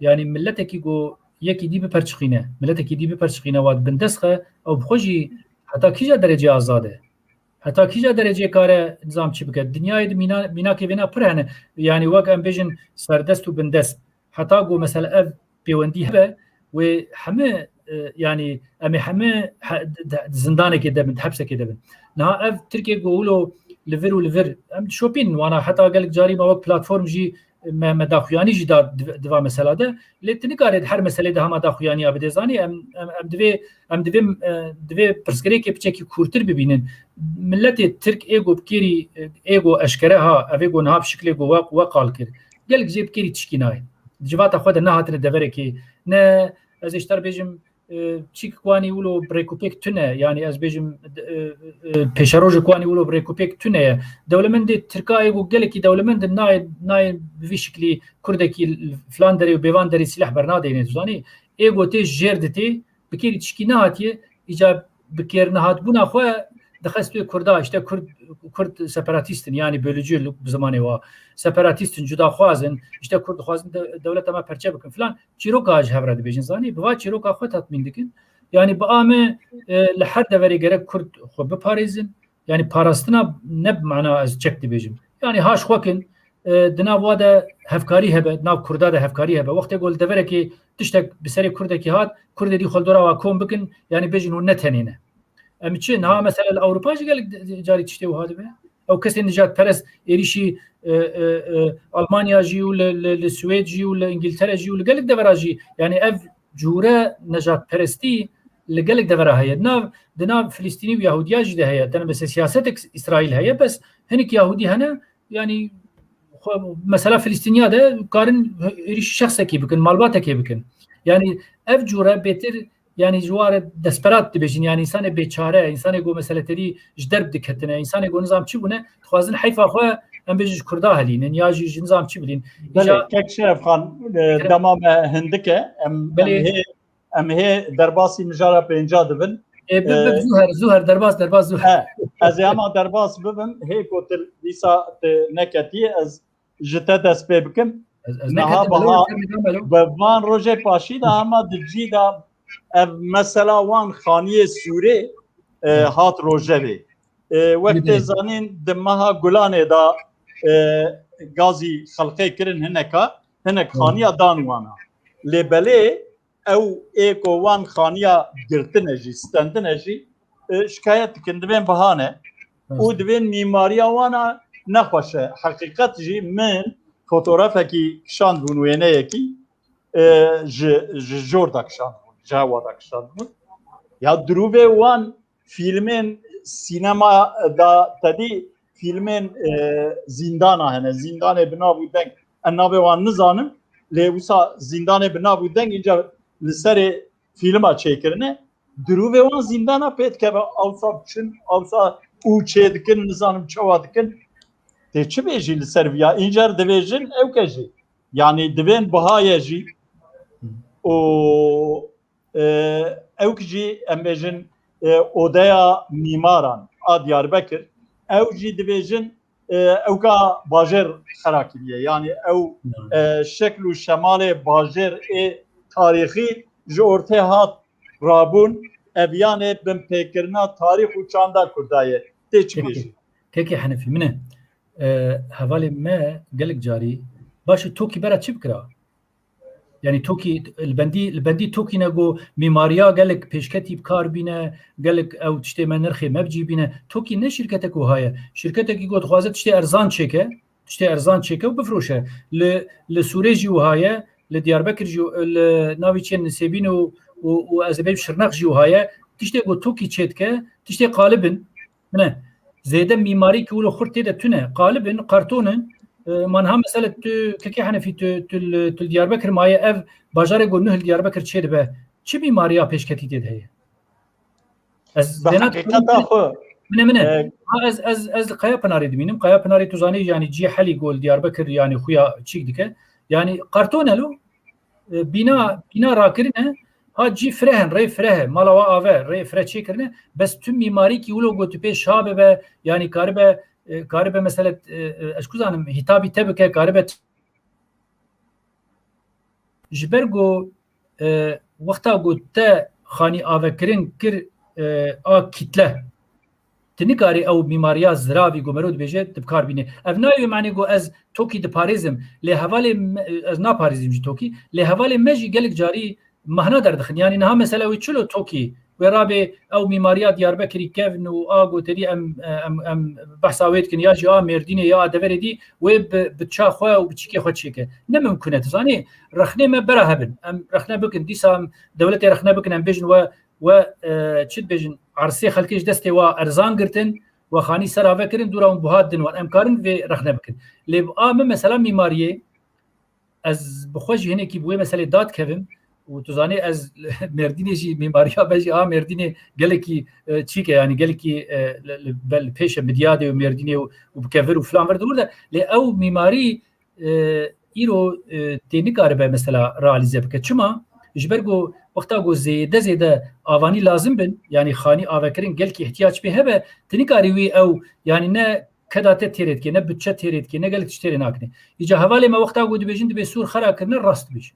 Yanî miletekî ku yekî dî biperçiqîne, miletekî dî biperçiqîne, wa di bindest xe, ew bi xwe jî heta kîja derecê azad e? Heta kîja derecê kare nizam çi bike? Dinyayê di mîna-, mînakê vêna pir hene. Yanî wek em bêjin serdest û bindest. Heta ku mesela ev pêwendî hebe, wê hemî, e, yanî em ê hemî he-, di, di, di zindanekê de bin, di hepsekê de bin. Niha ev Tirkiyê ku wilo li vir û li vir, em dişopînin wana, heta gelek carî me wek platform jî me, me daxuyanî jî da di, di va mesela de. Lê tu nikarê di her meselê de hema daxuyaniya bidê. Zanî em, em, em divê, em divê, e, divê pirsgirêkê piçekî kûrtir bibînin. Miletê Tirk ê ku bi kêrî, e, ê ku eşkere ha, ev ê ku niha bi şiklê ku we, we qal kir. Gelek jê bi kêrî tişkî nayên. Di civata xwe de nehatine deverekê. Ne, ez ê ji te re bêjim, e, çîk wanî wilo bi rêkûpêk tune, yanî ez bêjim, e, e, pêşerojek wanî wilo bi rêkûpêk tune ye. Dewlemendê Tirka ê ku gelekî dewlemend in nayê, nayê bi vî şiklî Kurdekî filan derê û bêvan derê sîleh bernadeyne, tu zanî. Ê ku tê jêr ditê, bi kêrî tişkî nehatiye, îca bi kêr nehatbûna xwe dixestê Kurda, işte Kurd, Kurd separatîst in, yanî bölücü bi zimanê wa. Separatîst in, cudaxwaz in, işte Kurd dixwazin de, dewleta me perçe bikin filan. Çîroka ji hev re dibêjin, zanî, bi va çîroka xwe tatmîn dikin. Yanî bi a me, e, li her deverê gerek Kurd xwe biparêzin. Yanî parastina ne bi mana ez çek dibêjim. Yanî haş xwe kin, e, di nav wa de hevkarî hebe, di nav Kurda de hevkarî hebe. Wextê ku li deverekê tiştek bi serê Kurdekî hat, Kurdê dî xwe li dora wa kom bikin, yanî bêjin hûn ne tenê ne. Em çi, niha mesela li Ewropa jî gelek de-, carî tiştê wiha dibe. Ew kesên nijadperest êrîşî, e, e, e, Almanya jî û li, li, li Swêd jî û li Îngiltere jî û li gelek devera jî, yanî ev cûre nejadperestî li gelek devera heye. Di nav, di nav Filistînî û Yahudiya jî de heye. Tenê mesela siyasetek Îsraîl heye, bes hinek Yahudî hene, yanî xwe, mesela Filistîniya de karin êrîşî şexsekî bikin, malbatekê bikin. Yanî ev cûre bêtir, yanî ji wa re desperat dibêjin, yanî însanê bêçare, însanê ku mesele terî ji derb diketine, însanê ku nizam çi bûne, dixwazin heyfa xwe, em bêjin ji Kurda helînin, ya jî ji nizam çi bilîn. Belê, Îja kek Şeref Xan, e, Kerem. Dema me hindik e, em, em Belê. hê, em hê derbasî mijara pênca dibin. E, bi, bi, E, zû her, zû her, derbas, derbas, zû her. E, ez ê hema derbas bibim, hê ku tu dîsa tu neketiyê, ez ji te dest pê bikim. Ez, ez Niha neketim, biha, ez neketim, alo. Bi van rojê paşî de hema di cî de ev mesela wan xaniyê Sûrê, e, Hı. hat rojevê. E, wek tê Hı. zanîn di meha Gulanê de, e, gazî xelqê kirin hineka, hinek Hı. xaniya dan wana. Lê belê ew ê ku wan xaniya girtine jî, stendine jî, e, şikayet dikin, divên bihane Hı. û divên mîmariya wana nexweş e. Heqîqet jî min fotografekî kişandibûn wêneyekî, e, ji, ji jor de kişandibûn, ji hewa de kişandibûn. Ya dirûvê wan fîlmên sînema da tedî fîlmên, e, zîndana hene. Zîndanê bi nav û deng. Em navê wan nizanim. Lê wisa zîndanê bi nav û deng, înca li serê fîlma çêkirine. Dirûvê wan zîndana pê dikeve. Awsa biçin, awsa û çê dikin, nizanim çawa dikin. Tê çi bêjî li ser viya? Încar divêjin ew ke jî. Yanî divên biha ye jî. Û, e, ew jî em bêjin, e, odeya mîmaran a Diyarbekir. Ew jî divêjin, e, ewka bajêr xera kiriye. Yanî ew, e, şekl û şemalê bajêr ê tarîxî ji ortê hat rabûn, ev yanê binpêkirina tarîx û çanda Kurda ye. Tê çi bêjî? Kekê Henefî, min e, e, hevalê me gelek carî, baş e, Tokî bera çi bikira? Yanî Tokî, li bendî, li bendî Tokî ne ku mîmariya gelek pêşketî bi kar bîne, gelek ew tiştê me nirxê me bi cî bîne. Tokî ne şirketek wiha ye. Şirketekî ku dixwaze tiştê erzan çêke, tiştê erzan çêke û bifiroşe. Li, li Sûrê jî wiha ye, li Diyarbekir jî, li navî çê Nisêbîn û, û, û ez ê bêm Şirnex jî wiha ye. Tiştê ku Tokî çêdike, tiştê qalib in. Min e. Zêde mîmarî ki wilo xurt tê de tune. Qalib in, karton in. E, ma niha mesela tu, kekê Henefî, tu, tu, li- tu li Diyarbekir maye, ev bajarê ku nuh li Diyarbekir çêdibe. Çi mîmariya pêşketî tê de heye? Ez Bi zêna heqîqeta xwe. Min e, min e. E, Ha, ez, ez, ez li Kaya Pinarê dimînim. Kaya Pinarê tu zanî, yanî cî helî ku li Diyarbekir, yanî xuya çîk dike. Yanî karton e lo. E, bîna, bîna rakirine, ha cî fireh in, rê fireh e. Mala wa ave, rê fireh çêkirine. Bes tu mîmarîkî wilo ku tu pê şa bibe, yanî karibe, e, karibe mesela, e, e, ez ku zanim, hitabî te bike, karibe t- Ji ber ku, e, wexta ku te xanî avekirin kir, e, a kîtle, tu nikarî ew mîmariya ziravî ku mero dibêje, tu bi kar bînî. Ev nayê manê ku ez Tokî diparêzim, lê hevalê me, ez naparêzim jî Tokî, lê hevalê me jî gelek carî mahna derdixin. Yanî niha mesela wê çilo Tokî, wê rabê ew mîmariya Diyarbekirî kevn û a goterî em, em, em behsa wê dikin, ya jî a Mêrdînê ya a deverê dî, wê bi, bi ça xwe û bi çîkê xwe çêke. Ne mimkun e, tu zanî, rexnê me bera hebin. Em rexne bikin, dîsa em dewletê rexne bikin, em bêjin we, we, e, çi dibêjin, ersê xelkê ji destê wa erzan girtin, we xanî ser ave kirin, dûra hûn buha didin wan. Em karin vê rexne bikin. Lê a min mesela mîmariyê, ez bi xwe jî hinekî bi wê meselê dadikevim û tu zanî ez Mêrdînê jî mîmariya me jî a Mêrdînê gelekî, e, çîk e, yanî gelekî, e, li, li, be-, li pêş e, Midyadê û Mêrdînê û, û bi kevir û filan vir diwir de. Lê ew mîmarî, e, îro, e, tê nikaribe mesela realîze bike. Çima? Ji ber ku wexta ku zêde zêde avanî lazim bin, yanî xanî avekirin gelkî ihtiyac pê hebe, tu nikarî wî ew, yanî ne keda te têrê dike, ne bütçe têrê dike, ne gelek tişt têrê nakine. Îca hevalê me wexta ku dibêjin dibê Sûr xera kirine, rast dibêjin.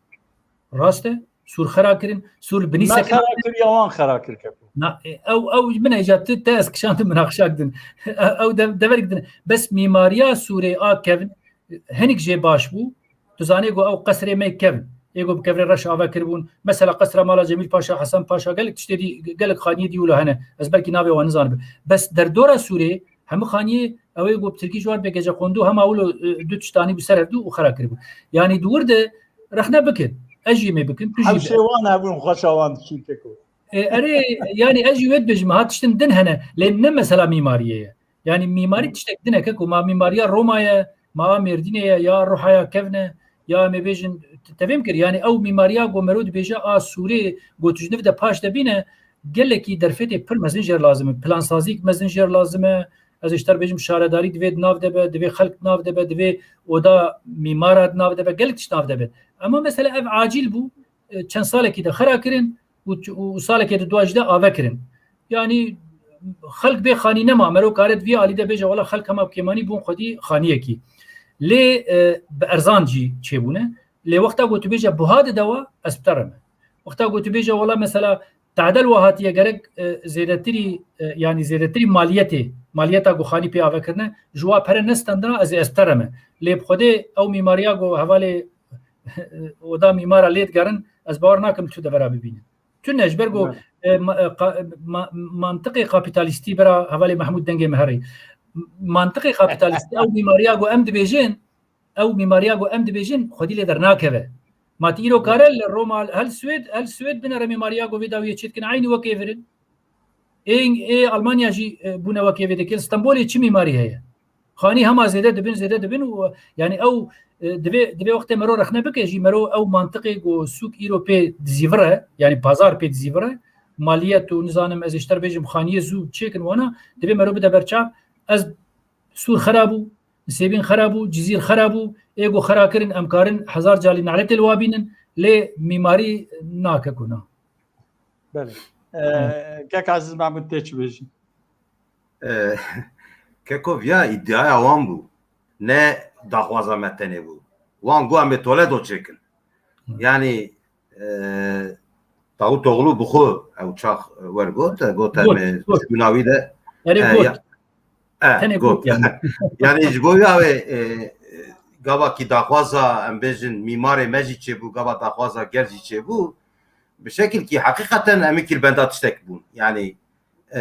Rast e, Sûr xera kirin, Sûr li binî Me sekine. Xera kir ya wan xera kir keko. Na, e, ew, ew min e, îca tu te ez kişandim minaqişak din. Ew de-, deverek din. Bes mîmariya Sûrê a kevn hinik jê baş bû. Tu zanê ku ew qesrê me kevn. Ê ku bi kevirê reş ave kiribûn. Mesela qesra mala Cemîl Paşa, Hesen Paşa, gelek tiştê dî, gelek xaniyê dî wilo hene. Ez belkî navê wan nizanibim. Bes derdora Sûrê, hemû xaniyê ew ê ku bi tirkî ji wan pê gecekondu, hema wilo, e, du tiştanî bi ser hevdu û xera kiribû. Yanî di wir de rexne bikin. Ez jî me bikin, tu jî Hewşê be. Wan hebûn, xweşa wan diçûn keko. E, erê, yanî ez jî wê dibêjim, ha tiştin din hene. Lê ne mesela mîmariyê ye. Yanî mîmarî tiştek din e keko, ma mîmariya Roma ye, ma a Mêrdînê ye, ya Ruhaya Kevn e, ya em ê bêjin, te fêm kir, yanî ew mîmariya ku mero dibêje a Sûrê, ku tu ji niv de paş de bîne, gelekî derfetê pir mezin jêr lazim e. Plansazîk mezin jêr lazim e. Ez ê ji te re bêjim, şaredarî divê di nav de be, divê xelk di nav de be, divê oda mîmara di nav de be, gelek tişt nav de be. Ema mesela ev acîl bû, e, çend salekî de xera kirin û, û salekê di dua jî de ave kirin. Yanî xelk bê xanî nema, mero kare di vî alî de bêje, wela xelk hema bi kêmanî bûn xwedî xaniyekî. Lê, e, bi erzan jî çêbûne. Lê wexta ku tu bêje buha dide wa, ez bi te re me. Wexta ku tu bêje, wela mesela tadel wa hatiye, gerek, e, zêdetirî, e, yanî zêdetirî maliyetê, maliyeta ku xanî pê ave kirine, ji wa pere nestendina, ez ê ez bi te re me. Lê bi Xwedê ew mîmariya ku hevalê oda mîmara lê digerin, ez bawer nakim tu devera bibînin. Tune ji ber ku, e, ma-, e, qa-, ma-, mantiqê kapîtalîstî bera hevalê Mehmûd dengê me herî. Mantiqê kapîtalîstî ew mîmariya ku em dibêjin, ew mîmariya ku em dibêjin, xwedî lê dernakeve. Ma tu îro kare li Roma, hel Swêd, hel Swêd binere mîmariya ku vê dawiyê çêdikin, eynî wekê vir in. Ê, ê Almanya jî, e, bûne wekê vê dikin. Stenbolê çi mîmarî heye? Xanî hema zêde dibin, zêde dibin û yani ew, e, divê, divê wextê mero rexne bike jî, mero ew mantiqê ku sûk îro pê dizîvire, yani pazar pê dizîvire, maliyet û nizanim ez ê ji te re bêjim xaniyê zû çêkin wana, divê mero bide ber çav. Ez Sûr xera bû, Nisêbîn xera bû, Cizîr xera bû, ê ku xera kirin em karin hezar carî neletê li wa bînin, lê mîmarî nake ku na. Belê. Ee, Kek Aziz Mahmud tê çi bêjî? Ee, Keko viya îdiaya wan bû. Ne daxwaza me tenê bû. Wan got em ê Toledo çêkin. Yani e, Davutoglu bi xwe ew çax wergot, e, got em Got, ê got. şûna wî de Erê e, got. ya- e, Tenê got. got yani. Yani ji bo ya wê e, gava kî daxwaza em bêjin mîmarê me jî çêbû, gava daxwaza gel jî çêbû. Bi şekil kî heqîqeten em ê kir benda tiştek bûn. Yani e,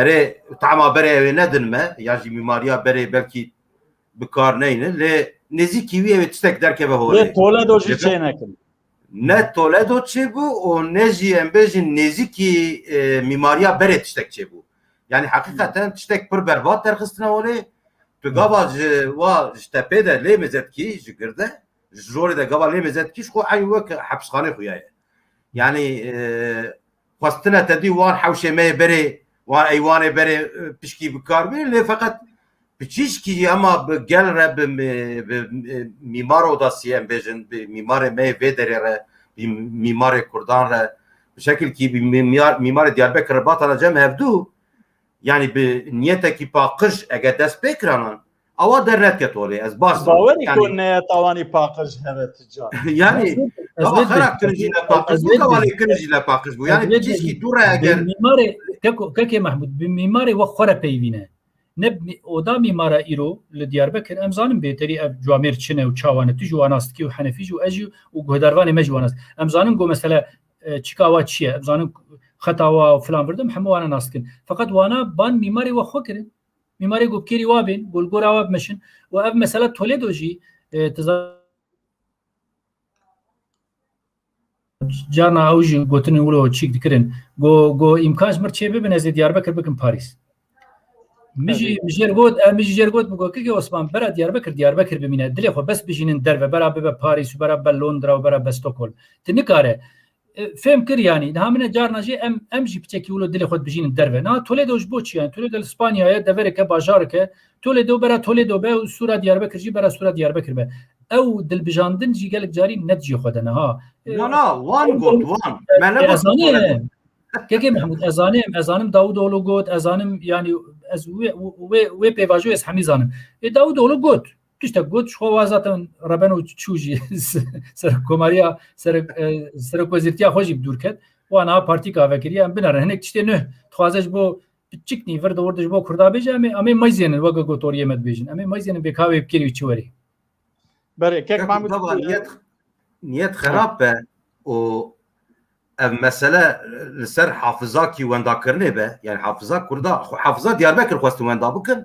erê tama berê ew ê nedin me ya jî mîmariya berê belkî bi kar neyne lê nêzîkî wî ew ê tiştek derkeve holê. Lê Toledo jî Lê- çê nekin. Ne Toledo çêbû û ne jî em bêjin nêzîkî e, mîmariya berê tiştek çêbû. Yani heqîqeten tiştek pir berbat derxistine holê. Tu gava ji wa ji tepê de lê mezet kî ji girde, ji jorê de gava lê mezet kî ji xwe eyn wek hepsxanê xuya ye. Yani e, xwestine te dî wan hewşê me yê berê, wan eywanê berê e, pişkî bi kar bînin lê feqet piçîşkî jî hema bi gel re, bi, bi, bi mîmar odasî em bêjin, bi mîmarê me yê vê derê re, bi mîmarê kurdan re, bi şekilkî bi mîmar, mîmarê Diyarbekir re batana cem hevdû, yani bi niyetekî paqij ege dest pê kiranan, awa dernetket holê, ez baş zanim. Bawerî Yani- ku niyeta wan î paqij heve ti car. Yani Ez ama vê xera dibêjim, kirin jî ne paqij ez bû, vê gava dibêjim. lê kirin jî ne paqij bû. Ez Yani vê piçîşkî dibêjim. dû re Bi eger mîmarê, Keko, Kekê Mehmûd, bi mîmarê we xwe re peyvîne. Ne bi mî-, oda mîmara îro li Diyarbekir, em zanin bêterî ev cuamêr çi ne û çawa ne. Tu jî wa nas dikî û Henefî jî û ez jî û guhdarvanê me jî wa nas. Em zanin ku mesele e, çika wa çi ye? Em zanin xeta wa filan virdim, hemû wana nas dikin. Feqet wana ban mîmarê we xwe kirin. Mîmarê ku bi kêrî wa bên, ku li gora wa bimeşin. Û ev mesela Toledo jî, e, tu za- carna ew jî gotinên wilo çîk dikirin. Go, go îmkan ji mir çê bibin, ez ê Diyarbekir bikim Parîs. Min jî, min jêr got, e, min jî jêr got, bi got, Kekê Osman, bera Diyarbekir, Diyarbekir bimîne. Dilê xwe bes bijînin derve, bera bibe Parîs û bera bibe Londra û bera bibe Stockholm. Tu nikare. E, fêm kir yanî. Niha min e carna jî em, em jî piçekî wilo dilê xwe dibijînin derve. Niha Toledo ji bo çi yani? Toledo li Spanya ye, devereke, bajareke. Toledo bera Toledo be û sûra Diyarbekir jî bera sûra Diyarbekir be. Ew dilbijandin jî gelek carî ne dijî xwe de niha. E, Na na, wan got, wan. Me e, negot ez zanim. Toledo. Kekê Mehmûd, ez zanim, ez zanim Davutoglu got, ez zanim, yani ez wê, wê, wê pêvajoyê ez hemî zanim. Ê Davutoglu got, tiştek got, ji xwe wa zaten rebeno çû jî serokkomariya, serok, e, serokwezîrtiya xwe jî bi dûr ket. Wa niha partî kave kiriye, em binere. Hinek tiştê nuh dixwaze ji bo piçik nîvir de werde ji bo Kurda bêje, em ê, em ê meyzênin, weke gotoriyê me dibêjin. Em ê meyzênin bê ka wê bi kêrî çi werî. Berê, Kek Kek Mahmud, Mustafa, e, niyet, niyet xerab be û ev mesele li ser hafizakî wendakirinê be, yani hafiza Kurda, hafiza Diyarbekir xwestin wenda bikin,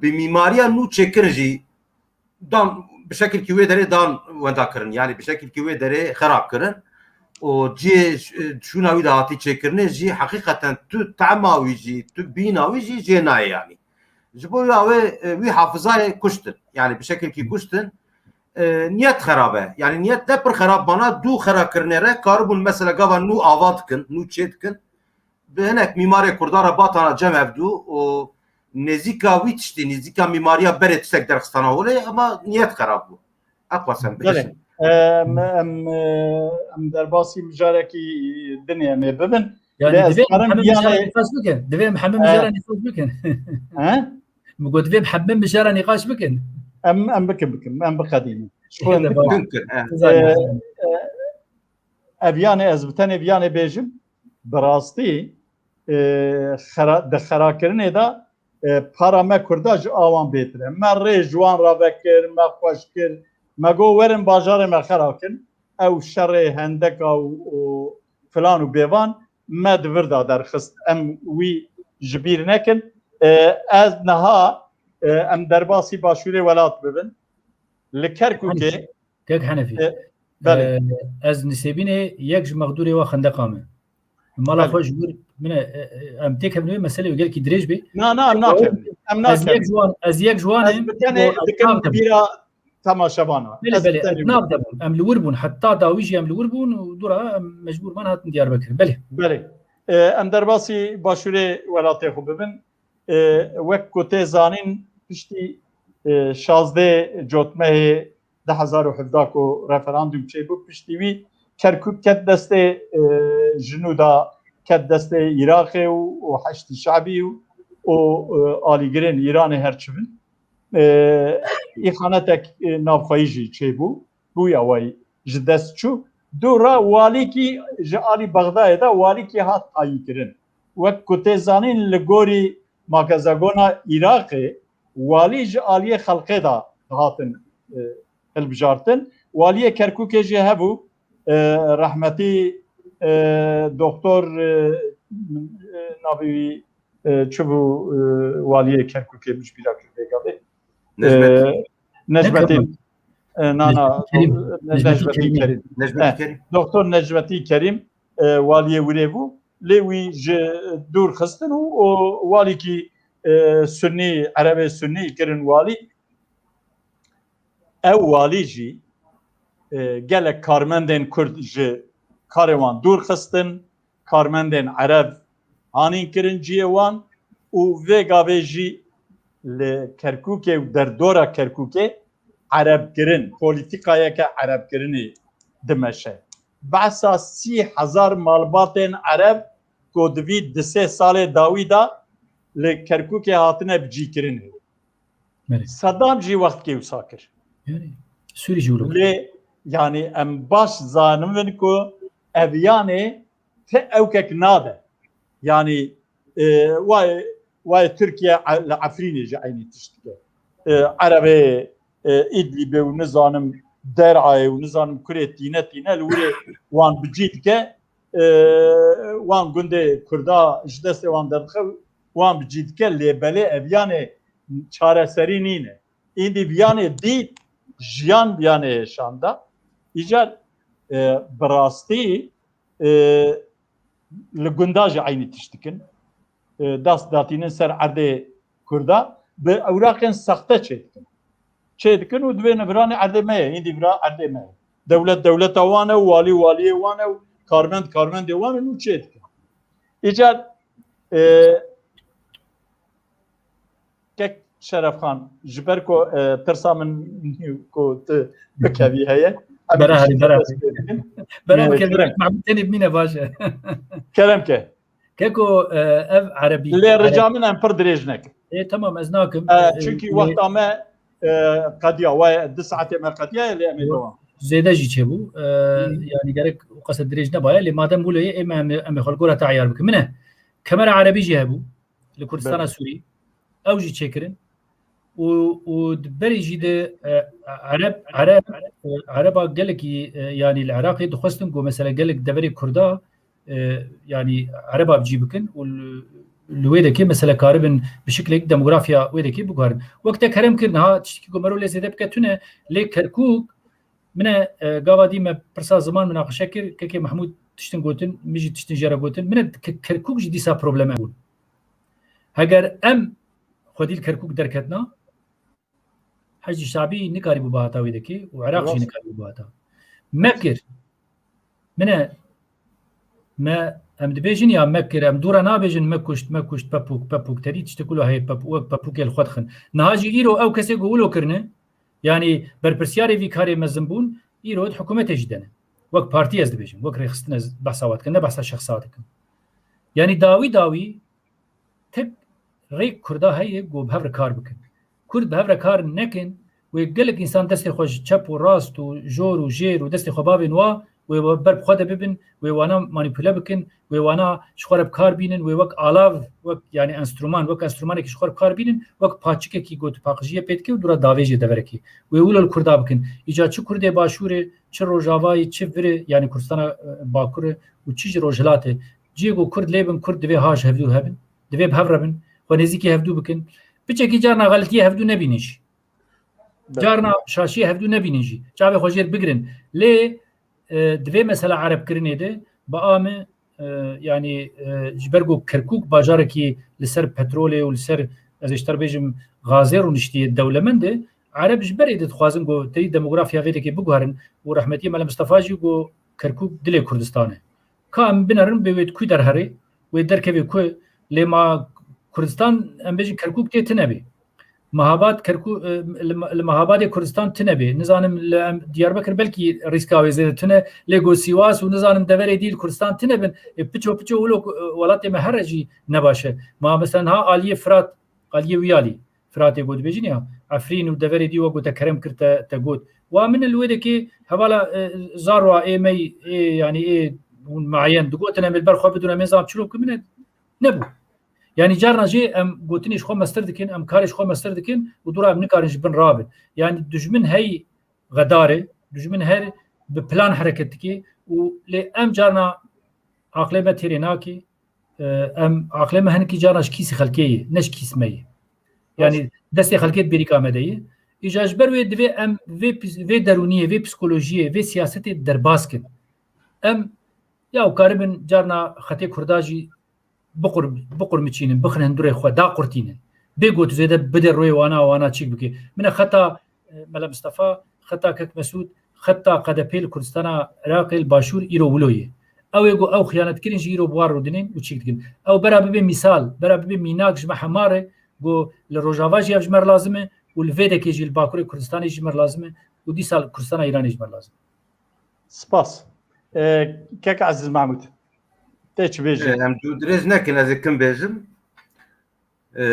bi mîmariya nû çêkirin jî dan, bi şekilkî wê derê dan wendakirin, yani bi şekilkî wê derê xerab kirin û cihê şûna wî de hatî çêkirinê jî heqîqeten tu tema wî jî, tu bîna wî jî jê nayê yani. Ji bo ya wê, e, wî hafizayê kuştin. Yani bi şekilkî kuştin. E, niyet xerab e. Yani niyet ne pir xerab bana, dû xera kirinê re karibûn mesela gava nû ava dikin, nû çê dikin. Bi hinek mîmarê Kurdan re batana cem hevdû û nêzîka wî tiştî, nêzîka mîmariya berê tiştek derxistana holê, ama niyet xerab bû. Eqwasem Belê. Em, em, e, em derbasî mijarekî dinê em ê bibin. Yani Lê ez divê karim hemû biyane- mijara nîqaş bikin. Divê em hemû He. Mijara nîqaş bikin. He? Min got divê em hemû mijara nîqaş bikin. Em, em bikin, bikin. Em biqedînin. Ji xwe em Tamam. bikin. Mümkün, he. Zaten. Ee, e, ev yanê ez bi tenê viyanê bêjim, bi rastî, e, xera-, di xerakirinê de, e, para me Kurda ji awan bêtir e. Me rê ji wan re vekir, me xweş kir, me got werin bajarê me xera kin, ew şerê hendeka û, û filan û bêvan me di vir de derxist. Em wî ji bîr nekin. E, ez niha, e, em derbasî başûrê welat bibin. Li Kerkûkê, Kek Henefî. e, belê. E, ez nisêbînê yek ji mexdûrê wa xendeqa me. Mala xwe ji wir min e, e, em têkevin wê meselê gelkî dirêj bê. Na, na, em nakevin. Em nakevin. Ez yek ji wan, ez yek ji wan im. Ez bi tenê dikim bîra temaşevana. Belê, belê, ez nakevin. Em li wir bûn. Heta dawî jî em li wir bûn û dûra em mecbûr man hatin Diyarbekir. Belê. Belê. E, em derbasî başûrê welatê xwe bibin. E, wek ku tê zanîn, piştî, e, şazdeh cotmehê du hezar û hevdeh ku referandûm çêbû, piştî wî Kerkûk ket destê, e, jinû da, ket destê Iraqê û, û Heşdî Şebî û, û, e, alîgirên Îranê her çi bin. E, îxanetek, e, navxweyî jî çêbû. Bûya wayî ji dest çû. Dû re walîkî ji alî Bexdayê de walîkî hat tayînkirin. Wek ku tê zanîn, li gorî makezagona Iraqê, walî ji aliyê xelkê de hatin, e, hilbijartin. Waliyê Kerkûkê jî hebû, e, rehmetî, e, doktor, e, e, navê wî, e, çi bû, e, waliyê Kerkûkê, min ji bîra kir vê gavê. Necmetî. E, Necmetî. E, na, na, Necmetî Kerîm. Necmetî Kerîm. Doktor Necmetî Kerîm, e, waliyê wirê bû. Lê wî ji dûr xistin û, û walîkî, e, Sunnî, Erebê Sunnî kirin walî. Ew walî jî, e, gelek karmendên Kurd ji karê wan dûr xistin, karmendên Ereb hanîn kirin cihê wan û vê gavê jî li Kerkûkê û derdora Kerkûkê Erebkirin, polîtîkayeke Erebkirinê dimeşe. Behsa sî hezar malbatên Ereb ku di vî du sê salê dawî de li Kerkûkê hatine bicîkirinê. Belê. Sedam jî wextkê wisa kir. Yanî, Sûrî jî wilo kir. Lê, yanî, em baş zanibin ku ev yanê ti ewkek nade. Yanî, e, wayê, wayê Tirkiye e, li Efrînê jî eynî tişt dike. E, Erebê, e, Îdlîbê û nizanim Derayê û nizanim kurê tîne tîne li wirê wan bi cî dike, e, wan gundê Kurda ji destê wan derdixe, wan bi cî dike, lê belê ev yanê çareserî nîne. Îndî viyanê dît, jiyan viyanê hêşanda. Îcar, e, bi rastî, e, li gunda jî eynî tişt dikin. E, dast datînin ser erdê Kurda, bi ewraqên sexte çêdikin. Çêdikin û divê niviranê erdê me ye, îndî vira erdê me ye. Dewlet dewleta wan e û walî waliyê wan e û karmend karmendê wan in û çêdikin. Îcar, e, Kek Şerefxan, ji ber ku, e, tirsa min nî ku tu bikevî heye. Bera herî, bera herî. Bera bikevî, Mehmûd tenê bimîne baş e. Kerem ke. Keko, e, ev Erebî. Lê rica min em pir dirêj nekin. Ê, tamam, ez nakim. E, e, çünkü e, wexta me, e, qediya, we du saetê me qediya, lê em ê dewam. Zêde jî çêbû. E, yanî gerek qese dirêj nebaye, lê madem wilo ye, ê me em ê, em ê xwe li gora te eyar bikin. Min e, Kemera Erebî jî hebû. Li Kurdistana Sûrî. Ew jî çêkirin. Û, û di berê jî de, e, Ereb, Ereb, e, Ereba gelekî, e, yanî li Iraqê dixwestin ku mesela gelek deverê Kurda, e, yanî Ereba bi cî bikin û li, li wê dekê mesela karibin bi şiklek demografya wê dekê biguherin. Wek te kerem kir niha tiştekî ku mero lê zêde bike tune, lê Kerkûk Min e, e, gava dî me pirsa ziman minaqeşe kir, kekê Mehmûd tiştin gotin, min jî tiştin jê re gotin. Min e, Ke-, Kerkûk jî dîsa probleme bûn. Heger em xwedî li Kerkûk derketina, Heşdî Şabî nikarîbû bihata wê dekê û Iraq jî nikarîbû bihata. Me kir. Min e, me, em dibêjin ya me kir, em dû re nabêjin me kuşt, me kuşt, pepûk, pepûk, tedî tiştek wilo heye, pepûk, wek pepûkê li xwe dixin. Niha jî îro ew kesê ku wilo kirine, Yanî berpirsiyarê vî karê mezin bûn, îro di hikûmetê jî de ne. Wek partî ez dibêjim, wek rêxistin ez behsa we dikim, ne behsa şexsa we dikim. Yanî dawî dawî tek rêk Kurda heye ku bi hev re kar bikin. Kurd bi hev re kar nekin, wê gelek însan destê xwe ji çep û rast û jor û jêr û destê xwe bavên wa, wê ber bi xwe de bibin, wê wana manîpule bikin, wê wana ji xwe re bi kar bînin, wê wek alav, wek, yanî enstrûman, wek enstrûmanekî ji xwe re bi kar bînin, wek paçikekî ku tu paqijiyê pê dikî û dûra davêjê deverekî. Wê wilo li Kurda bikin. Îca çi Kurdê Başûrê, çi Rojavayê, çi virê, yanî Kurdistana, e, Bakurê û çi jî Rojhilatê. Cihê ku Kurd lê bin, Kurd divê ha ji hevdû hebin, divê bi hev re bin, xwe nêzîkî hevdû bikin. Piçekî carna xeletiyê hevdû nebînin jî. Carna şaşiyê hevdû nebînin jî. Çavê xwe jêr bigirin. Lê, e, di vê mesela erebkirinê de bi a me, e, yanî, e, ji ber ku Kerkûk bajarekî li ser petrolê û li ser, ez ê ji te re bêjim, gazê rûniştiye, dewlemend e, Ereb ji berê de dixwazin ku teyî demografiya vê dekê biguherin û rehmetiyê Mele Mistefa jî ku Kerkûk dilê Kurdistan e. Ka em binerin bê wê di ku derherê, wê derkevê ku, lê ma Kurdistan, em bêjin Kerkûk tê tine bê. Mehabad Kerkû-, e, li, li Mehabadê Kurdistan tine bê. Nizanim li em, Diyarbekir belkî rîska wê zêde tune, lê go Sîwas û nizanim deverê dî li Kurdistan tine bin. E, piço piço wilo, e, welatê me here jî nebaş e. Ma mesela niha aliyê Firat, aliyê wî alî, Firatê got dibêjin ya, Efrîn û deverê dî we got te kerem kir te, te got. Wa min li wê dekê hevala, e, zarwa ê mey, ê, yanî ê hûn mayen digotin em ê li ber xwe bidûn, em ê zam çilo ku min e, nebû. Yanî carna jê em gotinê ji xwe mestir dikin, em karê ji xwe mestir dikin û dûra em nikarin ji bin rabin. Yanî dijmin hey xedar e, dijmin her bi plan hereket dike û lê em carna aqlê me têrê nake, e, em aqlê me hinekî carna ji kîsê xelkê ye, ne ji kîs me ye. Yanî destê xelkê di bêrîka me de ye. Îja ji ber wê divê em vê pis-, vê derûniyê, vê psikolojiyê, vê siyasetê derbas kin. Em ya û karibin carna xetê Kurda jî biqur-, biqurmiçînin, bixin hundirê xwe, daqurtînin. Bê got zêde bide rûyê wana, wana çîk bike. Min e xeta, e, Mele Mistefa, xeta Kek Mesûd, xeta K D P li Kurdistana Iraqê li Başûr îro wilo ye. Ew ê got ew xiyanet kirin jî îro bi wan rûdinên û çîk dikin. Ew bera bibe mîsal, bera bibe mînak ji me hema re, got li Rojava jî ev ji me re lazim e û li vê dekê jî li Bakurê Kurdistanê jî ji me re lazim e û dîsa li Kurdistana Îranê jî ji me re lazim e. Spas. E, Kek Ezîz Mahmûd, tê çi bêjî? E, em dû dirêj nekin, ez ê kim bêjim. E,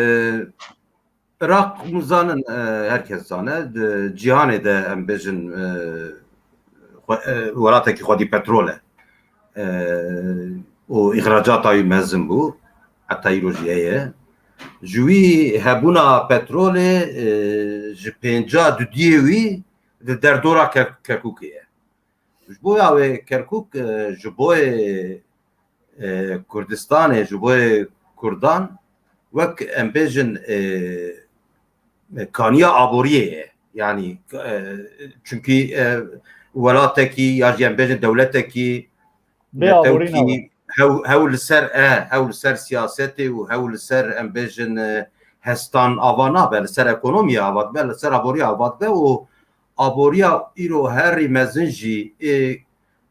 Iraq, hûn zanin, e, herkes zane, di cîhanê de em bêjin, e, xwe-, e, welatekî xwedî petrol e. E, û îxracata wî mezin bû, heta îro jî heye. Ji wî hebûna petrolê, e, ji pênca dudiyê wî di derdora Ker-, Kerkûkê ye. Ji bo ya wê Kerkûk, e, ji boyê, e, Kurdistanê, ji boyê Kurdan wek em bêjin, e, e, kaniya aboriyê ye. Yanî, e, çunkî, e, welatekî ya jî em bêjin dewletekî, bê aborî netewkî, nabe. Hew, hew li ser, e, hew li ser siyasetê û hew li ser, em bêjin, e, hestan ava nabe, li ser ekonomiyê ava dibe, li ser aboriya ava dibe û aboriya îro herî mezin jî ê,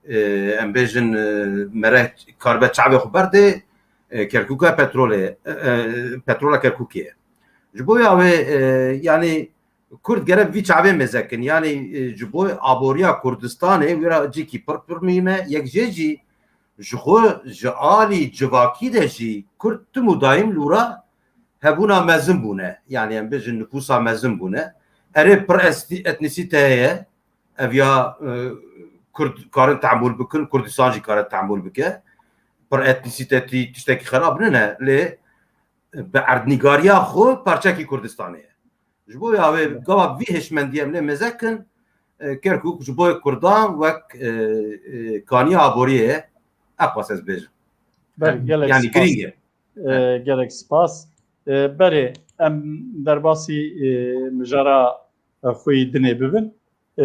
e, em bêjin, e, mere karibe çavê xwe berdê, e, Kerkûka petrolê, e, e, petrola Kerkûkê ye. Ji bo ya wê, e, yanî Kurd gere vî çavê mêze kin. Yanî, e, ji bo aboriya Kurdistanê wira cîkî pir pir mihîm e. Yek jê jî ji xwe ji alî civakî de jî Kurd tim û dayîm li wira hebûna mezin bûne. Yanî em bêjin nifûsa mezin bûne. Erê pir esti-, etnîsîte heye. Ev ya, e, Kurd karin tehmûl bikin, Kurdistan jî kare tehmûl bike. Pir etnîsîtetî tiştekî xerab nine, lê bi erdnîgariya xwe parçekî Kurdistanê ye. Ji bo ya wê gava vî hişmendiyê em lê mêze kin, e, Kerkûk ji bo Kurdan wek, e, e, kaniya aboriyê ye, eqwas ez bêjim. Belê, gelek Yanî spas. Girîng e. E, gelek spas. E, berê em derbasî, e, mijara, e, xwe yî dinê bibin. E,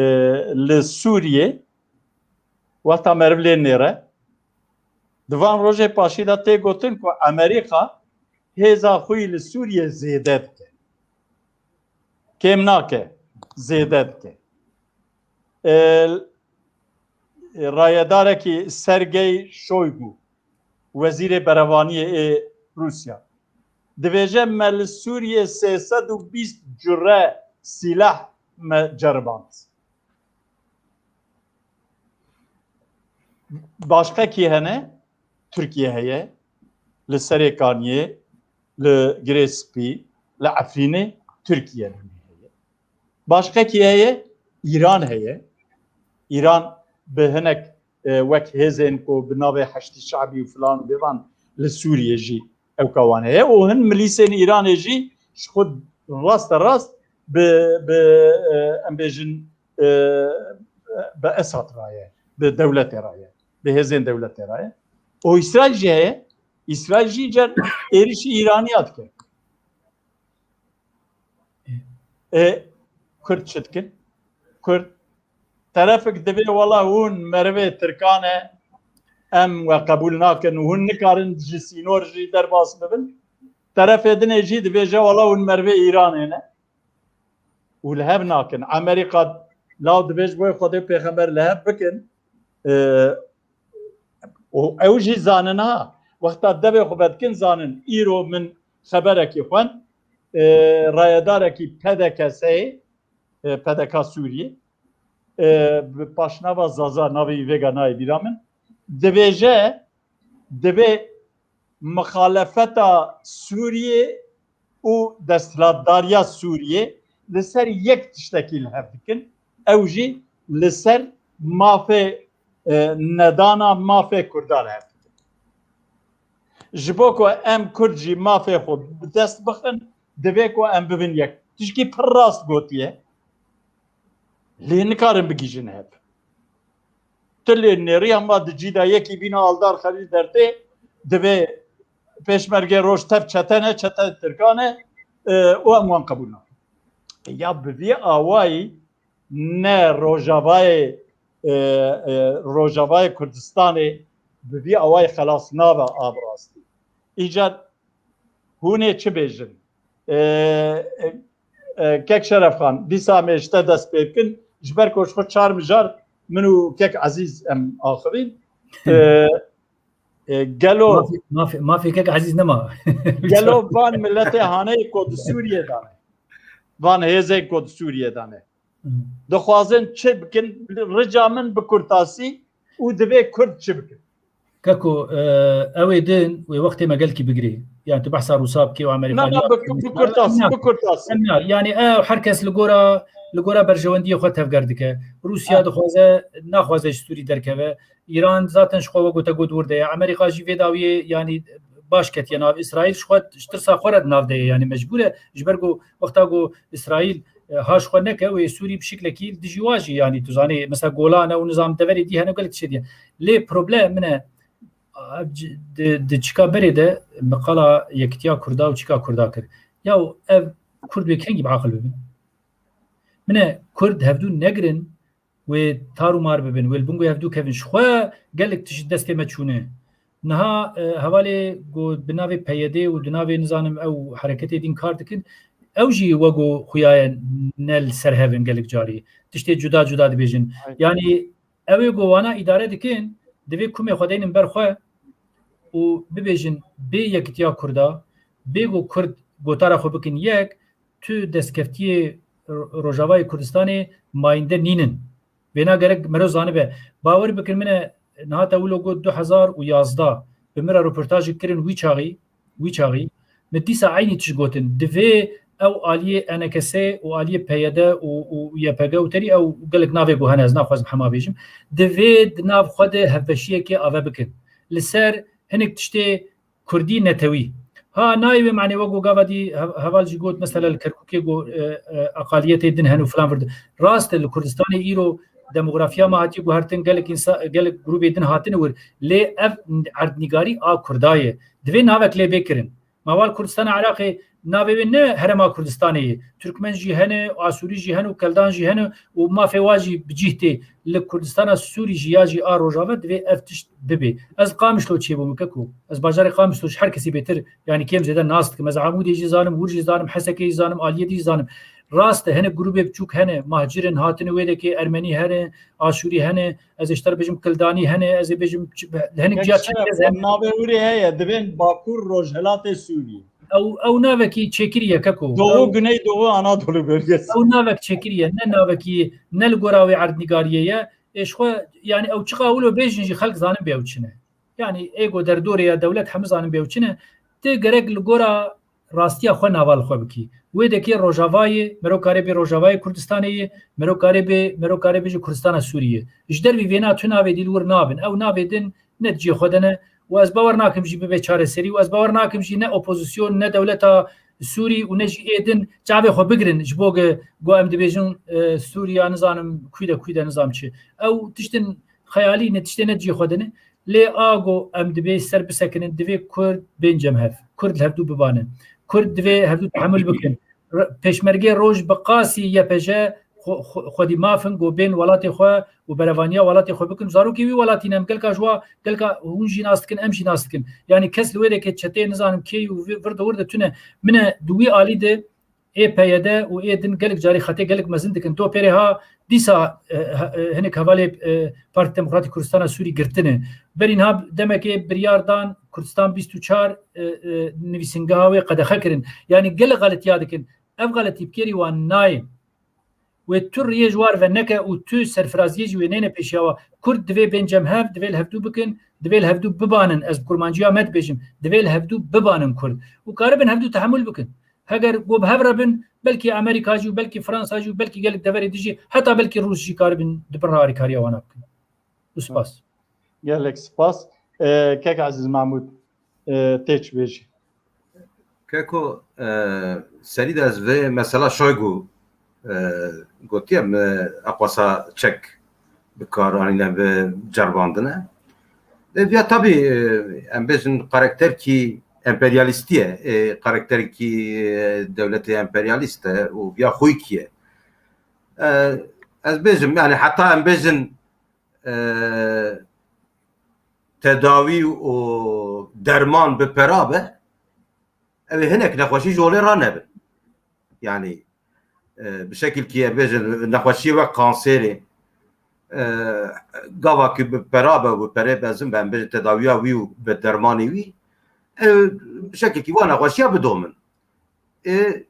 li Sûriyê wexta meriv lê nêre, di van rojê paşî de tê gotin ku Amerîka hêza xwe yî li Sûriyê zêde dike. Kêm nake, zêde dike. E, rayedarekî Sergey Shoygu, wezîrê berevaniyê ê Rûsya, dibêje, me li Sûriyê sê sed û bîst cure sîleh me ceriband. Başqekî hene, Tirkiye heye, li Serêkaniyê, li Girê Spî, li Efrînê Tirkiye heye. Başqekî heye, Îran heye. Îran bi hinek, e, wek hêzên ku bi navê Heşdî Şe'bî û filan û bêvan li Sûriyê jî ewka wan heye. Û hin milîsên Îranê jî ji xwe raste rast bi, bi, e, em bêjin, e, bi Esad raye, bi dewletê raye, bi hêzên dewletê raye. Û Îsraîl jî heye. Îsraîl jî cer êrişî Îraniya dike. Ê, Kurd çi dikin? Kurd terefik divê wela hûn merivê Tirkan e, em we qebûl nakin û hûn nikarin ji sînor jî derbas bibin. Terefê dinê jî dibêje wala hûn mervê Îranê ne. Û li hev nakin. Amerîka law dibêj boy Xwedê pêxember li hev bikin. Ee, û ew jî zanin ha. Wexta devê xwe vedikin zanin. Îro min xeberekî xwend. Ee, rayedarekî P D K S'ê, e, P D K Sûriyê, e, bi paşnava Zaza, navê wî vêga nayê bîra min, dibêje, divê mixalefeta Sûriyê û desthilatdariya Sûriyê li ser yek tiştekî li hev dikin, ew jî li ser mafê, e, nedana mafê Kurda li hev dikin. Ji bo ku em Kurd jî mafê xwe bi dest bixin, divê ku em bibin yek. Tişkî pir rast gotiye. Lê nikarin bigihîjin hev. Tu lê nêriya ma di cî de yekî bîna Aldar Xelîl dertê, divê pêşmergê roj tev çete ne, çete Tirkan e, e, û em wan qebûl nakin. Ya bi vî awayî ne Rojavayê, e, e, Rojavayê Kurdistanê bi vî awayî xelas nabe a bi rastî. Îcar hûn ê çi bêjin? E, e, e, Kek Şerefxan, dîsa em ê ji te dest pê bikin. Ji ber ku ji xwe çar mijar min û Kek Ezîz em axivîn. E, e, gelo Mafê, mafê, mafê Kek Ezîz nema. Gelo van miletê haneyê ku di Sûriyê de ne, van hêzên ku di Sûriyê de ne, Hmm. dixwazin çi bikin? Rica min bi kurtasî û divê Kurd çi bikin? Keko, e, ew ê din wê wextê me gelkî bigirê. Yani tu behsa Rûsa bikê û Amerîka. Na, na, bi, bi kurtasî, bi kurtasî. Em na, yani ew her kes li gora, li gora berjewendiyê xwe tevger dike. Rûsya Ha. dixwaze, naxwaze ji Sûrî derkeve. Îran zaten ji xwe wek gote got wir de ye. Amerîka jî vê dawiyê yani baş ketiye nav. Îsraîl ji xwe, ji tirsa xwe re di nav de ye. Yani mecbûr e. Ji ber ku wexta ku Îsraîl, e, ha ji xwe neke, wê Sûrî bi şiklekî li dijî wa jî, yani tu zanî, mesela Golan e û nizam deverê dî hene gelek tiştê diye. Lê problem min e, ev c-, di, di çika berê de me qala yekitiya Kurda û çika Kurda kir. Ya ev Kurd wê kengî bi aqil bibin? Min e Kurd hevdû negirin, wê tar û mar bibin, wê li bin wê hevdû kevin. Ji xwe gelek tişt destê me çûne. Niha, e, hevalê ku bi navê P Y D û di navê nizanim ew hereketê din kar dikin, ew jî wego xuya ye ne li ser hev in gelek carî. Tiştê cuda cuda dibêjin. Aynen. Yani ew ê ku wana îdare dikin, divê kumê xwe deynin ber xwe û bibêjin bê yekitiya Kurda, bê ku Kurd gotara xwe bikin yek, tu destkeftiyê Ro-, Rojavayê Kurdistanê mayînde nînin. Vêna gerek mero zanibe. Bawer bikin min e, niha te wilo got du hezar û yazdeh bi min re roportajek kirin wî çaxî, wî çaxî. Min dîsa eynî tişt gotin. Divê ew aliyê E N K S û aliyê P Y D û, û Y P G û terî ew gelek navê ku hene, ez naxwazim hema bêjim. Divê di nav xwe de hevbeşiyekê ave bikin. Li ser hinek tiştê Kurdî netewî. Ha, nayê wê manê wek ku gava dî hev-, heval jî got, mesela li Kerkûkê got, e, e, eqaliyetê din hene û filan vir di. Rast e, li Kurdistanê îro demografiya me hatiye guhertin, gelek însa-, gelek grûbê din hatine wir. Lê ev erdnîgarî a Kurda ye. Divê navek lê bê kirin. Ma wal Kurdistana Iraqê navê wê ne Herêma Kurdistanê ye. Tirkmen jî hene, Asûrî jî hene û Keldan jî hene û mafê wa jî bi cih tê. Li Kurdistana Sûrî jî ya jî a Rojava divê ev tişt bibe. Ez Qamişlo çêbûm, keko. Ez bajarê Qamişlo ji her kesî bêtir, yanî kêm zêde nas dikim. Ez Amûdê jî zanim, wir jî zanim, Hesekê jî zanim, Aliyê jî zanim. Rast e, hinek grûbê biçûk hene, mahcir in, hatine wê dekê, Ermenî hene, Aşûrî hene, ez ê ji te re bêjim Kildanî hene, ez ê bêjim çi, hinek ciya çi Şeref, navê wirê heye, divên Bakur Rojhelatê Sûriyê. Ew, ew navekî çêkirî ye, keko. Doğu, Ew Güneydoğu Anadolu bölgesi. Ew navek çêkirî ye, ne navekî, ne li gora wê erdnîgariyê ye. Ê ji xwe, yani ew çiqa wilo bêjin jî xelk zanin bê ew çi ne. Yani ê go derdorê ya dewlet hemû zanin bê ew çi ne. Ti gerek li gora rastiya xwe nava li xwe bikî. Wê dekê Rojavayê, mero karê bê Rojavayê Kurdistanê ye, mero karê bê, mero karê bê ji Kurdistana Sûriyê. Ji dervî vêna tu navê dî li wir nabin. Ew navê din ne di cihê xwe de ne û ez bawer nakim jî bibe çareserî û ez bawer nakim jî ne opozîsyon, ne dewleta Sûrî û ne jî ê din çavê xwe bigirin ji bo ge-, go em dibêjin, e, Sûriya nizanim kû de kû de nizam çi. Ew tiştin xeyalî ne, tiştê ne di cihê xwe de ne. Lê a go em dibê ser bisekinin, divê Kurd bên cem hev. Kurd li hevdû bibanin. Kurd divê hevdû tehemul bikin. Re-, pêşmergê roj bi qasî Y P J xwe-, xwe-, xwedî maf in, ku bên welatê xwe û berevaniya welatê xwe bikin. Zarokê wî welatî ne, em gelka ji wa, gelka hûn jî nas dikin, em jî nas dikin. Yanî kes li wê derê çeteyê nizanim kê û vir, vir de wir de tune. Min e di wî alî de ê P Y D û ê din gelek carî xetê gelek mezin dikin. Do pêrê ha dîsa, e, he-, e, hinek hevalê, e, Partî Demokratîk Kurdistana Sûrî girtine. Berî niha demekê biryar dan Kurdistan bîst û çar, e, e, nivîsingeha wê qedexe kirin. Yanî gelek xeletiya dikin. Ev xeletî bi kêrî wan nayê. Wê tu riyê ji war veneke û tu serfiraziyê jî wê neyne pêşiya wa. Kurd divê bên cem hev, divê li hevdû bikin, divê li hevdû bibanin. Ez bi kurmanciya me dibêjim, divê li hevdû bibanin Kurd. Û karibin hevdû tehemûl bikin. Heger ku bi hev re bin, belkî Amerîka jî û belkî Fransa jî û belkî gelek deverê dijî, heta belkî Rûs jî karibin di bin re alîkariya wana bikin. Û spas. Gelek spas. E, kek Ezîz Mahmûd, e, tê çi bêjî? Keko, e, serî de ez vê mesela Şoygu, e, gotiye, me eqwasa çek bi kar anîne, bi ceribandine. E, viya tabî, e, em bêjin karakterkî emperyalîstî ye, e, karakterekî, e, dewletê emperyalîst e û viya xwîkî ye. E, ez bêjim, yani heta em bêjin, e, tedawî û derman bi pera be, ew ê hinek nexweşî ji holê ranebin. Yani, e, bi şekilkî em bêjin nexweşiyê wek kanserê, e, gava ku bi pera be û bi perê bezin be, em bêjin tedawiya wî û bi dermanê wî, ew bi şekilkî wa nexweşiya bidomin. E,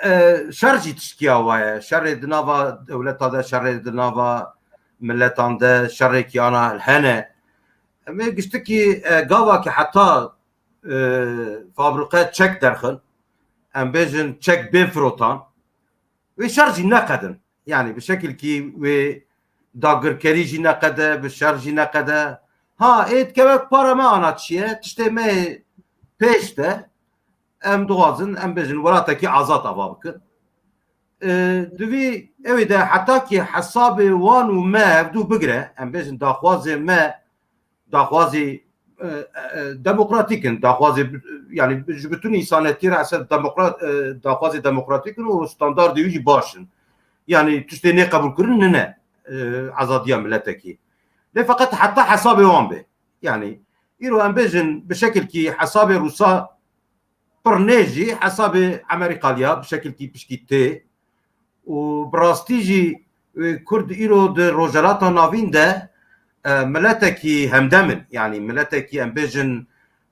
e, şer jî tiştiya wa ye. Şerê di nava dewleta de, şerê di nava miletan de, şerêkî ana hene. Em ê giştikî, e, gava ki heta, e, fabrîqe çek derxin, em bêjin çek bên firotan, wê şer jî neqedin. Yani bi şekilkî wê dagirkerî jî neqede, bi şer jî neqede. Ha, ê dikeve para me ana çi ye, tiştê me yê pêş de, em dixwazin, em bêjin, welatekî azad ava bikin. E, divî ew ê de heta ki hesabê wan û me hevdû bigire, em bêjin daxwazê me, daxwazê, e, e, demokratîk in, daxwazê bi-, yani ji bütün însanetî re esas demokrat, e, daxwazê demokratîk in û standardê wî jî baş in. Yani tiştê nêqebûlkirin nine, e, azadiya miletekî. Lê feqet heta hesabê wan be. Yani îro em bêjin bi şekilkî hesabê Rûsa pir nê jî hesabê Amerîkalî ya bi şekilkî pişkî tê û bi rastî jî, e, Kurd îro di Rojhelata Navîn de, e, miletekî hemdem in. Yani miletekî em bêjin,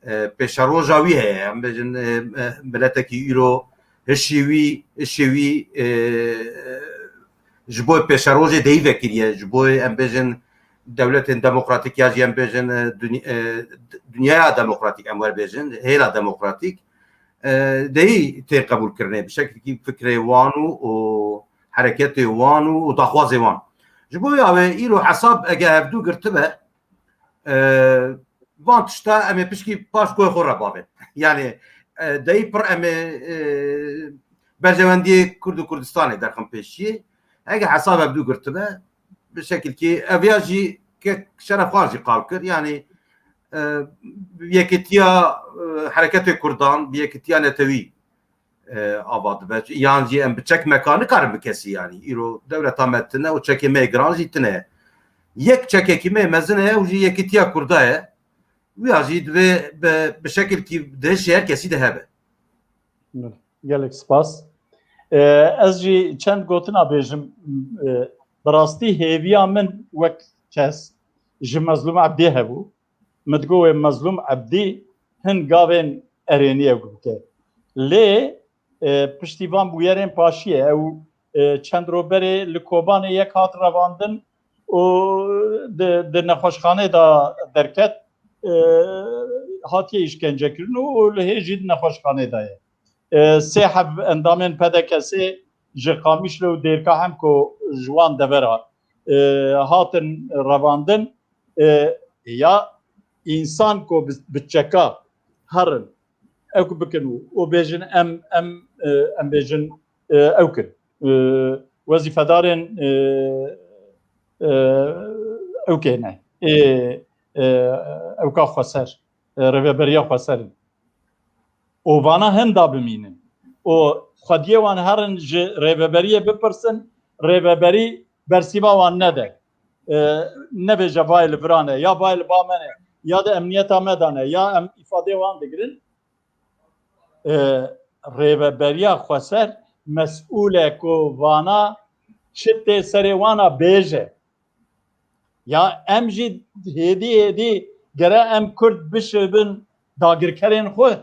e, pêşeroja wî heye. Em bêjin, e, e, miletekî îro hişê wî, hişê wî, e, ji bo pêşerojê deyî vekiriye, ji bo em bêjin dewletên demokratîk ya jî em bêjin, e, duny-, e, dinyaya demokratîk em werbêjin, hêla demokratîk, e, deyî tê qebûlkirinê, bi şekilkî fikrê wan û, û hereketê wan û, û daxwazê wan. Ji bo ya wê îro hesab ege hevdû girtibe, e, van tişta em ê pişkî paş koyê xwe re bavên. Yani, e, deyî pir em ê, e, berjewendiyê Kurd û Kurdistanê derxin pêşiyê. Ege hesab hevdû girtibe, bi şekilkî ev ya jî kek Şerefxan jî qal kir. Yani, e, bi yekitiya, e, hereketê Kurdan, bi yekitiya netewî, e, ava dibe. Yan jî em bi çek meka nikarin bi kesî yani. Îro dewleta me tine û çekê me yê giran jî tine ye. Yek çekekî me yê mezin heye û jî yekitiya Kurda ye. Wîya jî divê bi, bi şekilkî di hişê her kesî de hebe. Gelek spas. E, ez jî çend gotina bêjim. E, bi rastî hêviya min wek kes ji Mezlûm Ebdî hebû. Min digot wê Mezlûm Ebdî hin gavên erênî ew bike. Lê, e, piştî van bûyerên paşiyê ew, e, çend roj berê li Kobanê yek hat revandin û di, di nexweşxanê de derket, e, hatiye îşkencekirin û, û li hê jî di nexweşxanê de ye. E, sê heb endamên P D K S'ê ji Qamişlo û Dêrka Hemko ji wan devera, e, hatin revandin. E, ya însan ku bi, bi çeka herin, ew ku bikin û, û bêjin em, em, e, em bêjin, e, ew kin. E, wezîfedarên, e, e, ew kê ne. Ê, e, ewka xweser, e, rêveberiya xweser in. Û vana hinda bimînin. Û xwediyê wan herin ji rêveberiyê bipirsin, rêveberî bersiva wan nede. E, nebêje vayê li vira ne, ya vayê li ba me ne, ya di emniyeta me de ne, ya em îfadê wan digirin. E, rêveberiya xweser mesûl e ku vana çi tê serê wana bêje. Ya em jî hêdî hêdî gere em Kurd bişibin dagirkerên xwe.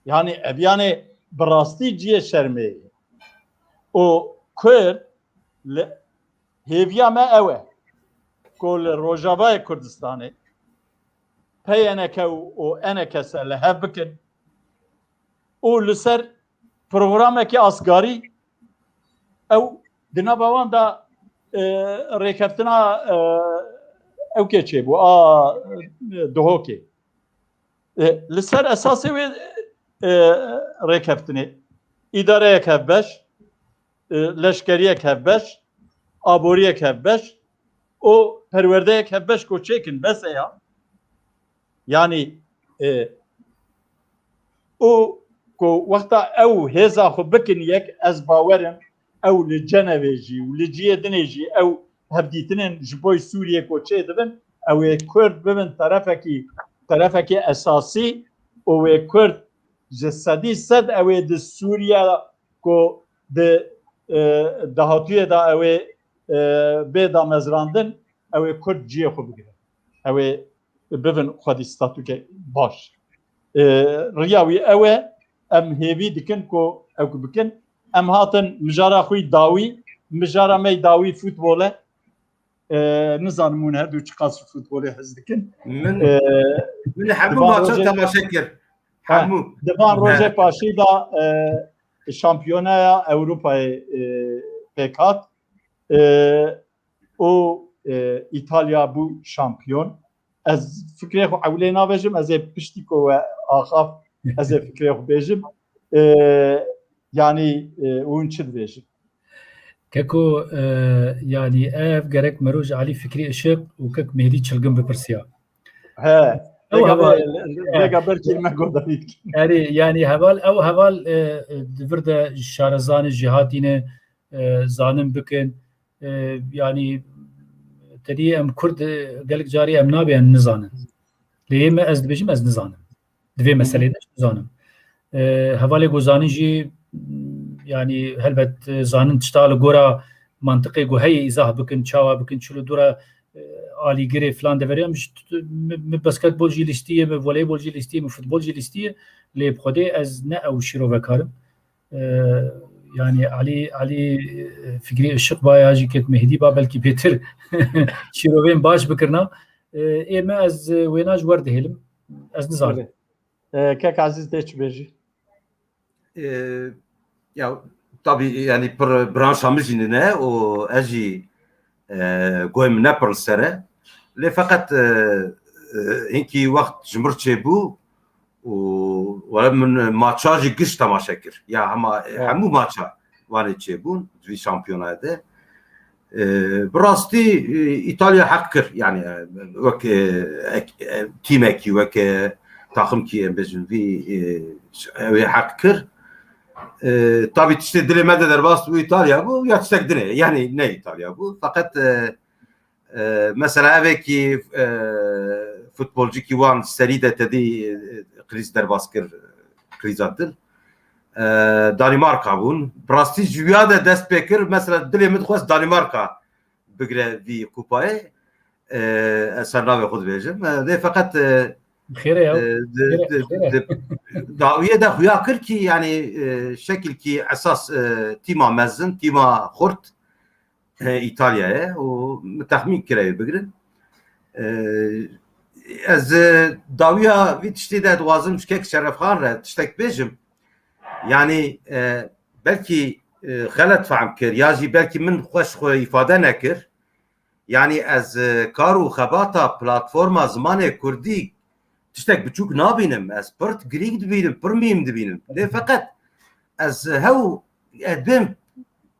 Yani ev yani bi rastî cihê şermê ye. Û Kurd li hêviya me ew e ku li Rojavayê Kurdistanê P Y N K û, û E N K S li hev bikin û li ser programekî asgarî ew di nava wan de, e, rêkeftina, e, ew kê çêbû, a, e, Duhokê. E, li ser esasê wê, e, rêkeftinê îdareyek hevbeş, e, leşkeriyek hevbeş, aboriyek hevbeş û perwerdeyek hevbeş ku çêkin bes e ya. Yani, e, û ku wexta ew hêza xwe bikin yek, ez bawer im ew li Cenevê jî û li cihê dinê jî ew hevdîtinên ji bo Sûriyê ku çêdibin, ew ê Kurd bibin terefekî, terefekî esasî û wê Kurd ji sedî sed ew ê di Sûriye ku di, e, dahatûyê de ew ê, e, bê damezrandin, ew ê Kurd cihê xwe bigire. Ew ê bibin xwedî statûkê baş. E, riya wî ew e, em hêvî dikin ku ew ku bikin. Em hatin mijara xwe yî dawî, mijara me yî dawî futbol e. E, nizanim hûn her du çiqas ji futbolê hez dikin. Min, E, min hemû di van maça rojê temaşe kir. Ha, Hemû. di van Ne. rojê paşî de, e, şampiyonaya Ewropayê, e, pêk hat. E, û, e, Îtalya bû şampiyon. Ez fikrê xwe ewlê navêjim, ez ê piştî ku we axaf, ez ê fikrê xwe bêjim. E, yanî, e, hûn çi dibêjin? Keko, e, yanî ev gerek mero ji alî Fikrî Işiq û kek Mêdî Çilgin bipirsiya. He. Ew Vêga heval, be-, vêga belkî me godarî dikin. Erê, yanî heval, ew heval, e, e, di vir de şarezanê jêhatî ne, e, zanin bikin. E, yanî tedî em Kurd, e, gelek carî em nabê em nizanin. Lê yê me ez dibêjim ez nizanim. Di vê Hı hı. meselê de ez nizanim. E, hevalê ku zanin jî, yanî helbet, e, zanin tişta li gora mantiqê ku heye îzah bikin, çawa bikin, çilo dora, e, alîgirê filan deverê em ji t-, t-, min, min basketbol jî lîstiye, min voleybol jî lîstiye, min futbol jî lîstiye. Lê bi Xwedê ez ne ew şîrovekar im. E, yanî Elî, Elî, e, Fikrî Işiq ba ya jî kek Mehdî ba belkî bêtir şîrovên baş bikirina. E, ê me ez, e, wêna ji wer dihêlim. Ez nizanim. Belê. E, kek Ezîz dê çi bêjî? E, ya, tabî, yanî pir branşa min jî nîne û ez jî, e, goyê min ne pir li ser e. Lê feqet, e, e, hinkî wext ji mir çêbû û were min maça jî giş temaşe kir. Ya hema, Evet. hemû maça wanê çêbûn di vî şampiyonayê de. E, bi rastî, e, Îtalya heq kir. Yani, e, wek, e, ek-, e, tîmekî, wek, e, taximkî em bêjin vî, e, ew ê heq kir. E, tabî tiştê dilê me de derbas bû Îtalya bû ya tiştek din e. Yani ne Îtalya bû. Feqet, e, e, mesela evekî, e, futbolcikî wan serî de tedî, e, krîz derbas kir, krîza dil. E, Danimarka bûn. Bi rastî ji wiya de dest pê kir. Mesela dilê min dixwest Danimarka bigire vî kupayê. E, ez ser navê xwe dibêjim. E, lê feqet, e, Xêr e ya. e, di, Xêr e, di, xêr e. di, dawiyê de xuya kir ki, yani, e, şekilkî esas, e, tîma mezin, tîma xurt, e, Îtalya ye û min texmîn kir ew ê bigirin. E, ez, e, dawiya vî tiştê de dixwazim ji kek Şerefxan re tiştek bêjim. Yani, e, belkî, e, xelet fehm kir ya jî belkî min xweş xwe îfade nekir. Yani ez, e, kar û xebata platforma zimanê kurdî tiştek biçûk nabînim. Ez pir girîng dibînim, pir mîm dibînim. Lê feqet ez hew, ez bêm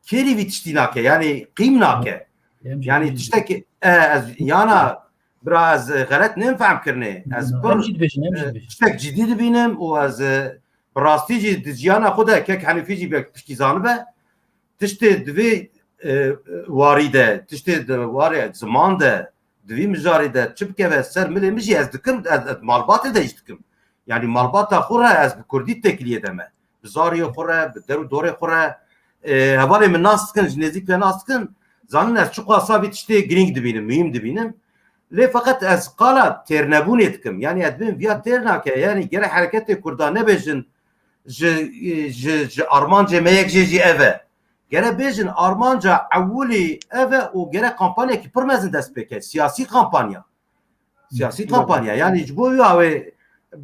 kêrî vî tiştî nake, yani qîm nake. Em jî, Yani em jî. tiştek, e, ez yana bira ez xelet nêm fehm kirine. Ez Na, pir, em jî dibêjin, em jî e, dibêjin. tiştek cidî dibînim û ez, e, bi rastî jî di jiyana xwe de kek Henîfî jî belkî piştî zanibe. Tiştê divê e, warî de, tiştê di warê ziman de, di vî mijarê de çi bikeve ser milê min jî ez dikim, ez, ez malbatê de jî dikim. Yanî malbata xwe re ez bi kurdî têkiliyê de me. Bi zariyê xwe re, bi der û dorê xwe re, e, hevalê min nas dikin, ji nêzîk ve nas dikin, zanin ez çiqasa vî tiştê girîng dibînim, muhîm dibînim. Lê feqet ez qala têrnebûnê dikim. Yanî ez dibêm viya têr nake. Yanî gere hereketê kurda nebêjin ji, ji, ji armancê me yek jê jî ev e. Gere bêjin armanca ewilî ev e û gere kampanyekî pir mezin dest pê ke. Siyasî kampanya. Siyasî kampanya. Yanî ji bo wî awê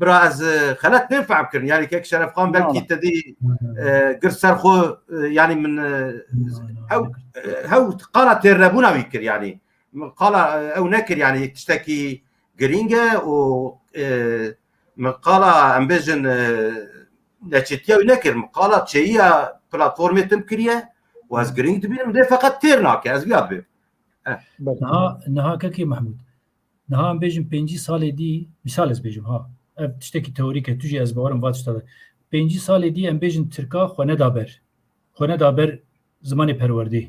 bira ez, e, xelet nêm fehm kirin. Yanî kek Şerefxan belkî te dî, e, gir ser xwe, e, yanî min, e, ew, e, hew qala têrnebûna wî kir yanî. Min qala, e, ew nekir yanî tiştekî girîng e û, e, min qala em bêjin, e, neçêtiya wî nekir. Min qala çêyiya platformê tim kiriye û ez girîng dibînim. Lê feqet têr nake. Ez viya dibêm. Eh. Niha, niha kekê Mehmûd, niha em bêjin pêncî salê dî, misal ez bêjim ha. Ev tiştekî teorîk e, tu jî ez bawerim va tişta de. Pêncî salê dî em bêjin Tirka xwe neda ber. Xwe neda ber zimanê perwerdê.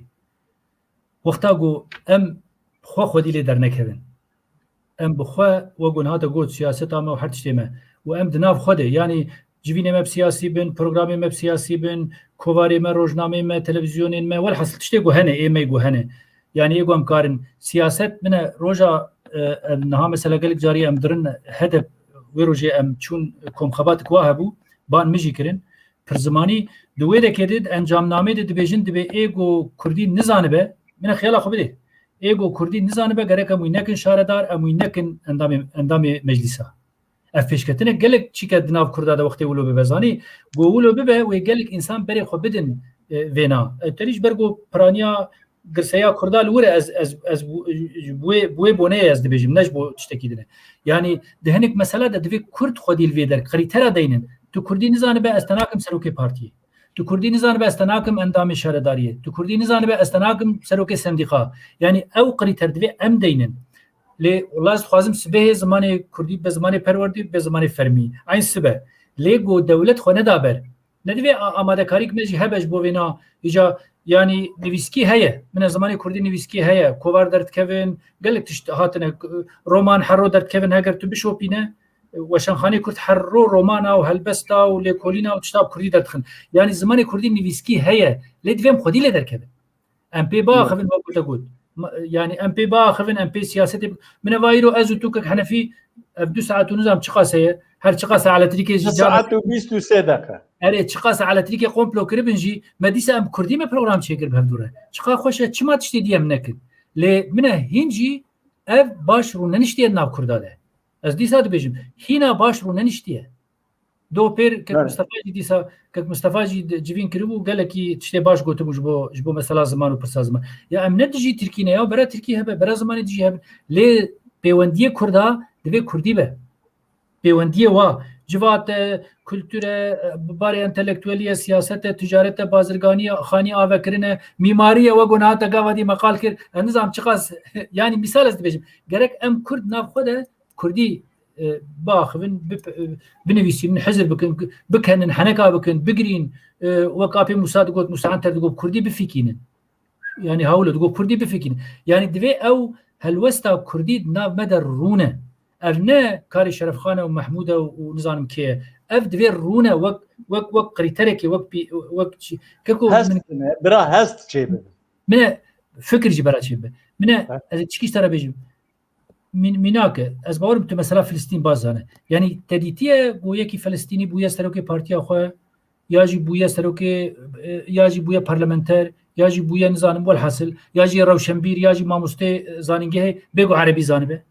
Wexta ku em xwe xwedî lê dernekevin. Em bi xwe, wek ku niha te got, siyaseta me û her tiştê me. Û em di nav xwe de, yanî civînê me bi siyasî bin, programê me bi siyasî bin, kovarê me, rojnameyê me, televîzyonên me, welhasil tiştê ku hene, ê me ku hene. Yanî ê ku em karin. Siyaset bine roja, e, em niha mesela gelek carî em dirin hedef, wê rojê em çûn komxebatik wa hebû, ban min jî kirin. Pirzimanî di wê dekê de, di encamnameyê de dibêjin, dibê ê ku kurdî nizanibe, min e xiyala xwe bidê. Ê ku kurdî nizanibe, gerek em wî nekin şaredar, em wî nekin endamê, endamê meclîsa. Ev pêşketine gelek çîke di nav kurda de wextê wilo bibe zanî. Ku wilo bibe, wê gelek însan berê xwe bidin, e, vêna. E, terî ji ber ku piraniya girseya kurda li wir e, ez, ez, ez bu-, ji bo wê, bo wê boneyê ez dibêjim, ne ji bo tiştekî din e. Yanî di hinek mesela de divê kurd xwedî li vê der krîtera deynin. Tu kurdî nizanibe ez te nakim serokê partiyê. Tu kurdî nizanibe ez te nakim endamê şaredariyê. Tu kurdî nizanibe ez te nakim serokê sendîqa. Yanî ew krîter divê em deynin. Lê wela ez dixwazim sibehê zimanê kurdî be zimanê perwerdî, be zimanê fermî. Eyn sibe. Lê ku dewlet xwe neda ber. Nedivê a-, amadekarîk me jî hebe ji bo vêna îca, yanî nivîskî heye. Min e zimanê kurdî nivîskî heye. Kovar derdikevin, gelek tişt hatine, roman her ro derdikevin, heger tu bişopîne, weşanxanê kurd her ro romana û helbesta û lêkolîna û tişta bi kurdî derdixin. Yanî zimanê kurdî nivîskî heye. Lê divê em xwedî lê derkevin. Em pê biaxivin, wek te got. Ma-, yanî em pê biaxivin, em pê siyasetê bi-, min e va îro ez û tu kek Henefî ev du saet û nizam çiqas heye, her çiqas e elektrîkê jî Du saet û bîst û sê deqe. Erê, çiqas e elektrîkê komplo kiribin jî, me dîsa em kurdî me program çêkir bi hevdû re. Çiqa xweş e, çima tiştê dî em nekin? Lê min e hîn jî ev baş rûneniştiye di nav kurda de. Ez dîsa dibêjim, hîna baş rûneniştiye. Do pêr kek Mustafa jî dîsa, kek Mustafa jî di-, civîn kiribû, gelekî tiştê baş gotibû ji bo, ji bo mesela ziman û pirsa ziman. Ya em ne dijî tirkî ne ya, bera tirkî hebe, bera zimanê dijî hebe. Lê pêwendiyê kurda divê kurdî be. Pêwendiyê wa, civate, kulture, bi barê entelektuelî ye, siyaset e, ticaret e, bazirganî ye, xanî avekirine, mîmarî ye, wek got niha te gava dî me qal kir. Ez nizam çiqas, yanî misal ez dibêjim. Gerek em kurd nav xwe de kurdî, e, biaxivin, bip-, e, binivîsînin, hizir bikin, bikenin, heneka bikin, bigirîn, e, wek apê Musa digot, Musa Enter digot, kurdî bifikînin. Yanî hawlo digot, kurdî bifikînin. Yanî divê ew helwesta kurdî di nav me de rûne. Ev ne karê Şerefxan e û Mehmûd e û, û nizanim kê ye. Ev divê rûne wek, wek, wek krîterekê, wek pî-, wek çi-, keko Hest min bine, bira hest çêbin. Min e fikir jî bera çêbe. Min e, Hest. Ez çikî ji te re bêjim. Mîn-, mînak e. Ez bawer im tu mesela Filistîn baş zane. Yanî te dîtiye ku yekî Filistînî bûye serokê partiya xwe, ya jî bûye serokê, e, ya jî bûye parlamenter, ya jî bûye nizanim welhasil, ya jî rewşenbîr, ya jî mamostê, e, zanîngehê bê ku erebî zanibe?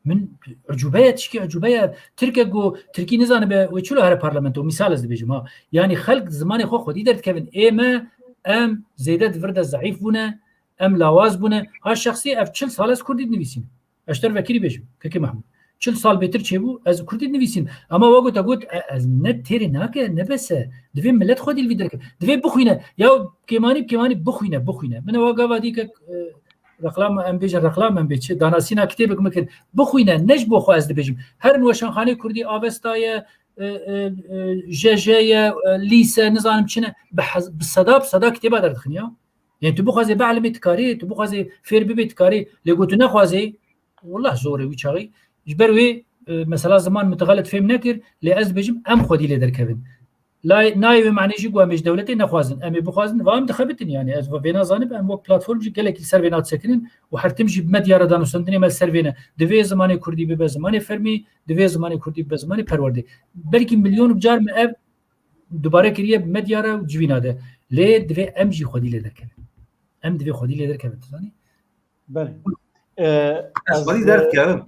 Min ucube ye, tişkî ucube ye. Tirke ku tirkî nizanibe, wê çilo here parlamento? Misal ez dibêjim ha. Yanî xelk zimanê xwe xwedî derdikevin. Ê me, em zêde di vir de zeîf bûne, em lawaz bûne. Ha şexsî ev çil sal ez kurdî dinivîsînim. Ez ji te re vekirî bêjim, Kekê Mehmûd. Çil sal bêtir çêbû, ez kurdî dinivîsînim. Ema we got, te got, e, ez ne têrê nake, ne bes e. Divê milet xwedî li vî derkeve. Divê bixwîne. Ya kêmanî, kêmanî bixwîne, bixwîne. Min e wa gava dî kek, e, Reklam em bêjin, reklam em bê çi? Danasîna kitêbek min kir. Bixwîne, ne ji bo xwe ez dibêjim. Herin weşanxanê kurdî Avesta ye, e, e, e, J J ye, e, lîse, nizanim çi ne, bi hez-, bi seda, bi seda kitêba derdixin ya. Yani tu bixwazê bielmê dikarî, tu bixwazê fêr bibê dikarî, lê ku tu nexwazê, wallah zor e wî çaxî. Ji ber wê, e, mesela ziman min te xelet fêm nekir, lê ez dibêjim em xwedî lê derkevin. Lay-, nayê wê manê jî ku em ê ji dewletê nexwazin. Em ê bixwazin, va em dixebitin yani. Ez va vêna zanib, em wek platform jî gelekî li ser vêna disekinin û her tim jî bi medya re danûstandinê me li ser vêne. Divê zimanê kurdî bibe zimanê fermî, divê zimanê kurdî bibe zimanê perwerdê. Belkî milyon car me ev dubare kiriye bi medya re û civîna de. Lê divê em jî xwedî lê derkevin. Em divê xwedî lê derkevin, tu zanî? Belê. Ee, Ez ez, xwedî e, derdikevim.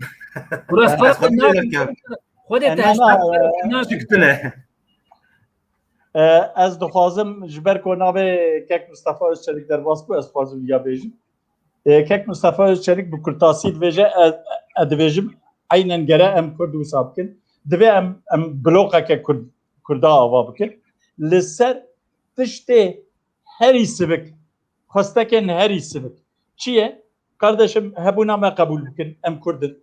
Burası Ez xwedî lê derkevim. Xwedê E, te na, na, hişta e, na Çik tune? E, ez dixwazim ji ber ku navê kek Mustafa Özçelik derbas bû, ez dixwazim ya bêjim. E, kek Mustafa Özçelik bi kurtasî dibêje, e, e, dibêjim, eynen gere em Kurd wisa bikin. Divê em, em bloqeke Kurd, Kurda ava bikin. Li ser tiştê herî sivik, xwestekên herî sivik. Çi ye? Kardeşim, hebûna me qebûl bikin, em Kurd in.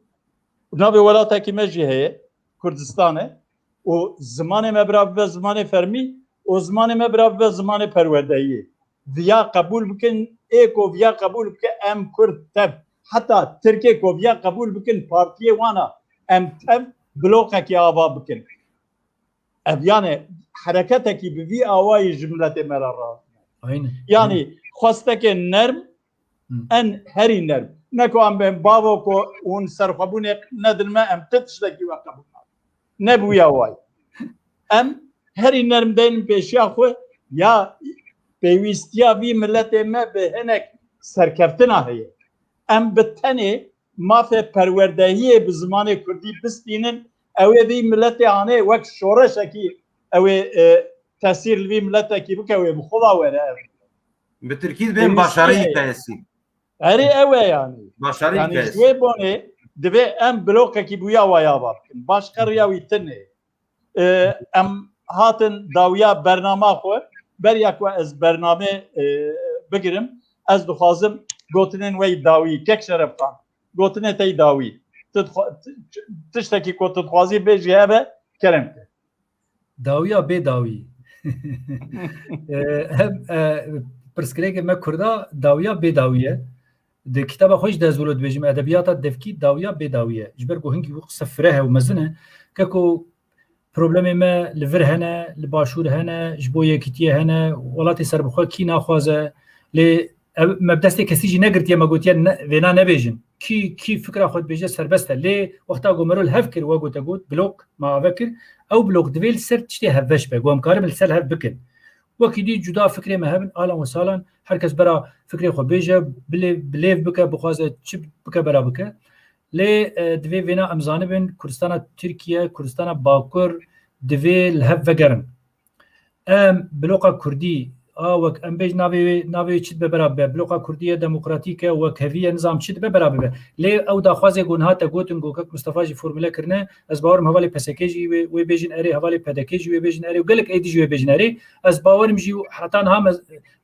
Navê welatekî me jî heye, Kurdistan e. Û zimanê me bira bibe zimanê fermî û zimanê me bira bibe zimanê perwerdeyiyê. Viya qebûl bikin, ê ku viya qebûl bike, em Kurd tev. Heta Tirkê ku viya qebûl bikin, partiyê wana em tev bloqekî ava bikin. Ev yani hereketekî bi vî awayî ji miletê me re razine. Aynen. Yani xwestekê nerm, Hı. en herî nerm. Ne ku em bên bavo ku hûn serxwebûnê nedin me, em ti tiştekî we qebûl nakin. Ne bi wî awayî. Em herî nerm deynin pêşiya xwe, ya pêwîstiya vî miletê me bi hinek serkeftina heye. Em bi tenê mafê perwerdehiyê bi zimanê kurdî bistînin, ew ê vî miletê anê wek şoreşekî ew ê, e, tesîr li vî miletekî bike, wê bi xwe ve were ev. Bi tirkî dibên Pêwîstî başarıyı heye. kayesi. Erê ew e yani. Başarıyı Yani kayesi. ji wê bonê divê em blokekî bûya waya va bikin. Başqa riya wî tune. E, em hatin dawiya bernama xwe. Beriya ku ez bername, e, bigirim, ez dixwazim gotinên we yî dawî, kek Şerefxan. Gotinê te yî dawî. Tu dixwa-, t-, tiştekî ku tu dixwazî bêjî hebe, kerem ke. Dawiya bê dawî. E, hem, e, pirsgirêkê me Kurda dawiya bê dawî ye. Di kitaba xwe jî de ez wilo dibêjim, edebiyata devkî dawiya bê dawî ye. Ji ber ku hingî wî qise fireh e û mezin e, keko problemê me li vir hene, li başûr hene, ji bo yekîtiyê hene, welatê serbixwe kî naxwaze. Lê ev, me bi destê kesî jî negirtiye, me gotiye ne, vêna nebêjin. Kî, kî fikra xwe dibêje serbest e. Lê wexta ku mero li hev kir, we gote got, blok, me ave kir, ew blok divê li ser tiştê hevbeş be, ku em karibin li ser hev bikin. Wekî dî cuda fikrê me hebin, alan û salan, her kes bera fikrê xwe bêje, bilê-, bilêv bike, bixwaze çi bike bera bike. Lê, e, divê vêna em zanibin, Kurdistana Tirkiye, Kurdistana Bakur divê li hev vegerin. Em bloka Kurdî, a wek em bêj navê wê, navê wê çi dibe bera bibe, bloka Kurdî ye, demokratîk e, wekhevî ye, nizam çi dibe bera bibe. Lê ew daxwazê ku niha te gotin, ku kek Mustafa jî formule kirine, ez bawerim hevalê P S K jî wê, wê bêjin erê, hevalê P D K jî wê bêjin erê û gelek êdî jî wê bêjin erê. Ez bawerim jî heta niha me,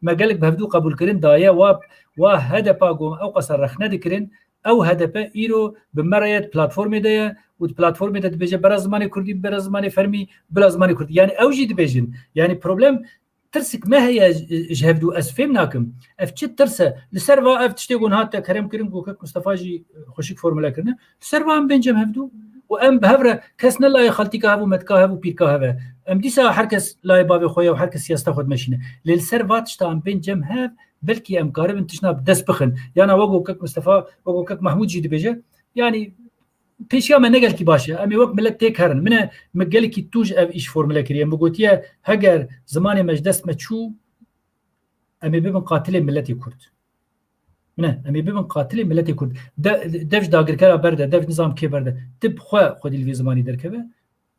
me gelek bi hevdû qebûlkirin daye, wa, wa H D P ku ew qasa rexne dikirin, ew H D P îro bi me re ye, di platformê de ye û di platformê de dibêje bera zimanê kurdî, bera zimanê fermî, bila zimanê kurdî. Yani ew jî dibêjin. Yani problem tirsik me heye ji, ji hevdû, ez fêm nakim. Ev çi tirs e? Li ser va ev tiştê ku niha te kerem kirin, ku kek Mustafa jî xweşik formule kirine. Li ser va em bên cem hevdû û em bi hev re kes nelayê xaltîka hev û metka hev û pîrka hev e. Em dîsa her kes layê bavê xwe ye û her kes siyaseta xwe dimeşîne. Lê li ser va tişta em bên cem hev, belkî em karibin tişna bi dest bixin. Yana wek ku kek Mustafa, wek ku kek Mahmûd jî dibêje, yani pêşiya me ne gelkî baş e. Em ê wek milet têk herin. Min e, min gelekî tûj ev îş formule kiriye. Min gotiye, heger zimanê me ji dest me çû, em ê bibin qatilê miletê Kurd. Min e, em ê bibin qatilê miletê Kurd. De, dev ji dagirkera berde, dev nizam kê berde. Ti bi xwe xwedî li vê zimanî derkeve.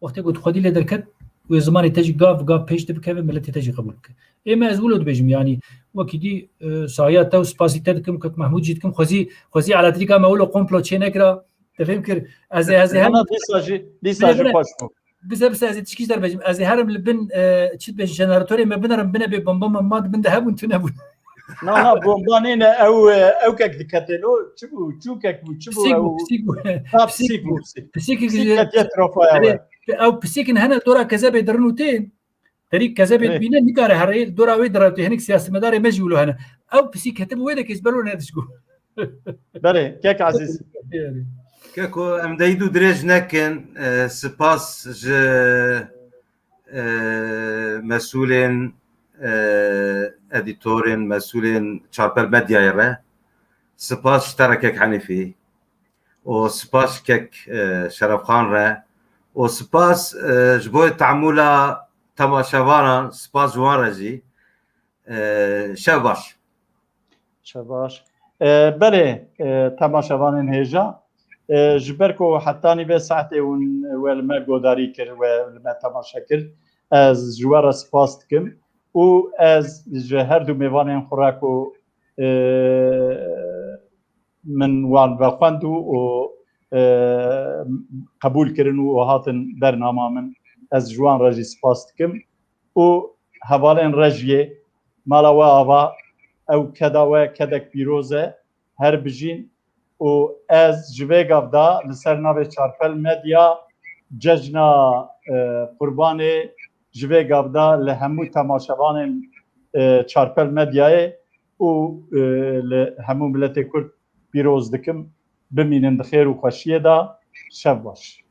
Wextê ku tu xwedî lê derket, wê zimanê te jî gav gav pêş de bikeve, miletê te jî qebûl bike. Ê me ez wilo dibêjim, yanî wekî dî, e, saxiya te û spasî te dikim, kek Mehmûd jî dikim, xwezî, xwezî elatîka me wilo komplo çê nekira, te fêm kir, ez ê, ez ê her Ana dîsa jî, dîsa Bine, jî bine. xweş bû. Bize, bize ez ê tişkî ji derbêjim. Ez ê herim li bin, e, çi dibêjin, jeneratorê me binerim, bine bê bomba me ma di bin de hebûn, tune bûn. Na, na, bomba nîne, ew, ew kek diketê lo, çi bû, çûkek bû, çi bû, Pisîk bû, ew, pisîk bû. Ha, Pisîk pisîk bû. Bû, pisîk. Pisîk Pisîk ketiye trofa ya we. Ew pisîkin hene dora kezebê dirin û tên. Terî kezebê Rê. Dibîne nikare herê, dora wê direwtê, hinek siyasetmedarê me jî wilo hene. Ew pisîk ketibû wê de kes belo nedişgo. Belê, kek Ezîz. Keko, em deyd û dirêj nekin, e, spas ji, e, mesûlên, e, edîtorên, mesûlên Çarpel Medyayê re. Spas ji te re kek Henîfî. Û spas ji kek, e, Şerefxan re. Û spas, e, ji bo temûla temaşevanan, spas ji wan re jî. E, şev baş. Şev baş. E, belê, e, temaşevanên hêja, e, ji ber ku hetanî vê saetê hûn we li me godarî kir, we li me temaşe kir, ez ji we re spas dikim û ez ji her du mêvanên xwe re ku, e, min wan vexwend û, û, e, qebûl kirin û hatin bernama min, ez ji wan re jî spas dikim. Û hevalên Rejiyê, mala we ava, ew keda we kedek pîroz e, her bijîn. Û ez ji vê gav de li ser navê Çarpel Medya cejna, e, Qurbanê ji vê gav de li hemû temaşevanên, e, Çarpel Medyayê û, e, li hemû miletê Kurd pîroz dikim. Bimînin di xêr û xweşiyê de. Şev baş.